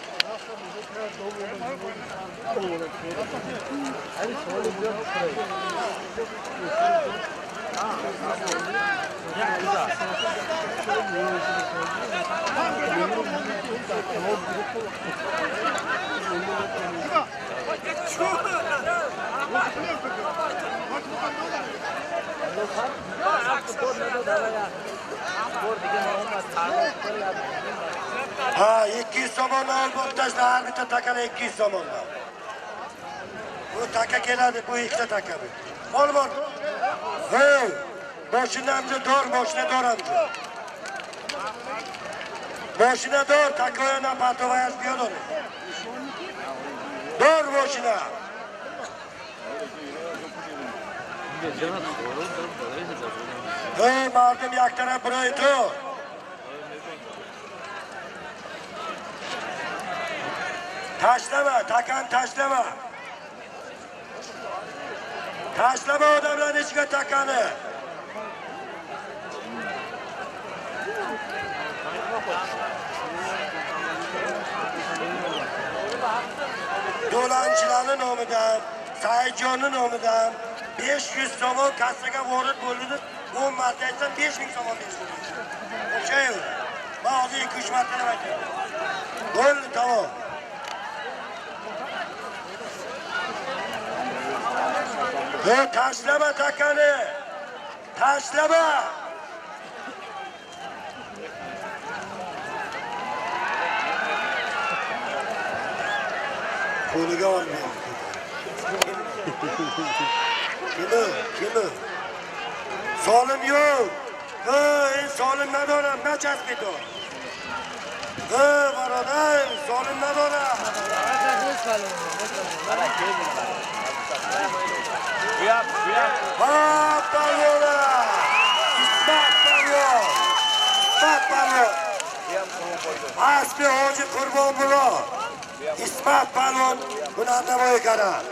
Ha, 200 somondan olib o'ttasizlar, har bitta takani 200 somondan. Bu taka keladi, bu ikkita taka bu. Ol bor. Hey, moshina amca dor, moshina dor amca. Moshina dor, takoyana patovayas biyodor. Dor moshina. Hey, mardim yak taraf biroy to. Tashlama, takan tashlama. Tashlama odamlarni ichiga takani. Do'lanchilarning nomidan, Saidjonning nomidan 500 somon kassaga vorid bo'ldi deb 10 marta aytsam 5000 somon bersin. O'xshayver. Men hozir 2-3 marta aytaman. Bo'ldi, tamom. Hey, tashlama takani! Tashlama! Qo'liga olmayapti. Kimi? Kimi? Solim yo'q. Hey, solim nadoram, nachasbido. Hey, barodar, solim nadoram. Ha, palvona! Ismat palvon! Ismat palvon! Asbi Hoji Qurbon bulo! Ismat palvon hunarnamoyi karad.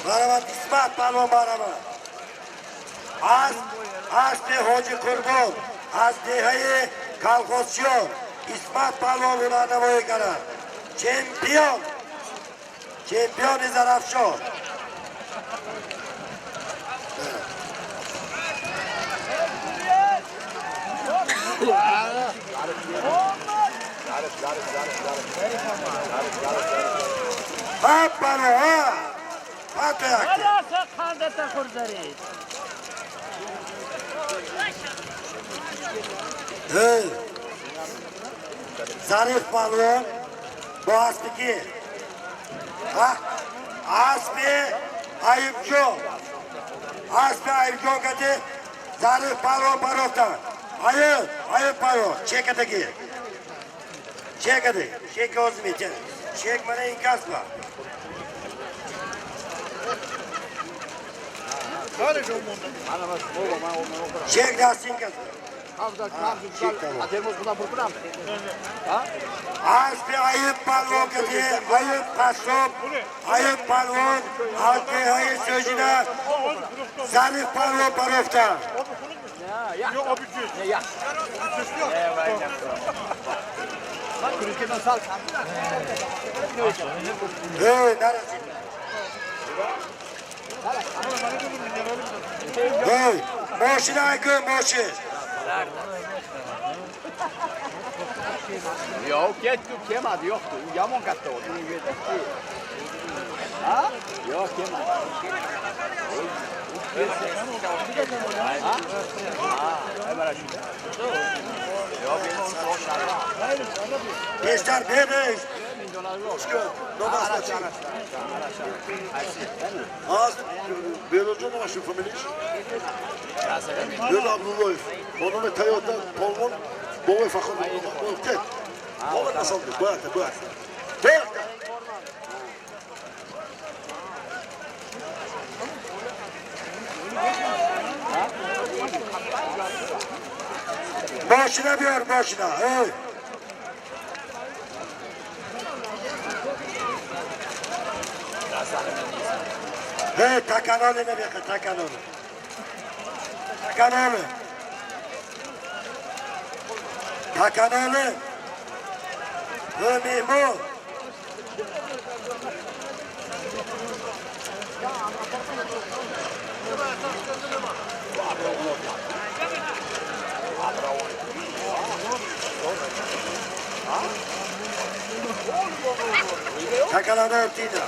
Marhamat, Ismat palvon marhamat. Asbi Hoji Qurbon az dehayi kolxozchiyon Ismat palvon hunarnamoyi karad. Chempion! Chempion Zarafshon. Zarif palvon bu asbiki. Ha? Asbi Ayubjon. Asbi Ayubjon kati Zarif palvon parofdan. Ayub, Ayub palvon chekadagi. Chekadi. Chek o'zim aytadi. Chek mana inkasba. Chek dast inkasba. Asbi Ayub palvon kati, Ayub qassob, Ayub palvon Altehay so'zina Zarif palvon parofdan. Hey, neresi? Hey, moshina ayku, moshin. Yo'q, ketdi, kelmadi, yo'qdi. U yomon katta bo'ldi. Uni yetdi. Ha? Yo'q, kelmadi. Ha? Ha, mana shu. Yo'q, Peshtar berish. Az Berojон номаш фамилиш? Бероз Абдуллоев. Бо номи Тойота полвон бобои Фахр тет. Бобо насолди. Боякта, боякта. Боякта. Boshina ber, boshina. Ey. Hey, takanoli ne beqa, takanoli. Takanoli. Takanoli. Ey, mehmon. Takalani o'rtiydi.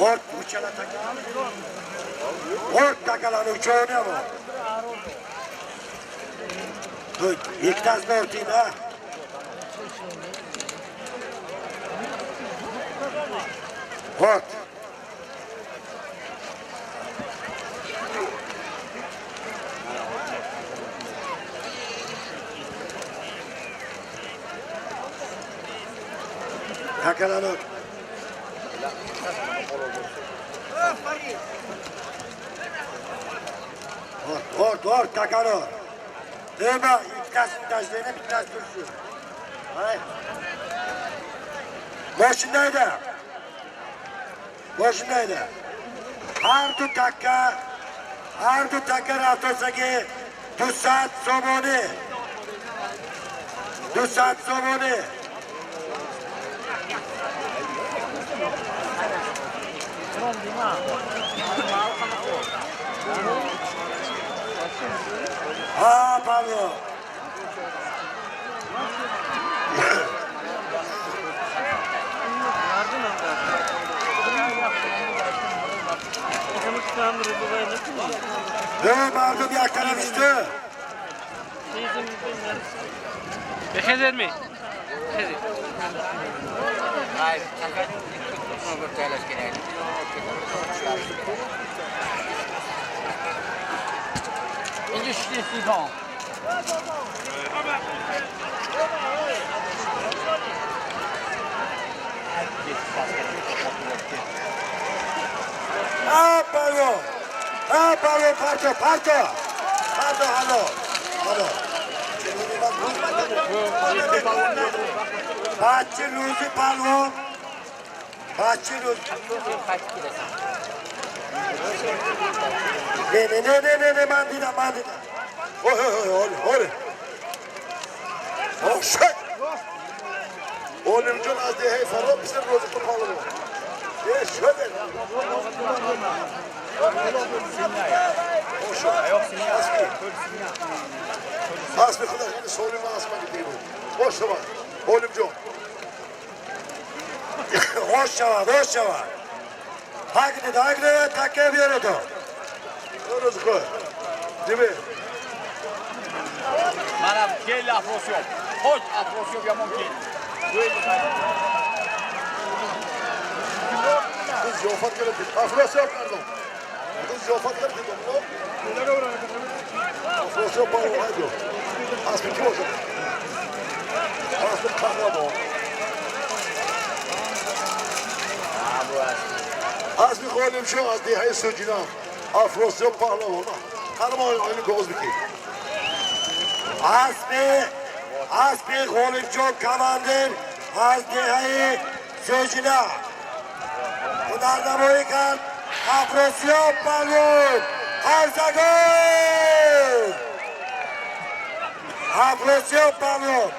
Ort uchala takalani. Ort takalani uchovini ham ort. Ikkitasini o'rtiydi. Ort. Takalanur. Ort, ort, ort, takanur. Nima, ikkitasini tashlaydi, bittasi tursin. Hay. Boshindaydi. Boshindaydi. Har du takka, har du takka raftosagi 200 somoni. 200 somoni. Ha, Pablo. Ne mardum yaktaran işte. Bexezer mi? Xezer. Hayır, İnce şişesi. Ha, Pablo. Ha, Pablo, parto, parto. Parto, halo. Halo. Bachchi ruzi palvon. Bachchi ruzi. Ne, ne, ne, ne, ne, ne, man dida, man dida. Oy, oy, oy, oy. Oh, shit. Olimjon az dehay farrob bizlar ro'zi qilib. E, shit. Asmi xudo, endi so'rayman asmaga deyman. Xo'sh shava. Olimjon. Xo'sh shava, xo'sh shava. Hagni, hagni takka beradi. Ro'zi qo'y. Nima? Mana keldi Afrosiyob. Xo'sh, Afrosiyob yomon keldi. Biz ziyofat qilib, Afrosiyob pardon. Biz ziyofat qilib dedim. Afrosiyob pardon haydi. Asmi kim olsun? Asmi qahramon. Asmi G'olimjon az dehay So'jidan. Afrosiyob pahlavon. Qahramon oyni o'zbeki. Asmi G'olimjon komandir az dehay So'jina. Hunarnamoyi karд Afrosiyob palvon. Qarsagol! Afrosiyob palvon.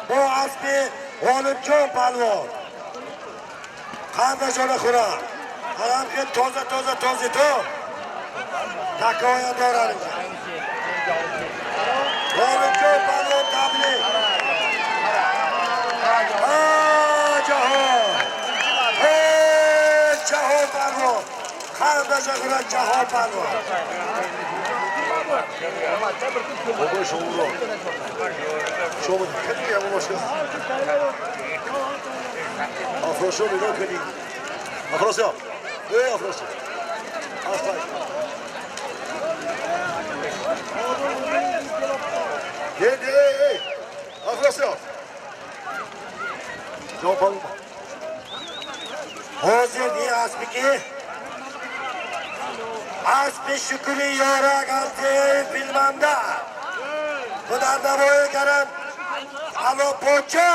Bu asbi G'olimjon palvon. Qanday jo'ra xura. Qaramki toza toza toza to. Такоя дорад инҷа. Ғолибҷон палвон таблик. Ҷаҳон. Ҷаҳон палвон. Хандаша хӯрад ҷаҳон палвон. Бобои шуморо. Шумо хеле ҳамон бошад. Афросиёб нигоҳ кунед. Афросиёб. Эй Афросиёб. Афросиёб. Эй, эй, эй. Афросиёб. Ҷавоб палвон. Ҳозир ин аспи ки аспи шукри ёрак аз деҳаи Филманда ҳунарнамоӣ карданд. Алопоча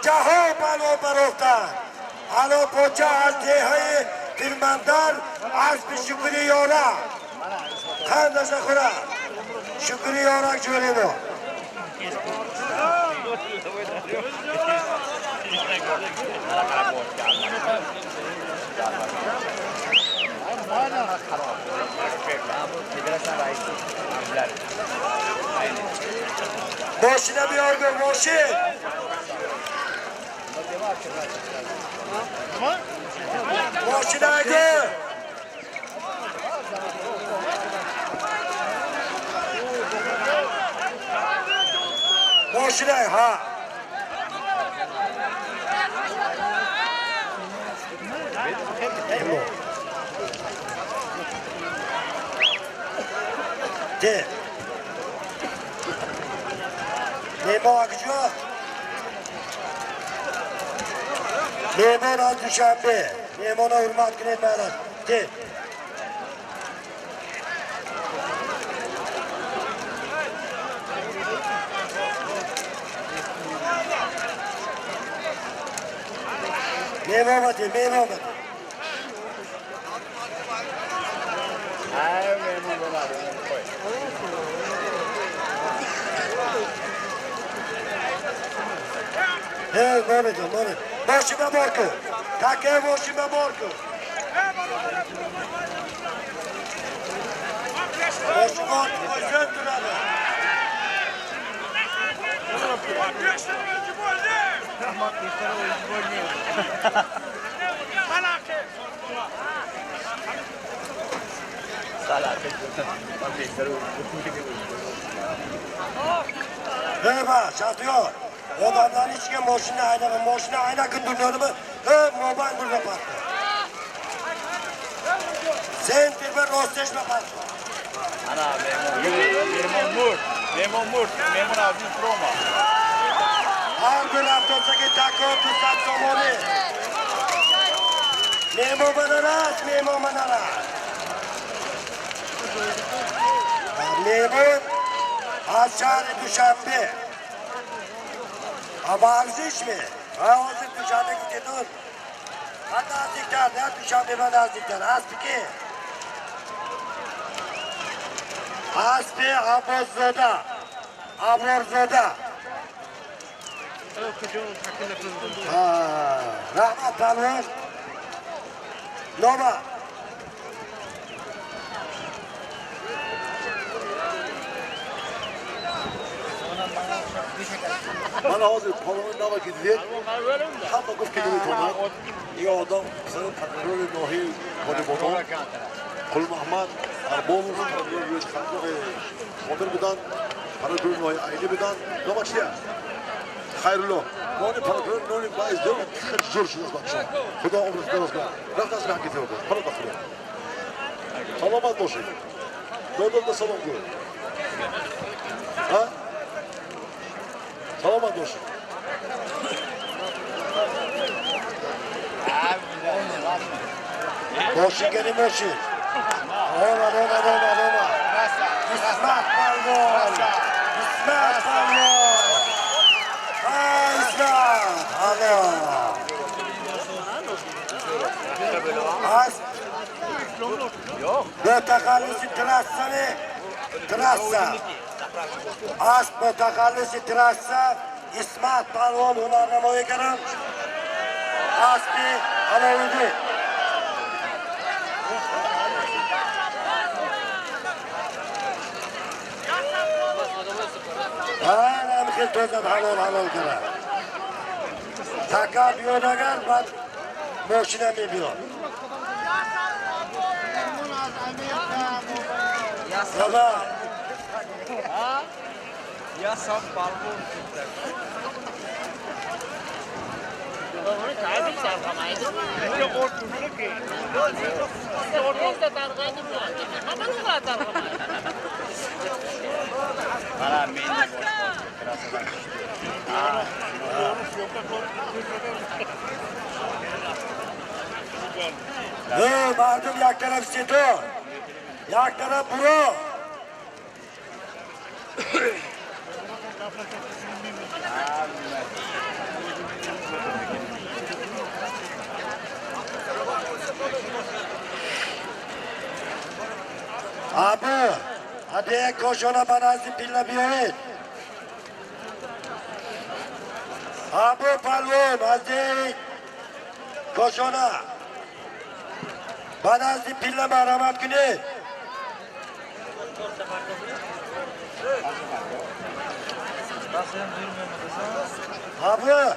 ҷаҳон палвон барофтанд. Алопоча аз деҳаи Филмандар аспи шукри ёрак. Хандаша хӯрад. Шукри ёрак ҷӯри мо. Мошина биёр гӯ, мошин. Мошина гӯ. Мошина, ҳа. Де. Меҳмон акҷо? Меҳмон аз Душанбе. Меҳмонро ҳурмат кунед майрат. Де. Меҳмон бате, меҳмон бате. Эй, момедо, момед. Мошин ба бор кун. Таке мошин ба бор кун. Мошин бор кун, зуд турада. Эй, Шахтиёр. Odamlarni ichiga moshina haydama, moshina hayda kun dunyodimi? Ey, mobayn burda patdi. Sentr va Rostechma patdi. Ana mehmon, mehmon murd, mehmon murd, mehmon aziz Roma. Har bir avtobusga takon 200 somoni. Mehmon mana mehmon mana. Mehmon az shahri Dushanbe. Varzishmi? Ha, hozir Dushanbega ketur. Ha, nazdiklar, ha, Dushanbe va nazdiklar. Aspiki. Aspi Abboszoda. Abrorzoda. Ha, rahmat palvon. Noma. Ман ҳозир палвони нава ки дидед, ҳама гуфт ки наметавонад. Ин одам писари прокурори ноҳияи Конибодом Қулмаҳмад Арбобов, прокурори Қодир буданд, прокурори ноҳияи Айнӣ буданд. Нома чи аст? Хайрулло. Нони прокурор нони баъз дор хеле зур шудааст бача. Худо умрат дароз кунад. Рафт аз раҳ китоб. Паро ба Худо. Саломат бошед. Дододда салом гӯ. Ҳа? Саломат бошед. Мошин гани мошин. Омад, омад, омад, омад. Исмат палвон. Исмат палвон. Ҳа, Исмат. Алло. Асп бо тахаллуси трассани трасса. Асп бо тахаллуси трасса Исмат палвон ҳунарнамоӣ карданд. Аспи Аловиддин. چخیل توزد حلال حلال کرد تکا بیاد اگر بعد ماشینه می بیاد بابا یا سب بالبون مردم یک طرف سیتو یک طرف برو ابو ابی کاشانه بنازی پیله بیارید ابو پلوان از کاشانه بنازی پیله مرحمت کنید ابو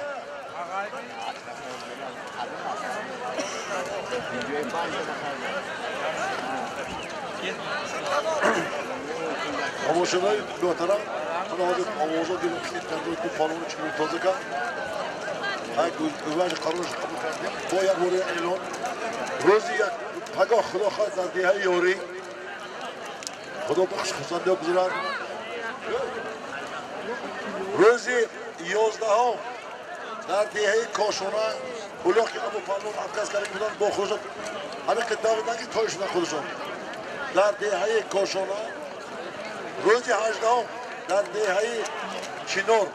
Тамошобинои муҳтарам, ман ҳозир овозо дидам ки карда ки фалони чӣ тоза кард. Гӯзбанди қарораш қабул кардем. Бо як бори эълон рӯзи як пагоҳ худо хоҳад дар деҳаи ёрӣ худо бахш хусандиё гузарад. Рӯзи 11 дар деҳаи Кошона улоқи Абу Палвон отказ карда буданд бо худашон ҳамин қиддавидан ки той шуданд худашон. Дар деҳаи Кошона рӯзи 18 дар деҳаи Чинор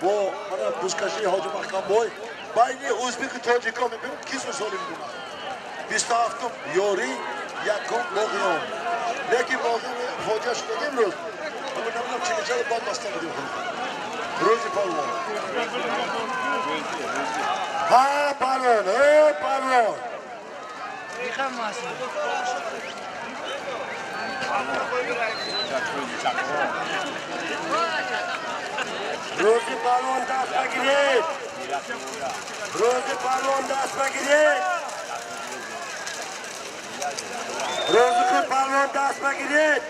бо мана бузкашии Ҳоҷи Маҳкамбой байни ӯзбеку тоҷикҳо мебинем ки соли мемонад. 27 ёрӣ якум боғиён. Лекин боғиён фоҷиа шудаги имрӯз. Ама намедонам чӣ мешавад, бояд баста будем худо. Рӯзи палвон. Ҳа палвон, э палвон. روزی پهلوان دست بگیرید روزی پهلوان دست بگیرید روزی پهلوان دست بگیرید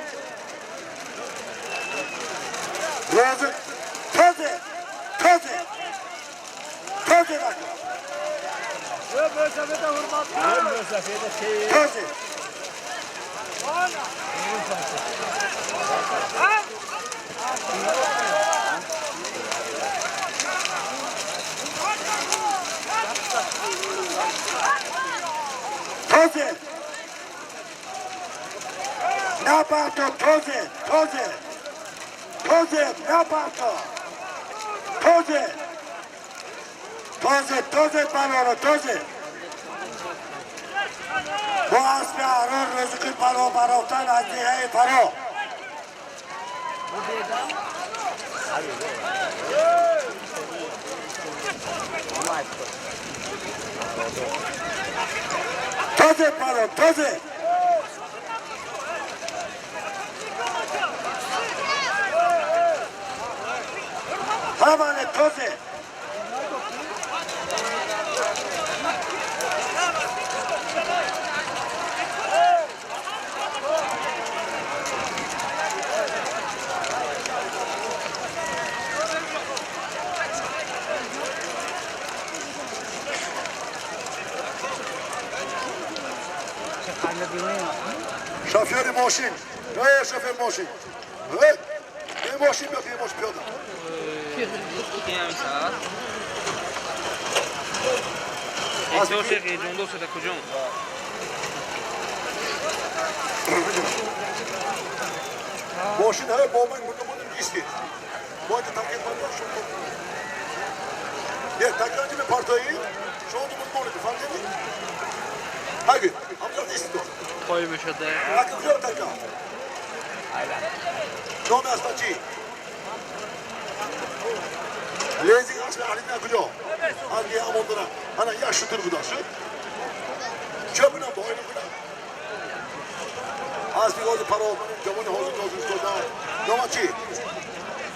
روزی تازه تازه تازه نکن تازه تازه نبرتا تازه تازه تازه نبرتا تازه تازه تازه بلانا تازه با اسب احرار رزقی پناه برافتن از دهه فرا تازه پناه تازه همانه تازه شافیار ماشین ای شافیار ماشین ای ماشین بیاد یه ماشین پیاده ماشین های با من بودم ایستید باید ترکیب کنیم یه تکرار به پارتایی شما تو بود مونید فهمیدی؟ هاگی همزاد ایستید Koymuş odaya. Bakın yok takam. نام اسبا چی؟ لیزی اسب علی نه کجا؟ علی امون دارم. انا یا شتر بودا شد. چه بنا با اینو بنا. اسبی گاز پرو جوان حاضر حاضر استاد. نام چی؟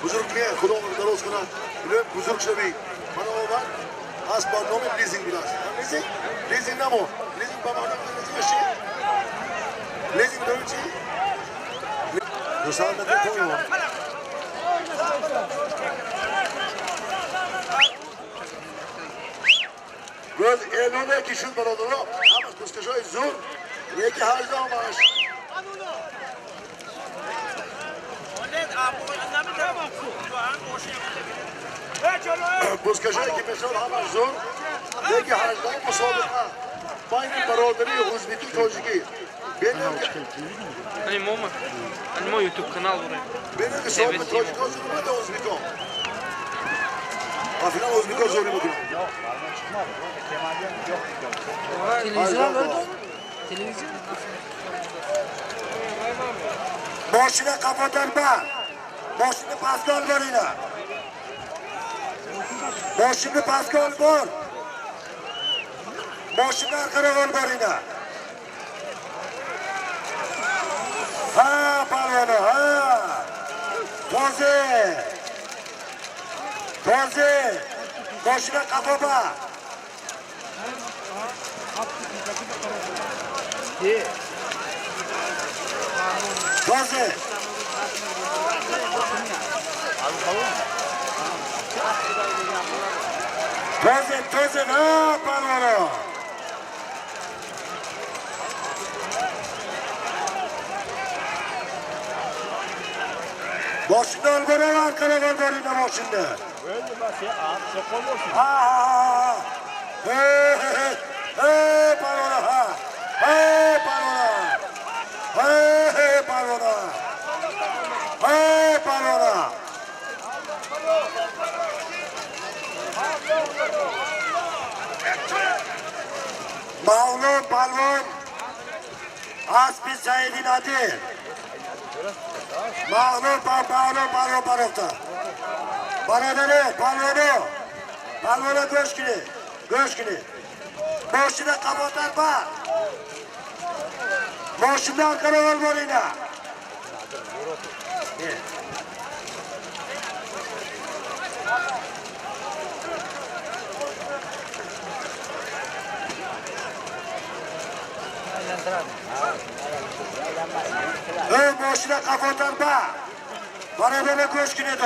Бузург ки Худо умр дароз кунад. Илоҳим бузург шавӣ. Мана омад аз ба номи лизинг будааст. Лизинг? Лизинг намо. Лизинг ба маъно лизинг чи? Лизинг дори чи? 200 метр поён. Гӯз эълоне ки шуд бародаро, ҳамаш пускашҳои зур, яки ҳаждаҳумаш. Пускашҳое ки мешавад ҳамаш зур, яки ҳаждаҳум мусобиқа байни бародарии ӯзбекӣ тоҷикӣ. Ани мо ютуб канал дорем. Бинем ки соҳиби тоҷикҳо зур омада ӯзбекҳо. Афина ӯзбекҳо зур мекунанд. Телевизор var mı? Televizyon. Мошина қафотар ба. Мошини пастga olib boringlar. Мошинni pastga olib bor. Moshinni orqaroq olib boringlar. Ha, palvona, ha. Toze. Toze. Moshina qafo ba. Toze. Toze, toze, ha, palvona. Moshinni olib boring, orqaroq olib boringlar moshinni. Ha, ha, ha. Hey, hey, hey, palvona, ha. Hey, palvona. Hey, hey, palvona. Hey, palvona. Mavlon palvon asbi Saidi Nadir. Mavlon palvon palvon palvon. Бародаро, палвоно. Палвоно гӯш кунед. Гӯш кунед. Мошина қафотар ба. Мошинni orqaroq olib boringlar. Ey, moshina qafotar ba. Бародаро гӯш кунед.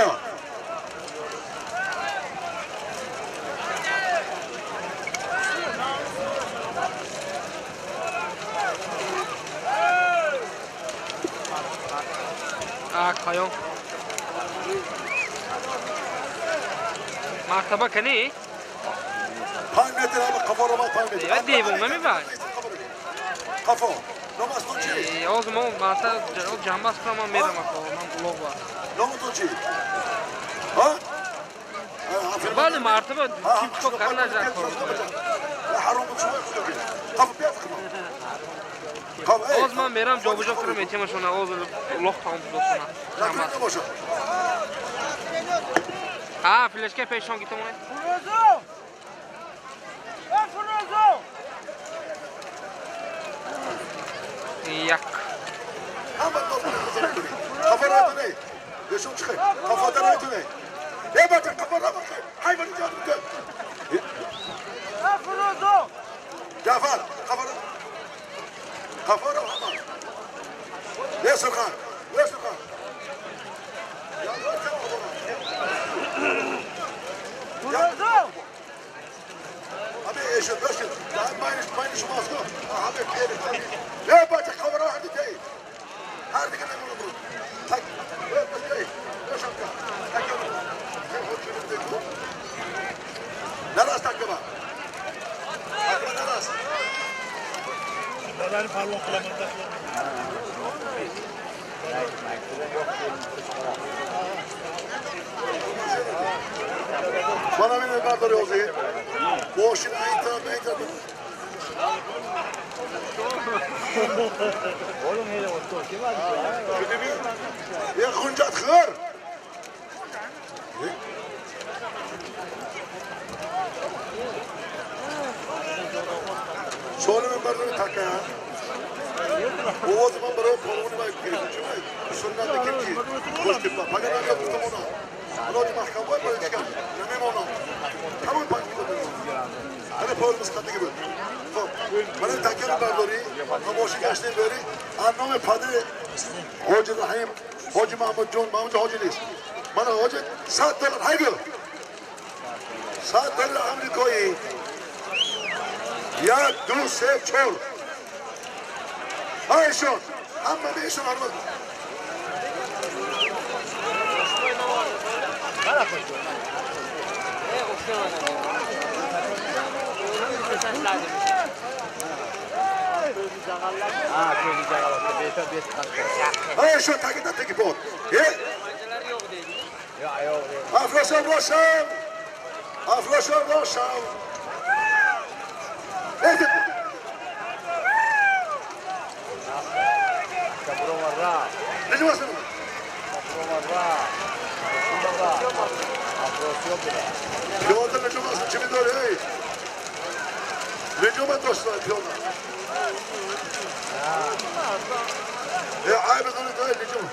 Kayon. Martaba kani? 5 метр ама қафо ромад 5 метр. Я девон намебар. Қафо. Номас ту чи? Оз мо марта ҷамбас кунам ман мерам ақо, ман улоғ бар. Ному ту чи? Ҳа? Бале мартаба ким чикор кард наҷа кор. Ҳаром чӣ қафо биё фикр. Оз ман мерам ҷобаҷо кунам метемашона оз улоғ тамом бузосона. Ҷамбас. Ҳа, флешка пешон гитомон. Фурӯзо! Э Фурӯзо! Як. Ҳама қафо ратуне. Гӯшум чихе. Қафо ратуне. Э бача қафо ратуне. Ҳайвони ҷон бикун. Э Фурӯзо! Ҷафар, қафо қафо ро ҳама. Е Сурхан, е Сурхан. Фурӯзо! Ҳаме эшон бошед. Майни шумо аст ку. Ҳаме пери. Е бача қафо ро ҳарди тей. Ҳар дига намемонам. Так. Е бача, е шамка. Так. Нарас такба. Такба нарас. Ularni palvon qilaman deb. Mana meni bardor yozi. Boshini ин тараф, ин тараф. Oğlum hele otur. Kim var? Ya xunjat xir. Солими бардори така. овози ман барои палвони вай гирифтам. Чӣ вай? Суннат ким ки? Гӯштипа. Пага намеяд гуфтам она. Алоҷи маҳкамбой барои чӣ кард? Намемонам. Тамоми 5 кило мемонам. Ҳана палвонимиз қаддиги буд. Хоб, барои такяри бардорӣ, тамоши гаштем бери, аз номи падари ҳоҷи Раҳим, ҳоҷи Маҳмудҷон, Маҳмудҷон ҳоҷи нест. Мана ҳоҷи $100 ҳайгӯ. $100 амрикоӣ. 1, 2, 3, 4. Айшон, ҳама бешон ҳама. Айшон такида таки под. Афросиёб бошам. Афросиёб бошам. Пиёда нуҷум аст, чӣ медорӣ? Нуҷума дошта пиёда. Айб дорӣ дай нуҷум.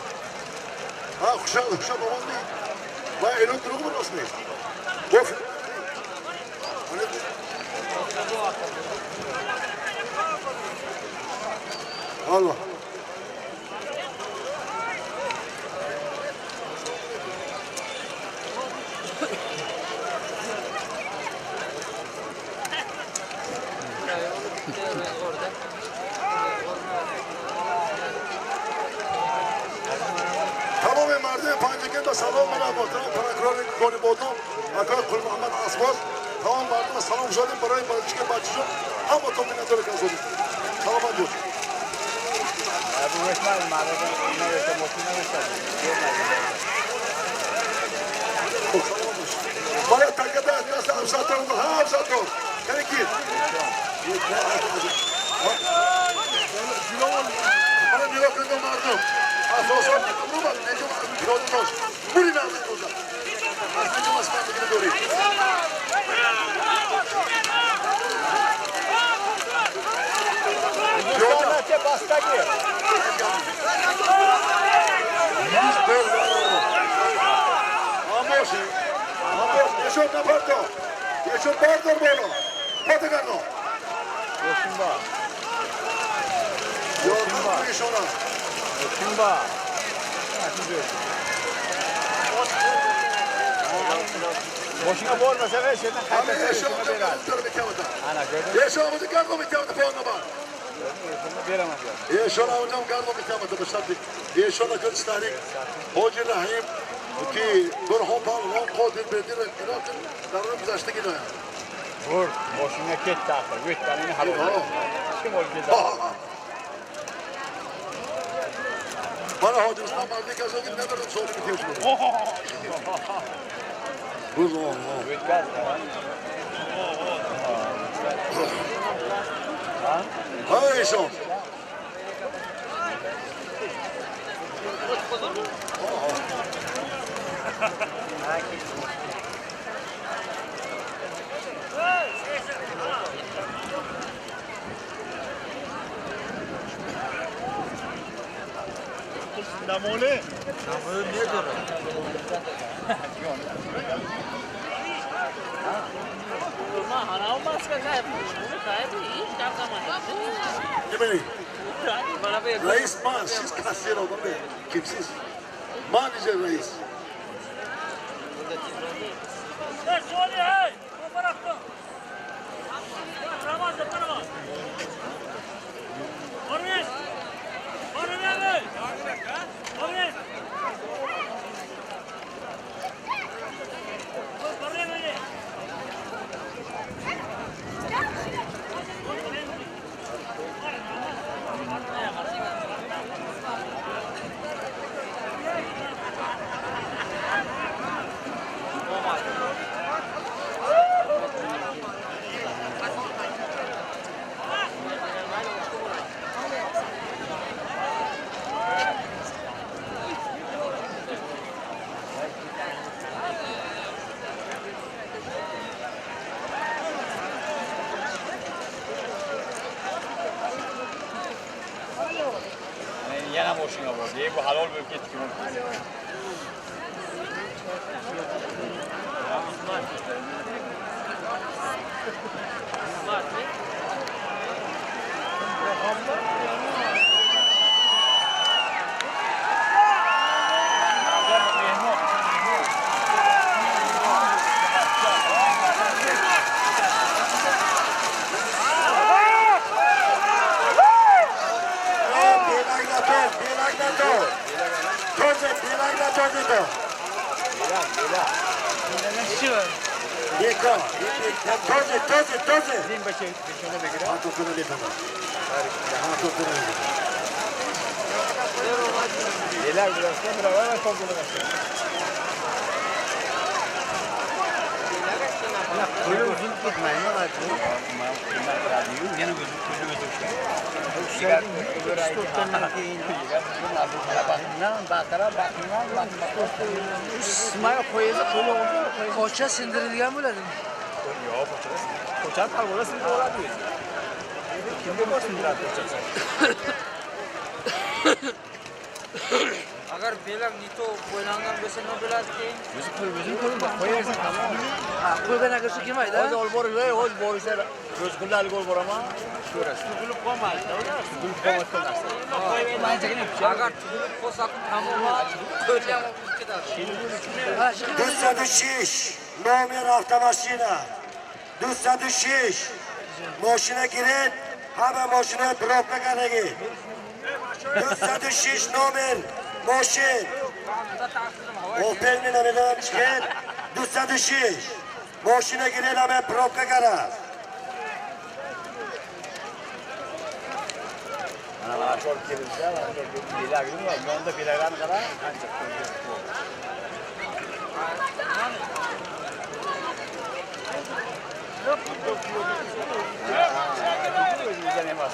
Ҳа, хушам, хушам овоз ни. Ва инон дурӯғ рост нест. Гуфт. Алло. تمام مردم پنجکند سلام من محترم پرکرار گانی بادام اکای قل محمد اسباز تمام مردم سلام شدیم برای بچه که بچه شد همه تو منظور که زدیم سلامت باش. برای تکیه دست همسرتون همسرتون یعنی کی؟ برای نگاه کنید مردم اساسا نمی‌دونم نجوم پیاده داشت بری نمی‌دونم از نجوم از من دوری پیاده بستگی خاموشی خاموش یشون نپرتو یشون بردار بالا پاته گردو یارم یشونا Kimba. Boşuna bormasa ver şeyden kaybeder. Yeşil amca gardo mitiyamda puanla bak. Yeşil amcam gardo mitiyamda başladı. Yeşil akıl stahrik. Hoca Rahim ki Burhan Pavlon Qadir Bedir Irak'ın davranı güzaştı yine. Vur, boşuna ketdi axir. O'tganini halol. Kim oldu? Bana Hacı Osman Malik Azad'ın ne kadar soru bitiyor. Bu Hayır son. Namole. Namole ne diyor? Reis man, siz kasiyer olun be. Kimsiz? Manager reis. Mashina bordi. Bu halol bo'lib ketdi. Koça sindirilgan bo'ladimi? Yo'q, ko'cha parvola sindirib oladi o'zi. Kimga bor sindiradi ko'chasi? Agar belak nito bo'ylangan bo'lsa nima bo'ladi keyin? O'zi qo'y, o'zini qo'yib qo'yarsan tamom. Ha, qo'ygan agar kelmaydi. Hozir olib borib, hozir borishsa Ro'zg'ullar olib boraman, ko'rasiz. Tug'ilib qolmaydi, Tug'ilib qolmasdan narsa. Agar tug'ilib qolsa tamom, qo'li ham olib ketadi. 206 номер автомашина 206 мошина гиред, ҳама мошина пробка кардагӣ. 206 номер мошин. Опел ми намедонам чӣ хел. 206 мошина гиред, ҳама пробка кард. Mana mana shu olib kelishsa, mana shu belagini va yonda belaglarni qara, qancha o'zimizdan emas.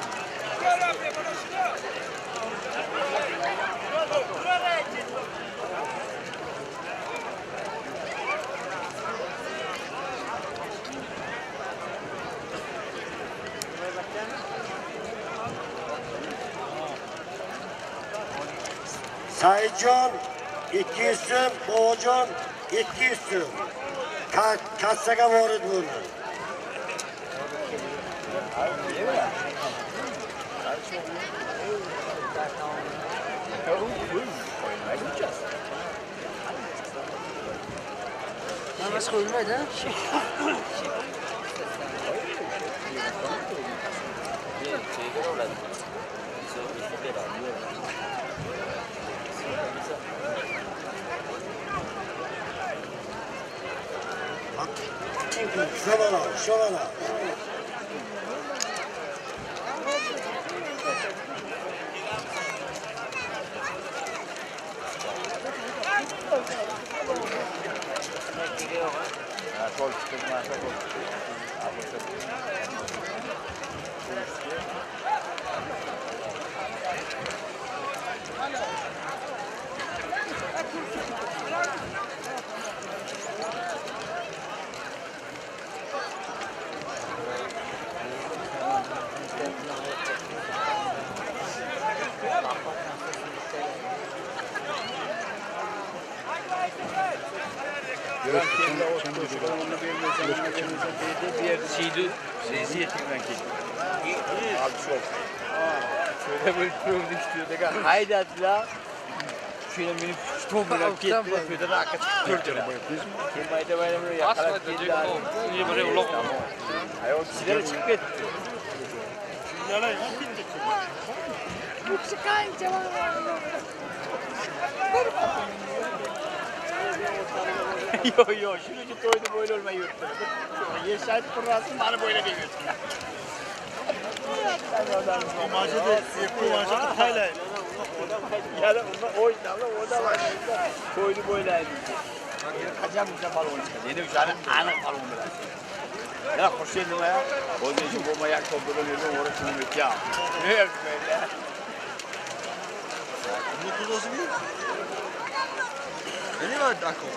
Saidjon 200 so'm, Bobojon 200 so'm. Kassaga vorid bo'ldi. Hammasi qo'yilmaydi, ha? Shovala, shovala. Haydadilar. Shuni minib stol bilan ketdi, to'ydan aka chiqib turdilar. Keyin mayda-mayda buni yaqalab keldilar. Ayol kishilar chiqib ketdi. Bu kishi qancha Yo'q, yo'q, shuning uchun to'yni bo'ylolmay yuribdi. Yeshayib qurrasi mani bo'ylab yuribdi. To'yni bo'ylaydi. Qachon o'sha palvon chiqadi? Endi o'shani aniq palvon biladi. Yana Xurshid nima? O'zi shu bo'lmagan to'pini bergan o'rib shuni o'tgan. Ne böyle? Ne var Dako?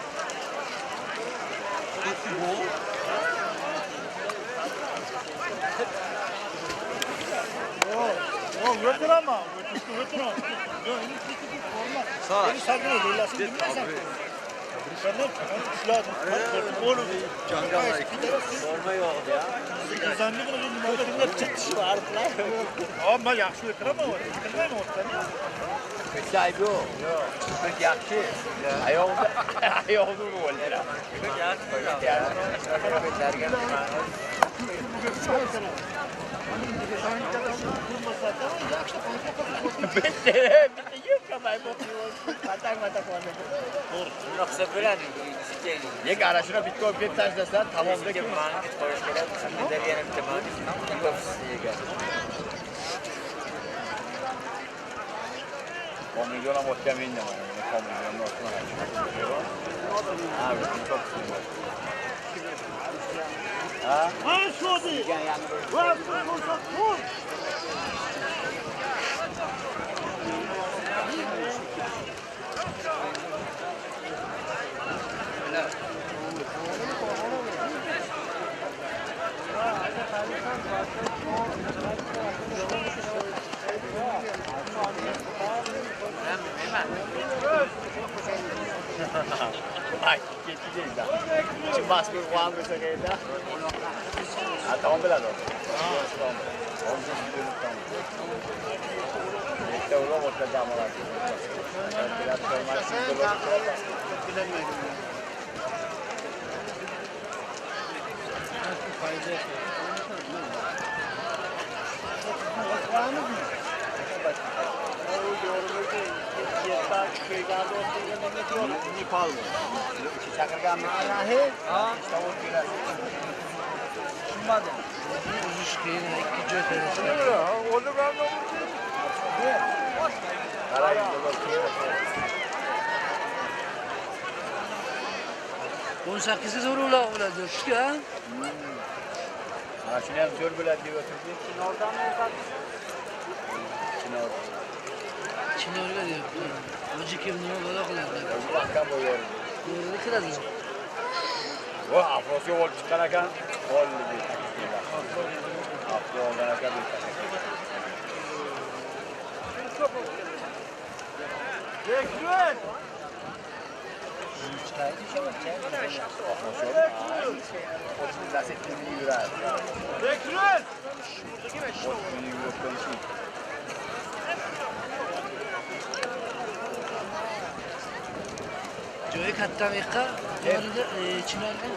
Joyi katta yoqqa, Chinorga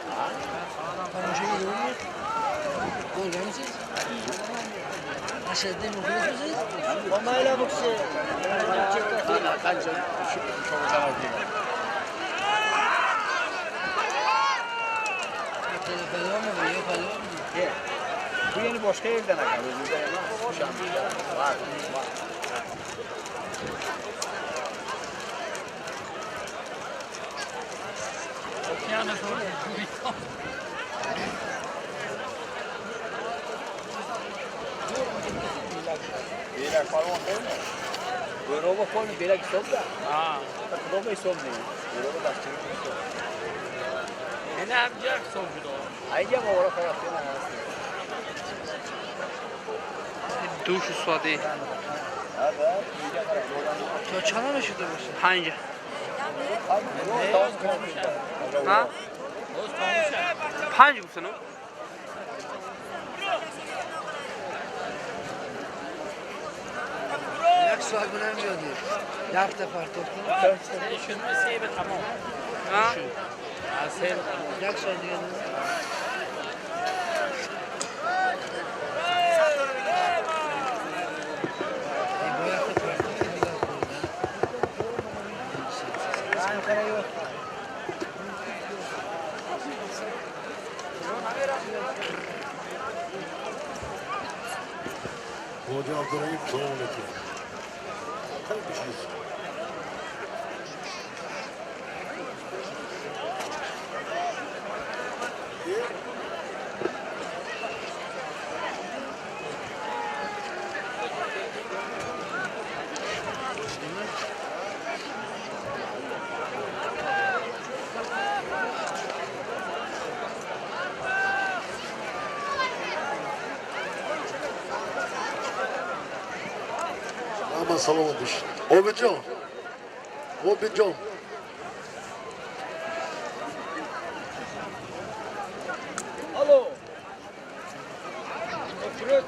tomoshaga yo'lmi? Ko'rganmisiz? Ashaddiy muxlismisiz? Mayli bu kishi. Bu yeni boshqa yerdan ekan, o'zimizdan emas. Var, var. Belak palvon değil mi? Buyruğu koyun, belak hisobda. Ha. Xudo hisob değil. Buyruğu dasturi hisob. Ne yapacak hisob bu da? Ayga mavra qo'yapti. Душ суади. То чанд мешуда бошад? 5. Ha? 5 гуфтану? Як соат бинам ёди. Якта партофтан. Ha? Як соат дига. Hoca Abdurrahim salom alaykum. Qalay ishingiz? Раҳмат, саломат бош. Обидҷон. Обидҷон. Алло.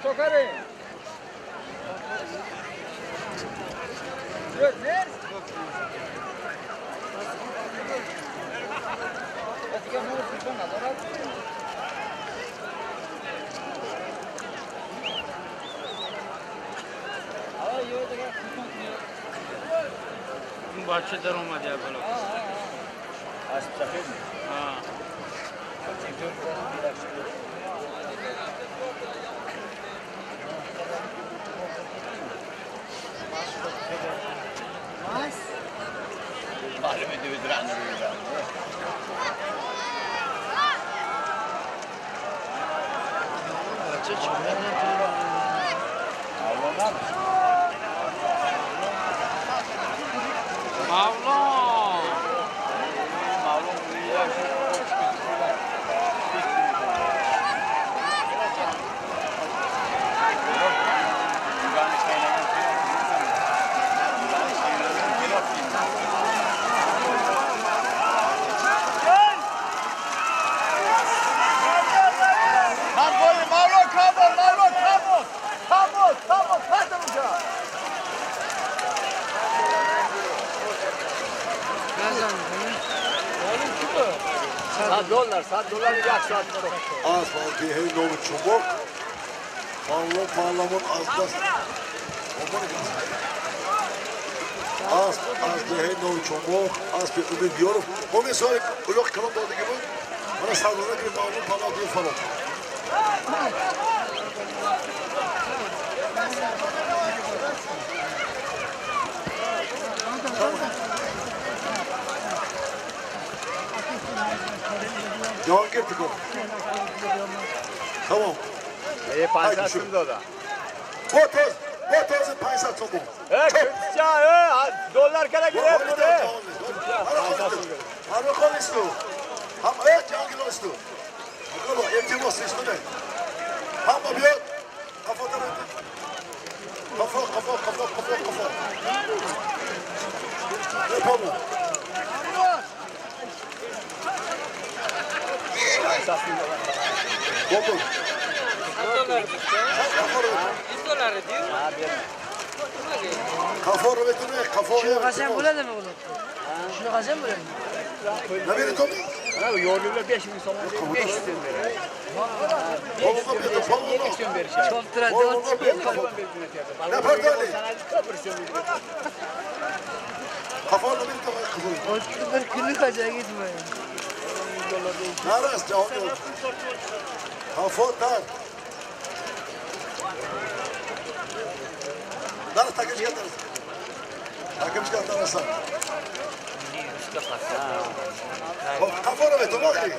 Чокаре. Бача дар омад я бало. Асп сафед. А. $100 як соат. Аз деҳаи Нови Чумоқ Павло паҳлавон аз даст аз деҳаи Нови Чумоқ аспи Умид Ёров ҳомин соли улоқи калон додагӣ буд. Мана сардона гирифт Павло паҳлавон дии фалон. Jahongir Tikon. Tamam. 500 сум дода. Боз 500 сум. Э, доллар кара гирифт. Ҳар хонисту. Ҳам Ҷаҳонгир осту. Аколо илтимос истуне. Ҳама биёд. Қафо тарат. Қафо, қафо, қафо, қафо, қафо. Павло. Бобо. $100 diyor. Qafor betune, qafor. Shunaqasi ham bo'ladimi ular? Shunaqasi ham bo'ladimi? Nima beradi? Mana bu yo'llar 5000 so'm, 500 so'm beradi. Bobonga so'm berishadi. Choptiradi. Ne pardon? Qafor nima beradi? Bir kunlik hajaga ketmaydi. Naras Jahongir. Qafor tar. Naras takimchiga taras. Takimchiga tarasan. Qafor betun oxi.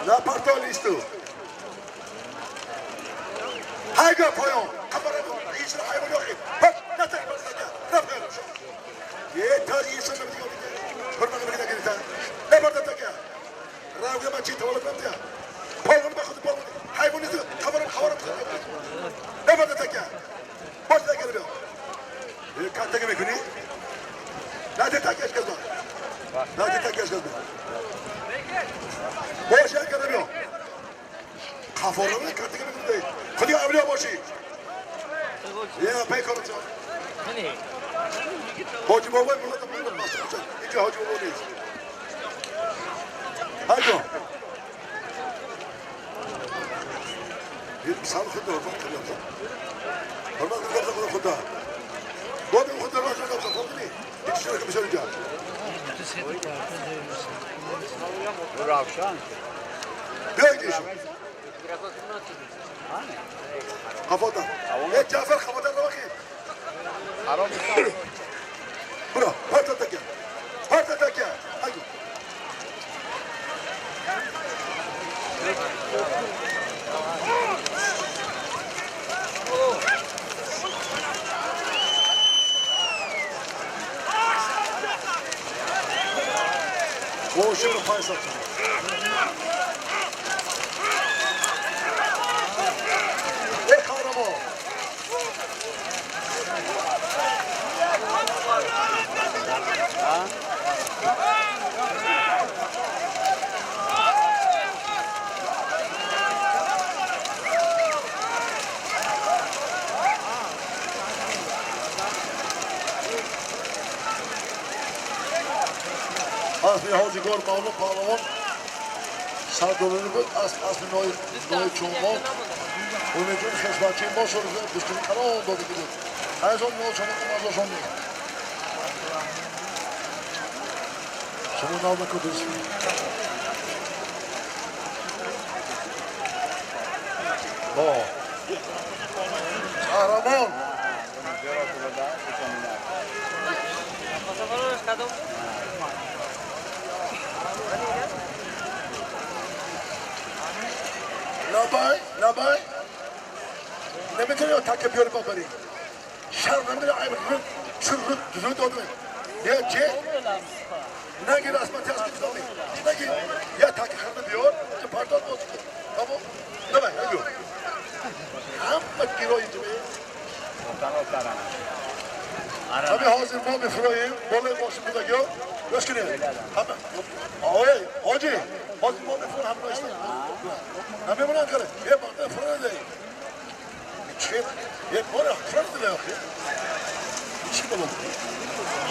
Na partolistu. Hayga poyon. Qafor ish hayvon yo'q. یه تاری سن میگه فرمان میگه گریتا نبرد تکیا راوی ما چی تولد نمیده پالون به خود پالون حیوانی تو خبرم خبرم نبرد تکیا باش تکیا بیا کار تکیا میکنی نه تکیاش کردم نه تکیاش کردم باش کردم بیا خفارم کار تکیا میکنی خودی اولیا باشی یه پیکار تو حاجی بابای مراد اینجا حاجی بابا نیست. حاجی bir sağ خود hürmet kılıyor. Hürmet kılıyor خدا. Bu خدا راجع به خدا değil. Hiç şey yok bir şey yok. Ravşan. Bir gidiyorsun. Kafadan. Ne Cafer kafadan ne bakayım? Bura, parta takya. Parta takya. Haydi. O şimdi pay satıyor. Асби ҳоҷигор Мавлон паҳлавон сардолонӣ буд. Асби нои чӯмон умедҷон хешбачаи мо шуд, гӯштини калон додагӣ буд. Азон мо шумо мазошон не. Шумо нав накунед. Бо қаҳрамон لبای لبای نمیتونی تک بیاری ببری شرم نمیدونی عیب رد چرد رد دادم یه چه نگیر از من تیز کردی نگیر یا تک خرد بیار که پرداخت باز کن تمام نه نگیر همه گیرایی جمعه همه حاضر ما میفرویم بالای ماشین بودگی ها گوش کنید همه آقای حاجی حاضر ما میفرویم همه رایستن همه بلند کرده یه مقدار فرنده چه یه بار فرنده آخه چی بلند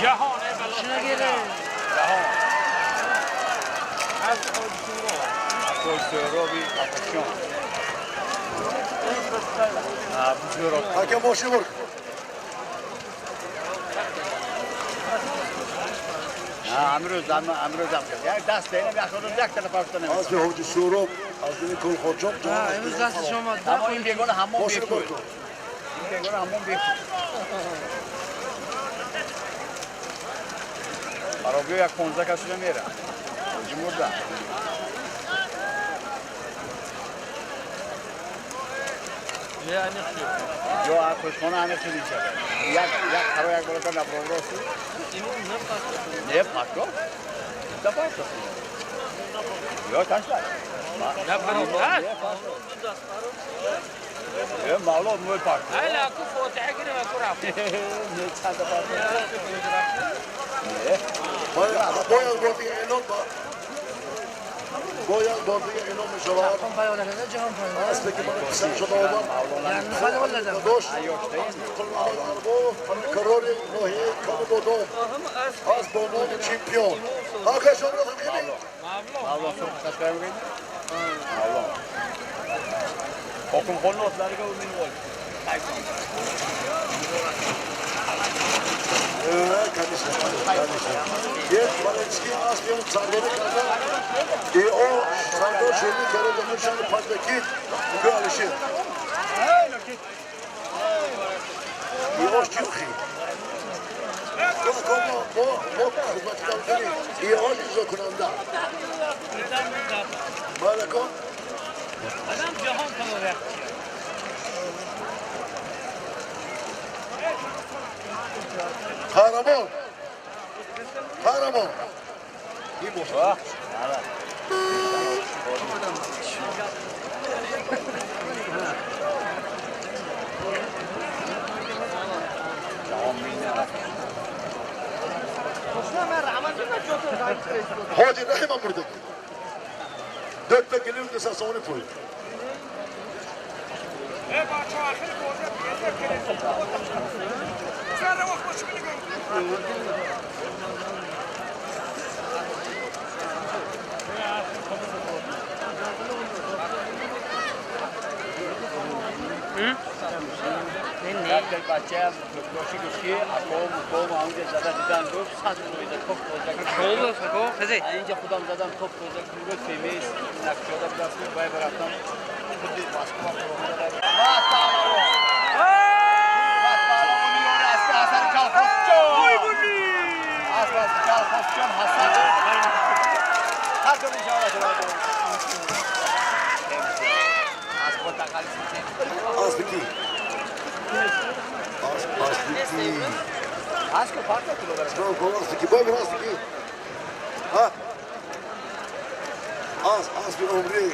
جهانه بلند جهان از خود حکم ماشین برد امروز هم یک دست اینم یک خودم یک طرف پرتنم از به حوج سورب از دل کل خودجان امروز دست شما اما این بیگانه همون بیکو این بیگانه همون بیکو عربی یک 15 کسی میره جمهور ده یا خوشخانه همه چیز میشه یک یک خرا یک بالاتر نبرو راستی نه پاکو دا پاکو یا تاشلا نه پرو یا مالو مو پاکو هلا کو فاتحه کنه و کو رفت نه چند پاکو باید بازی اعلام باید بازی اعلام شود. اسب که من پسر شده آورد داشت قرار ناحیه کام بادام از با نام چیمپیون آقا شما را خیلی مولان سرخ تشکر می‌کنیم مولان حکم otları که اون می‌ول یک بالنسکی اسب اون سرداری کرده ای او سردار شدی کرده دمشان پندکی میگه علیشیر ای اوش چیخی ما خدمت کردیم ای اوش اجرا کننده مالکان آدم جهان کنه قهرمان قهرمان این باشه حاجی رحیم هم برده 4 گلیم دو سامانی پول بچه گوشی گوشی اقام قوم اونجا زدن دیدن گفت صد رویده توپ توزه اینجا خودم زدم توپ توزه گفت فیمیس نقشه داد بای برفتم خودی مسکو از عمری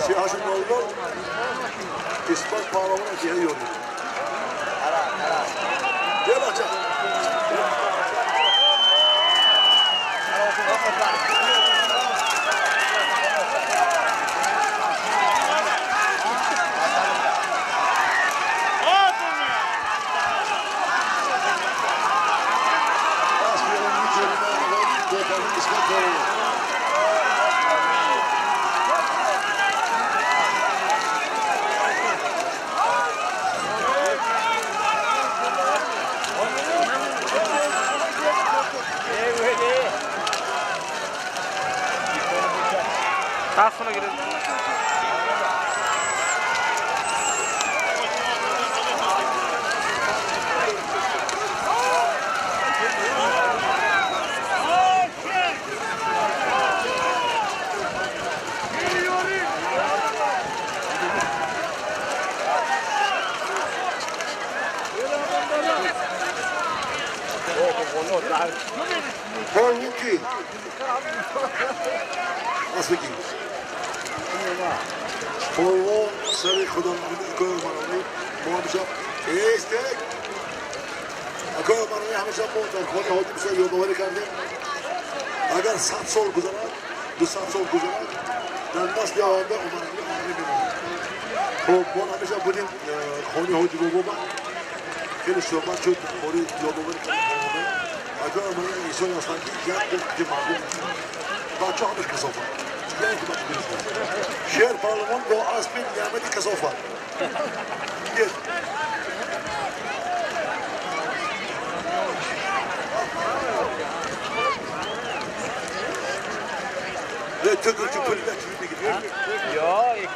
38 نوار اسپاس پهلوان دیگه یه بچه پالوان کی؟ اسب کی؟ پالوان سر خدا نکنه عمرانی ما همیشه ایستک اکای عمرانی همیشه ما در خانه حاجی بسیار یادآوری کردیم. اگر 100 سال گذرد، 200 سال گذرد، در نسل آینده عمرانی عمرانی میماند. خب ما همیشه بودیم خانه حاجی بابا، خیلی صحبت شد درباره یادآوری کردیم. اکای عمرانی انسان هستند که یک وقت مردم بچه همش کثافت، یعنی که بچه نیست. شیر پهلوان با اسب نعمت کثافت. Ne tükür tükür tükür. Ja, ich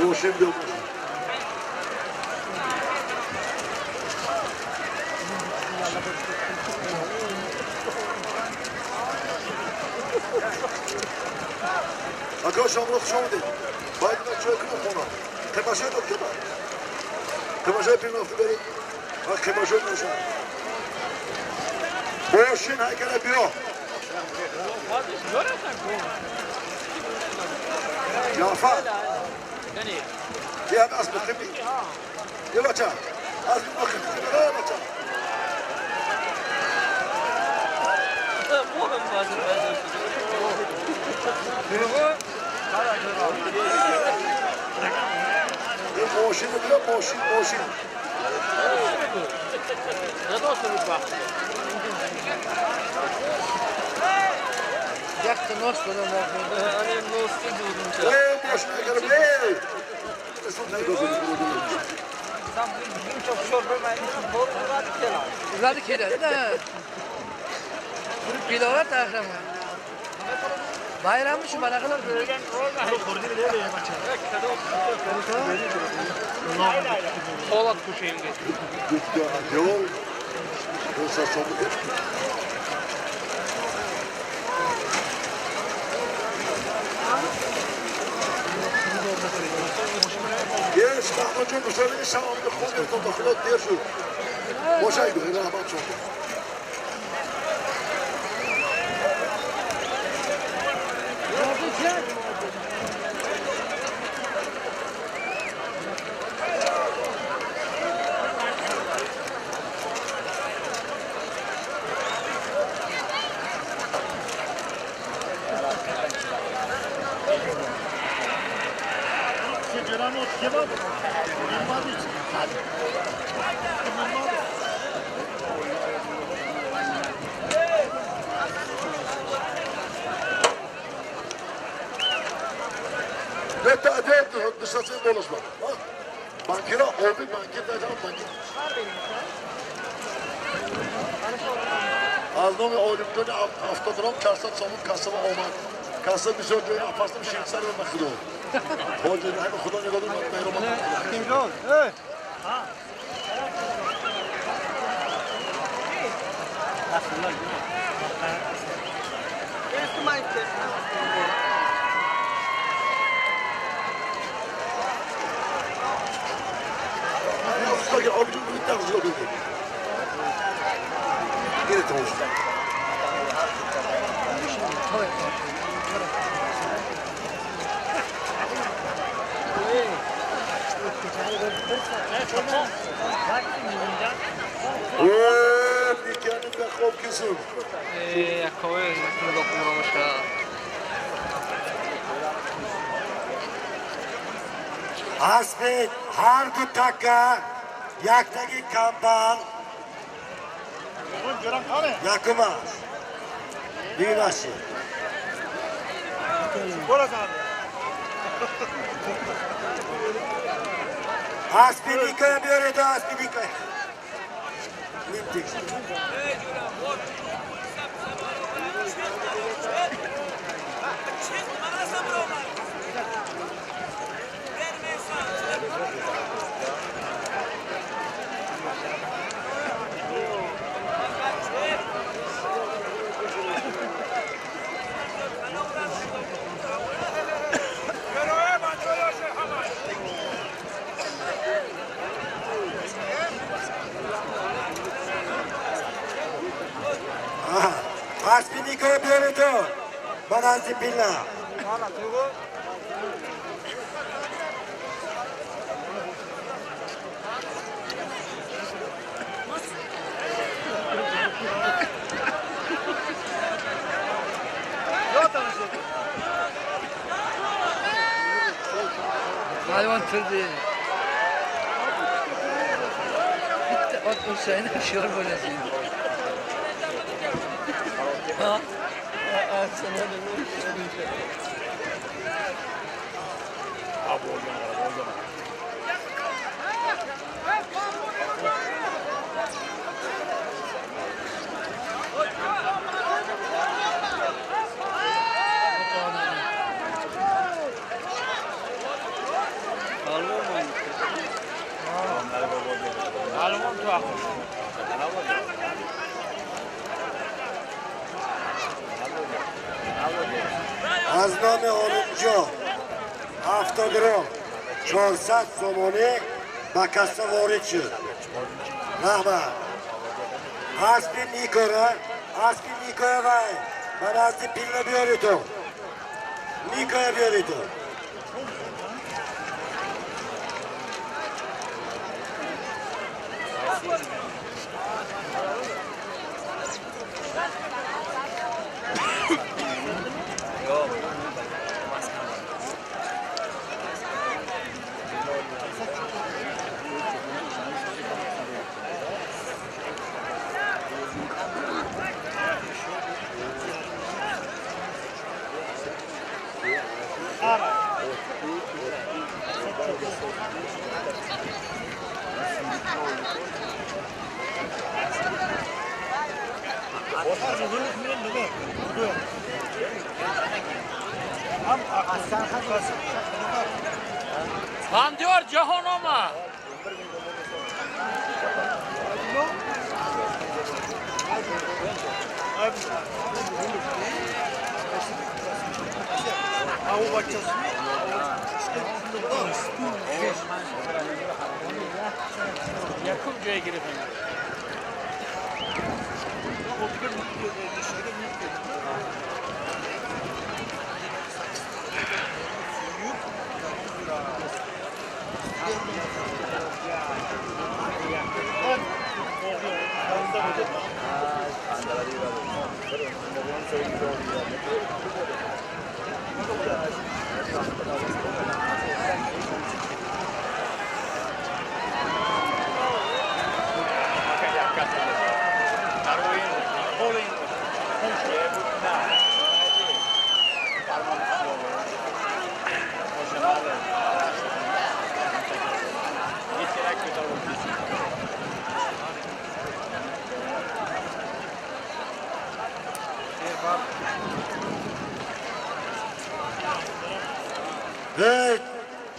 ماشین بیا اکا شما خوش آمدید. باید من چای کنم خونه تماشای داد که تماشای پیرنافته برید تماشای نشن ماشین هیکل بیا جعفر یه هم اسب خیلی یه بچه اسب خیلی یه بچه یه ماشین بیا ماشین ماشین Yakta nostra da ماشین هیکل Ularni keladi-da. Turib kelaveradi qahramon. Bayramni shu balaqalar Polat kuşayım Yol olsa Yes, Mahmut جون مسابقه سلام به خودتون داخل دیر شد. باشه ایگو، رحمت شد. Bankira, obi bankir da bankir. از نام عالمجان 70 400 سامون کسب آمد. کسب بسیار جای افرستم شیر سر به خدا. حاجی رحم خدا نگاه دار من مهربان. حکیم جان. ها. اسب هر دو تکه یک تگی کمبر یکم است دیگه Аспи Никоя биёред, аспи Никоя. Аспи Никоя биёред, ба назди пилла. Hayvan türdü. Bitta ot o'sayni hushyor bo'lasan. Ha? Аз номи Олимҷон автограм 400 сомонӣ ба касса ворид шуд. Раҳмат. Аспи Никора, аспи Никоя вай ба назди пилла биёред-у. Никоя биёред-у. Бандиёр ҷаҳон омад. Якум ҷое гирифтем.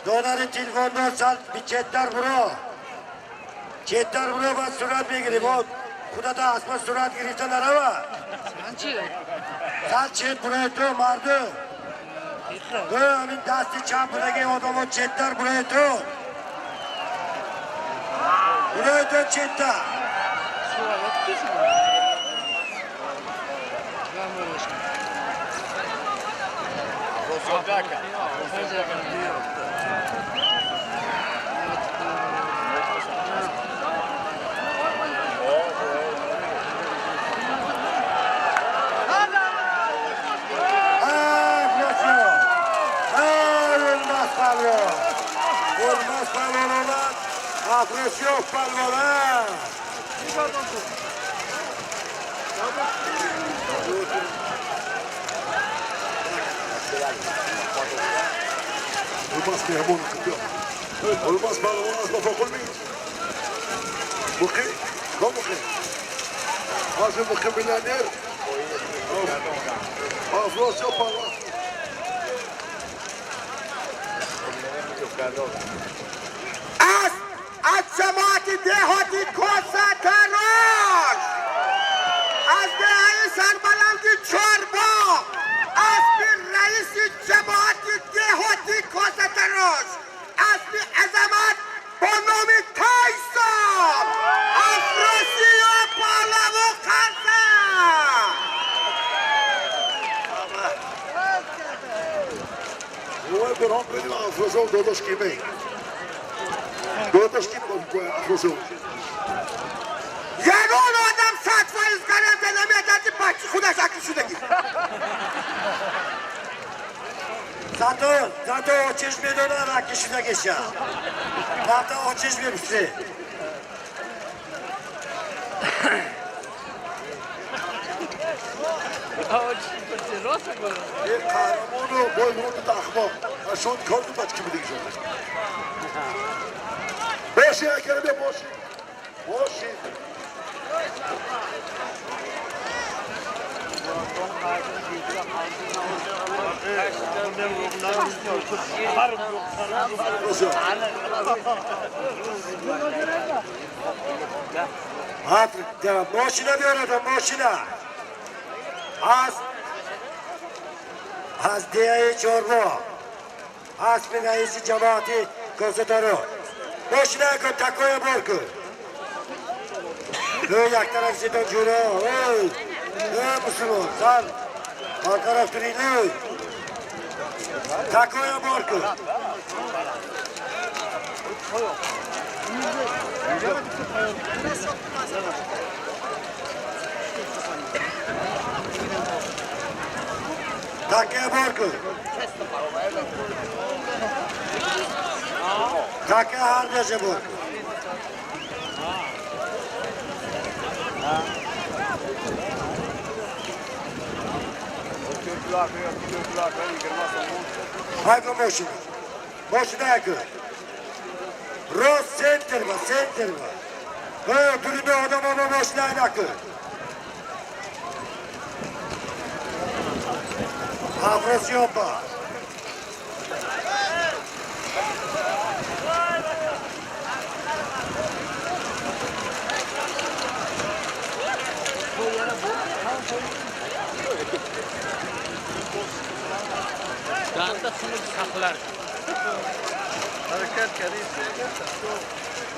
Додари телефондор сал четтар буро. Четтар буро ба сурат мегирем. Худата асма сурат гирифта нарава. Сал чет бурои ту мардум. Ҳамин дасти чап будаги одамо четтар бурои ту. Бурои ту четтар. Афросиёб палвона. Гулмаз меҳмон чемпион. Olmaz balon az baba koymayın. Muqi, no muqi. Az muqi milyoner. Afrosio palon. از جماعت دهاتی کوسه تراش، از دهه سربلندی چارباغ، اسب رئیس جماعت دهاتی کوسه تراش، اسب عظمت با نام تایسون، افراسیاب پهلوان خزه. Ой, бером кунем Афросиоб додаш киме? Додаш ки Афросиоб? Ягон одам 100% гарантия намедиҳад, ки бачи худаш акл шудагӣ. Зато, зато очиш медонад аки шудагиша. Рафта очиш мепурсӣ. Ин қаҳрамону бой муроду ахмоқ ашон корду бачки будагишон. Боши акарабе боши. Боши. Мошина биёрадам, мошина. Аз деҳаи Чорбоғ. Аспи раиси ҷамоати Косатаро. Мошина кун, такоя бор кун. Ӯ як тараф ситон ҷуро. Ой, эй мусулмон, сар бартараф турид. Ой. Такоя бор кун. Такоя бор кун. Такоя ҳар даша бор кун. Хайко мошина. Мошина яку. Рост центр ба, центр ба. Эй, дуриме одам ома мошина яку. Афросиёб ба. Danda xunuk saqlar. Harakat kardid.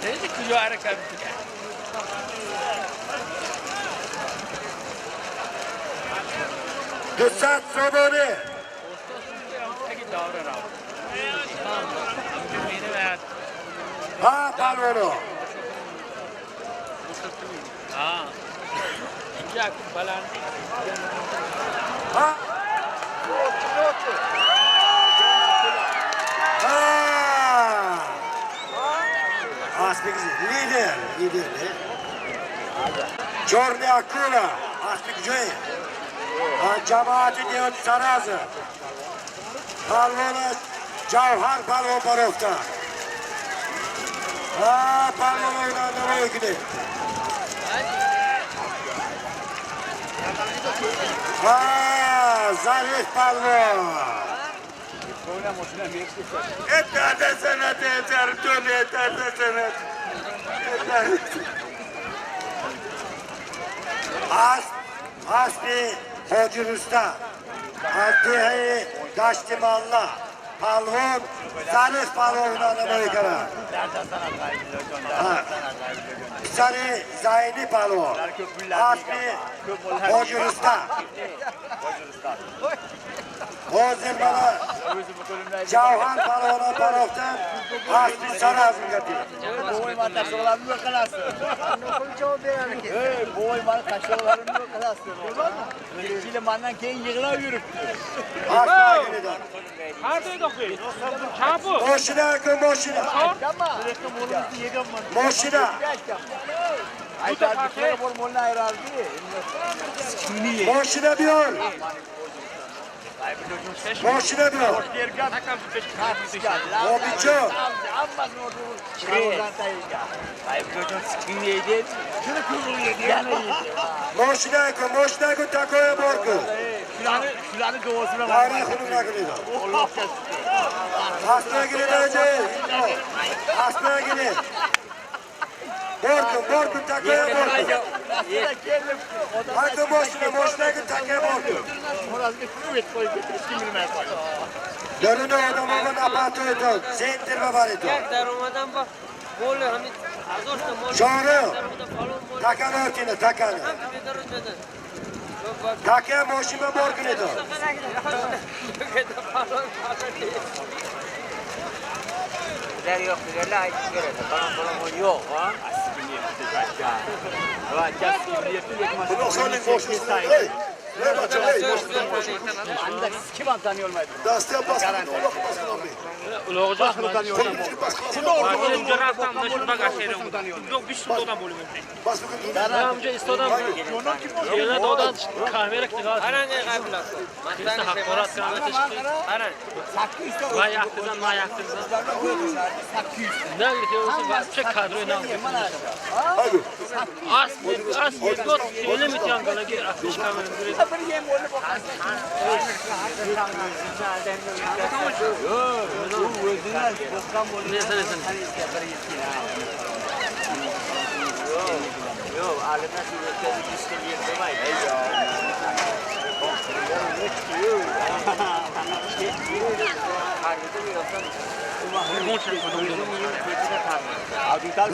Neyse куҷо ҳаракат мекунад? 200 сомонӣ. Таги давра рафт. Ҳа, палвоно. Инҷа аку баландӣ. Ҳа? Ҳа! Аспи лидер, лидер, не? Чёрный акула, аспи куҷое? Ҷамоати деҳоти Сараза. Палвона Ҷавҳар палвон барофта. Ҳа, палвона намоӣ кунед. Ҳа, Зариф палвон. Eterde sanat, eter, tüm eterde sanat. Аспи Ҳоҷи Рустам аз деҳаи Дашти Малла, палвон Зариф палвон намоӣ кард. Писари Зайни палвон, аспи Ҳоҷи Рустам. Ҳозир мана Ҷавҳар палвона барофтан, аспи Саразм гапи. Бобой, mani tashiqlarimni yo'q qilasiz. Ey, bobой, mani tashiqlarimni yo'q qilasiz. Necha yil mandan keyin yig'lab yuribdi. Мошина кун, мошина. Мошина. Aytardi, bor molni ayirardi. Мошина биёр. Мошина биё. Обиҷон. Мошина кун, мошина кун, такоя бор кун. Дари хунук накунед. Аспа гиред, аҷи. Аспа гиред. Бор кун, бор кун, такоя бор кун. Ҳар мошина, мошина кун, такоя бор кун. Даруни одамоға напартоедон, центр бабаридон. Шоҳру, такана отина, такана. Такая мошина бор кунедон.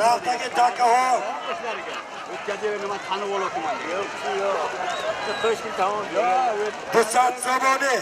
Рафтаги такаҳо. 200 сомонӣ.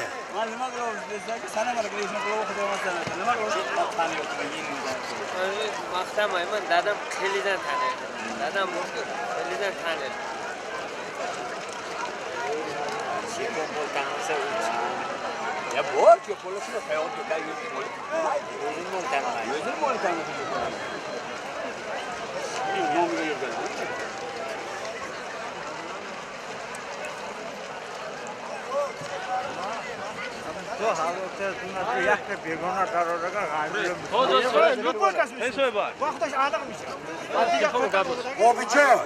Обиҷон,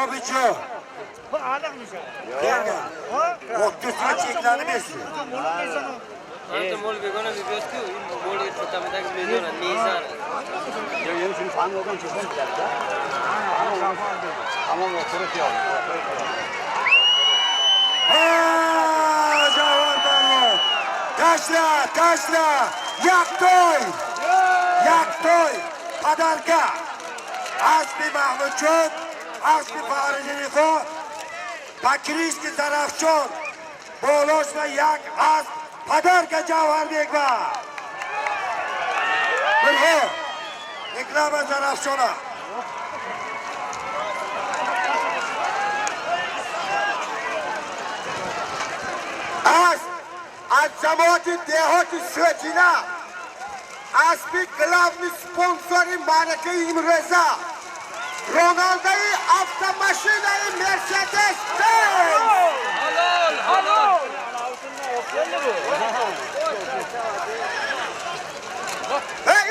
Обиҷон. Октусга чекlanib bersin. Ташла, ташла, яктой, яктой, подарка. Аспи Маҳмудҷон, аспи Фахриддинихо, Бакриски Зарафшон, болош ва як асп подарка Ҷавҳарбеква. Билҳо, реклама Зарафшона. Асп аз ҷамоати деҳоти Сӯтина, аспи главный спонсори маъракаи имрӯза, ронандаи автомашинаи Мерседес Бенз.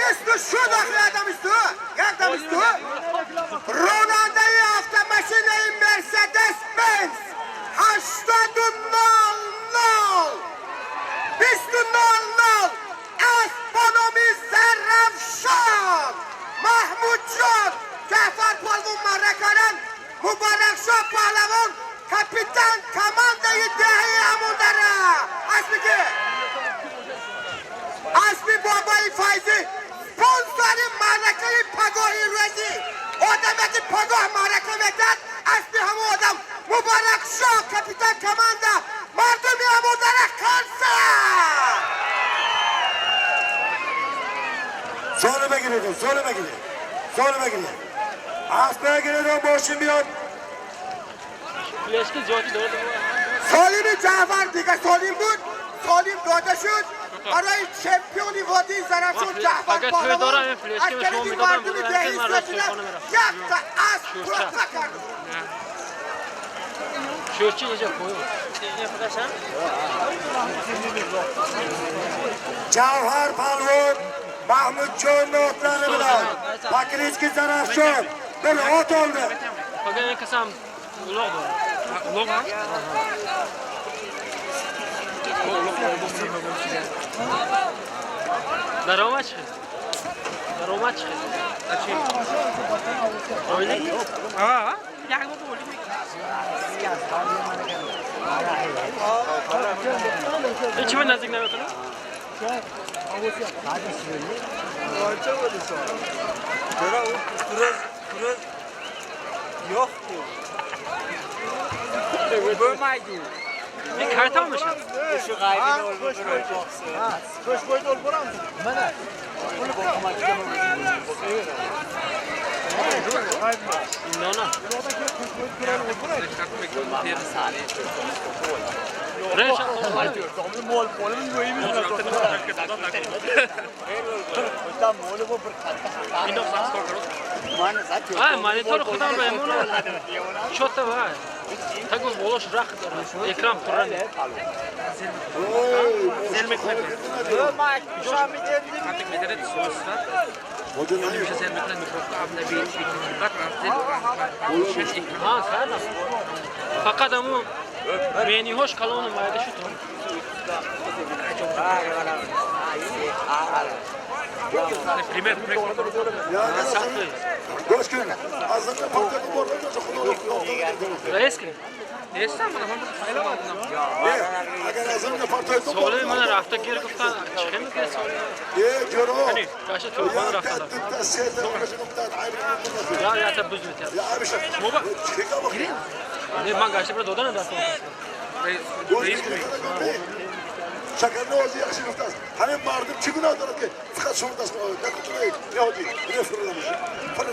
Исту шуд охири адам исту, якдам исту. Ронандаи автомашинаи Мерседес Бенз 800 2000 асп бо номи Зарафшон Маҳмудҷон Ҷаъфар Полвон маърака Муборакшоҳ паҳлавон капитан командаи деҳаи Амудара. Аспи ки? Аспи бобои Файзӣ, спонсори маъракаи пагоҳи рӯзӣ. Одаме ки пагоҳ маърака мекард, аспи ҳамон одам Муборакшоҳ капитан команда мардуми Амудара қарса. Зону бигиред, зону бигиред, зону бигиред. Асп бигиред, мошин биёд. Солими Ҷаъфар дига солим буд, солим дода шуд барои чемпиони водии Зарафшон Ҷаъфар Паҳлавон аз тарафи мардуми деҳаи Сӯтина якта асп туҳфа кард. Чӯрчи инҷа поён. Ҷавҳар палвон Mahmudjon otlari bilan Pakritski Zarafshon bir ot oldi. Faqat ин касам uloq дорад. Uloq ҳам? Даромад чӣ? Даромад чӣ? Чӣ? Ойлик? Аа, як бор ойлик мекунад. Ин чӣ ба наздик наметавонад? Ин кай тамом мешавад? Инона. Монитор худам ба эмона чота вай. Таго болош рахт дорад. Экран пурра не. Зер мекунад. Фақат аму мениҳош калону майда шуд. Соли мана рафта гир гуфтан чӣ мекунед соли? Гаша турбон рафта. Я ята буз метиҳад. Не, ман гашта бира доданам дар شکرنازی یخشی گفته است همه مردم چی گناه دارد که فقط شما دست نکنید نهادی نفر نمیشه فرق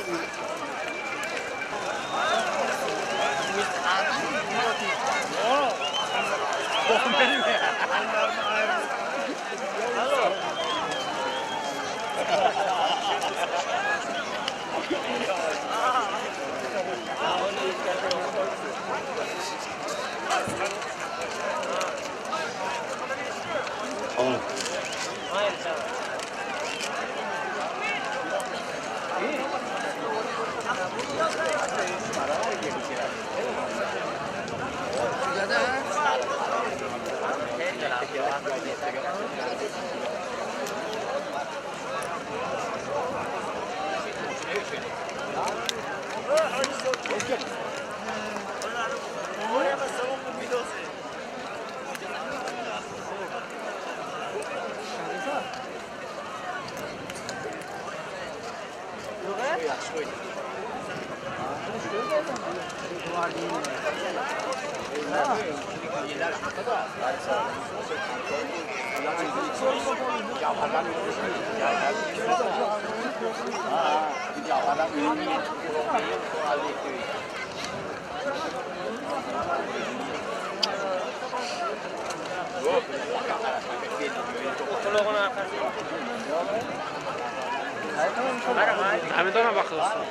Намедонам вақт достам.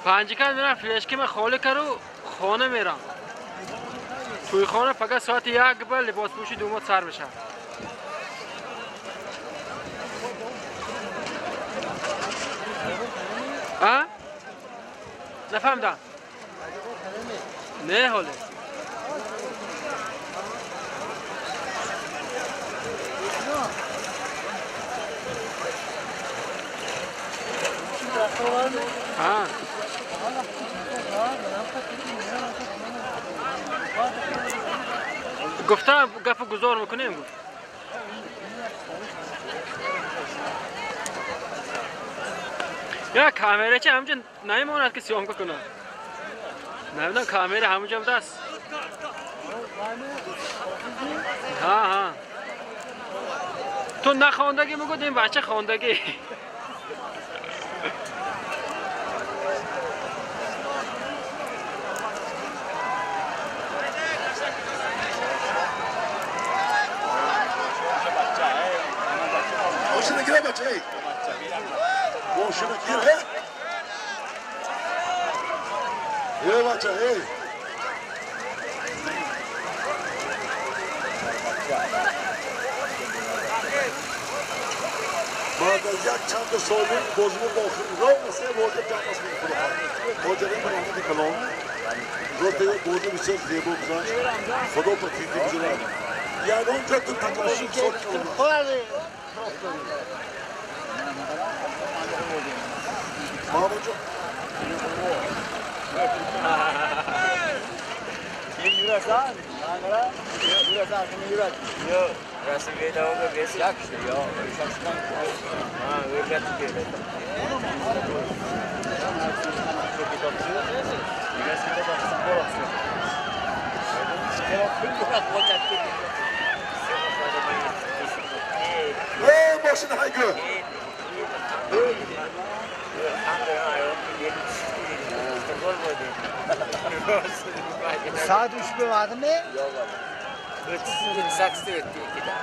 Панҷикан мерам флешки ма холӣ кару хона мерам. Туи хона фақат соати 1 ба либоспӯши думод сар мешавад. А? Нафаҳмидам. Не ҳоле. А? Гуфтам гапу гузор мекунем гуфт. Я камера че ҳамҷа намемонад ки съёмка кунад. Намедонам камера ҳамҷа будааст. Ҳа ҳа. Ту нахондагӣ мегӯд ин бача хондагӣ. بعد از یک چند سالی بازمون با آخر را سه واجب جمع است خدا ماجرای رحمت کلام را بازی بسیار زیبا گذشت خدا تا تیزی بگذارد یگان جا تو تکاشی سال محمد جان Saat 3 vardı mı? Yok abi. 3 ötdi 2-da.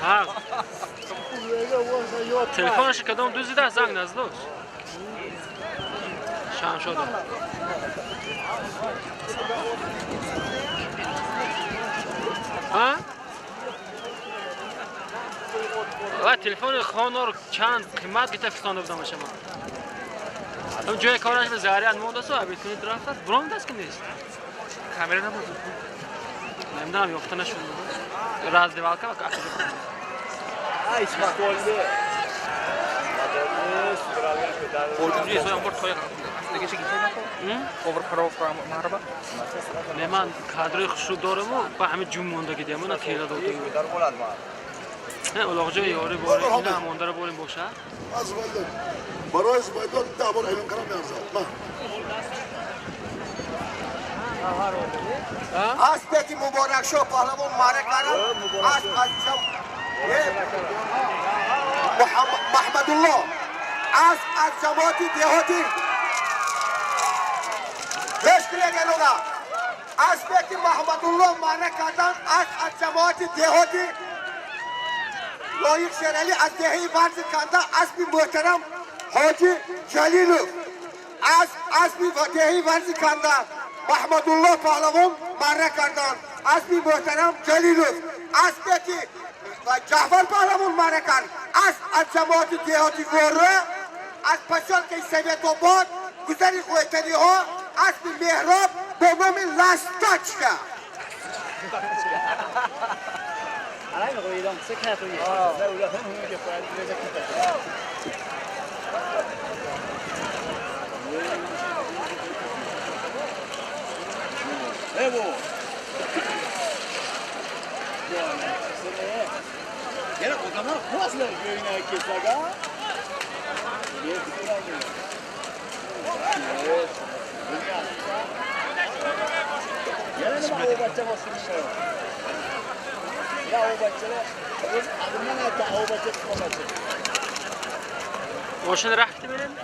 Ha. Телефонаш кадом дуздида занг наздош. Шамшода. А? Ва телефони хонор чанд қимат гирифта фистонда будам шумо. Ҳам ҷои кораш ба заряд мондасу абитунид рафтаст, буромдаст ки нест. Камера набуд. Намедонам ёфта нашуд. Раздевалка ва акаҷо. Ай, школе. Не, ман кадрои хушрӯ дораму ба ҳамин ҷум мондаги диям, на тела додем. Не, улоғҷои ёри бори, ина мондаро борим бошад. Барои Зубайдулло 10 бор эълон кардам меарзад. Ман. Аспе ки Муборакшоҳ паҳлавон маъра кардам, асп аз Маҳмадулло, асп аз ҷамоати деҳоти гӯш кунед ганона. Аспе ки Маҳмадулло маъра кардан, асп аз ҷамоати деҳоти Лоиқ Шералӣ аз деҳаи Варзи Канда, аспи муҳтарам Ҳоҷи Ҷалилов, асп аспи деҳаи Варзи Канда Маҳмадулло паҳлавон маъра кардан, аспи муҳтарам Ҷалилов. Аспе ки Ҷаъфар паҳлавон маъра кард, асп аз ҷамоати деҳоти Воруа, аз посёлкаи Советобод, гузари ғойтаниҳо, аспи Меҳроб бо номи Ласточка. ماشین رفت میریم؟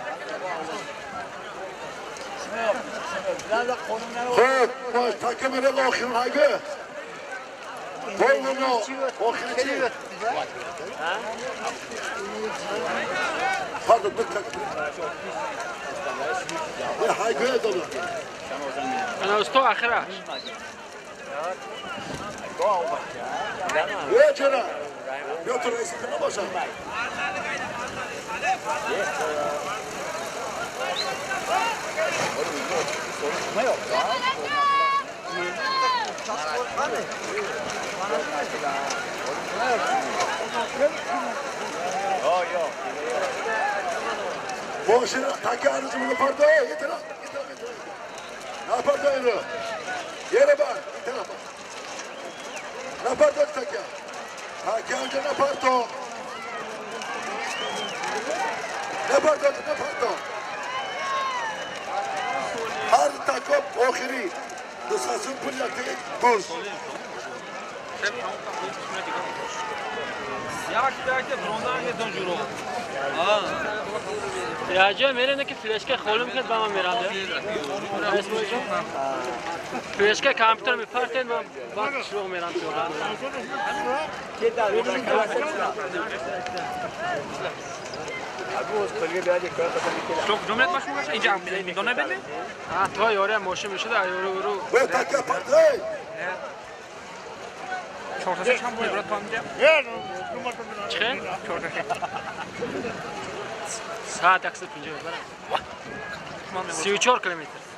خب باش تکه میره آخرین هایگه بولونو آخرین چی؟ Pardon, dur tak. هایگه دادم. انا استو آخرش. یه چرا؟ یا تو رئیسی که نباشم. ماشین تکه هنوز پرده یه طرف یه طرف نه پرده اینو یه بر این طرف نه پرده تکه تکه اونجا نه پرده نه پرده نه پرده هر تکه آخری دو ساسون پول یک تکه بوز یا میره که فلشکه خالو میکرد با من میرم فلشکه کامپیوتر میپرتین من بعد شروع میرم تو تا یاره ماشین میشده یاره برو چه؟ ساعت 150 برم 34 کیلومتر.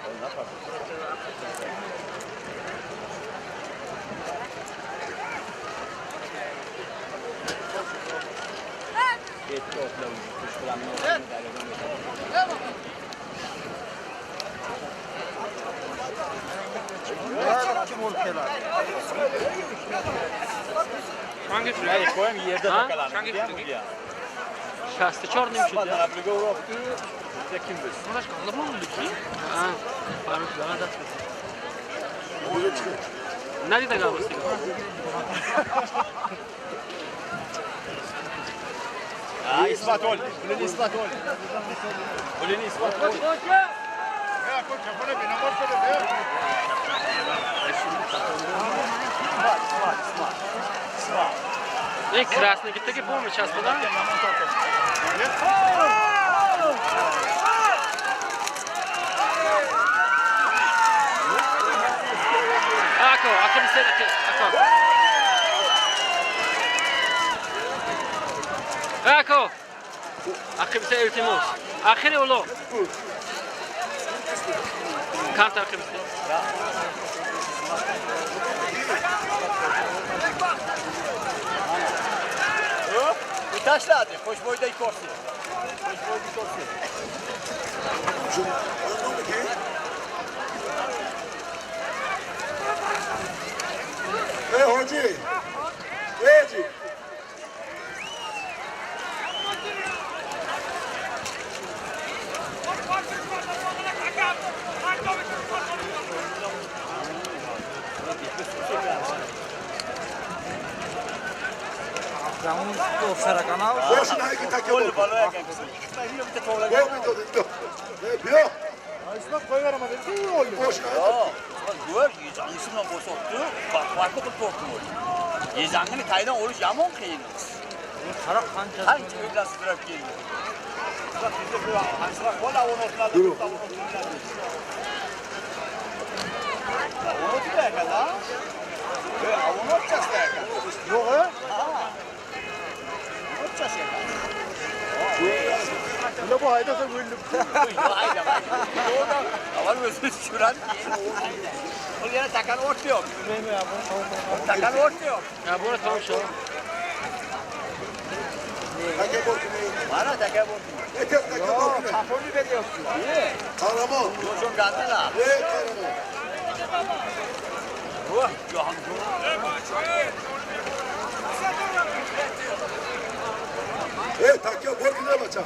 شصت چهار نیم شد. ندیدم قبل. İspat ol. Buleni ispat ol. Buleni ispat ol. این красный таки бомб сейчас куда? Ако, ако ако. Ако. Акибсе илтимос. Ахири уло. Карта акибсе. Taşladı. Hoş boyda korsi. Hoş boyda korsi. Ey hoci. Ey hoci. باش نه که تکه بار بیا Gör, yezangisidan bo'shatdi, farqi qilib tortib. Yezangini taydan olish yomon qiyin. Qara qancha qancha o'ylab sudrab keldi. Bu haydasa o'ldim. Avval o'zini tushiradi, keyin u yana takani o'rtayapti. Takani o'rtayapti. Ha, buni tamom shu. Mana taka bor. Kaponi beryapti. Qahramon. Yo'q, gandala. Ey qahramon. Voh, jahon. Ey taka bor kine bacha.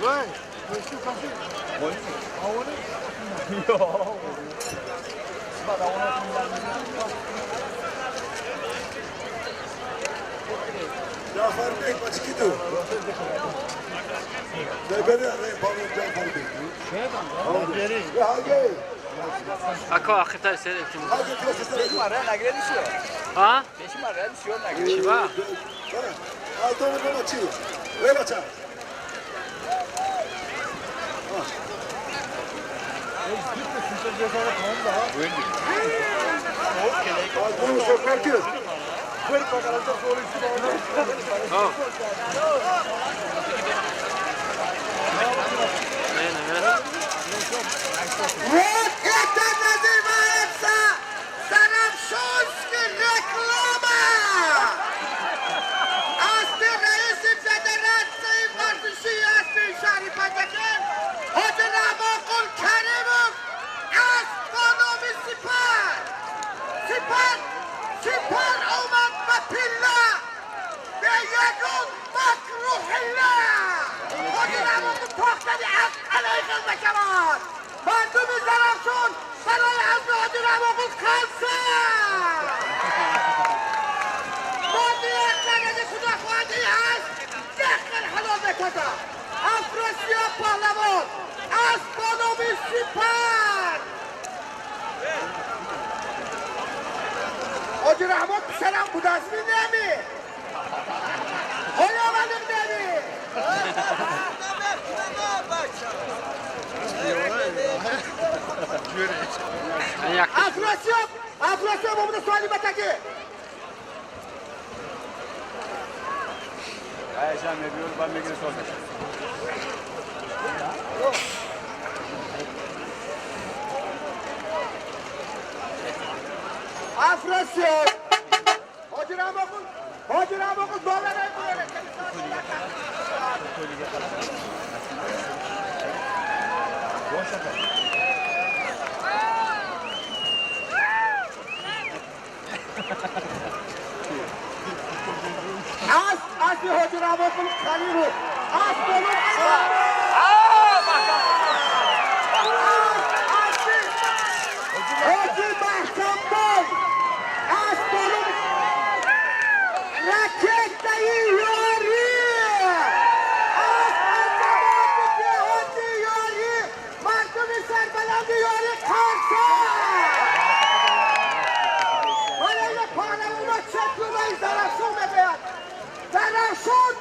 Vay, ko'shib qo'shib. Avoni? Yo'q. Jafar Bey maçı gidiyor. Ako akhirtar ser ettim. Ha? Chiba. Вот это называется Зарафшонский реклама! Асти раиси Федерации варзиши асти шаҳри Панҷакент Ҳоҷи Раҳмонқул Каримов аст бо номи Сипар! Сипар! Сипар омад ба пилла! Бе ягон макру ҳилла! Ҳоҷи Раҳмонқул тохтани асп алайҳи мешавад! Мардуми Зарафшон барои асби Ҳоҷи Раҳмонқул қалса! Мо ният кардем худо хоҳад ин асп яхел ҳалол мекардад! Афросиёб паҳлавон асп бо номи Сипар! Ҳоҷи Раҳмон писарам будастми неми? Оё валиқ неми? Афросиёб! Афросиёб омада суоли батаги! Афросиёб! Ҳоҷи Раҳмонқул! Ҳоҷи Раҳмонқул бола намебурад! Асп аспи Ҳоҷи Раҳмонқул Халилов! Асп боло аспи Ҳоҷи Маҳкамбой! Асп боло ракетаи ёрӣ! Асп аз ҷамоати деҳоти ёрӣ! Мардуми сарбаланди ёрӣ қарса! Мана ина паҳлавонҳо чемпионои Зарафшон мегӯяд! Зарафшон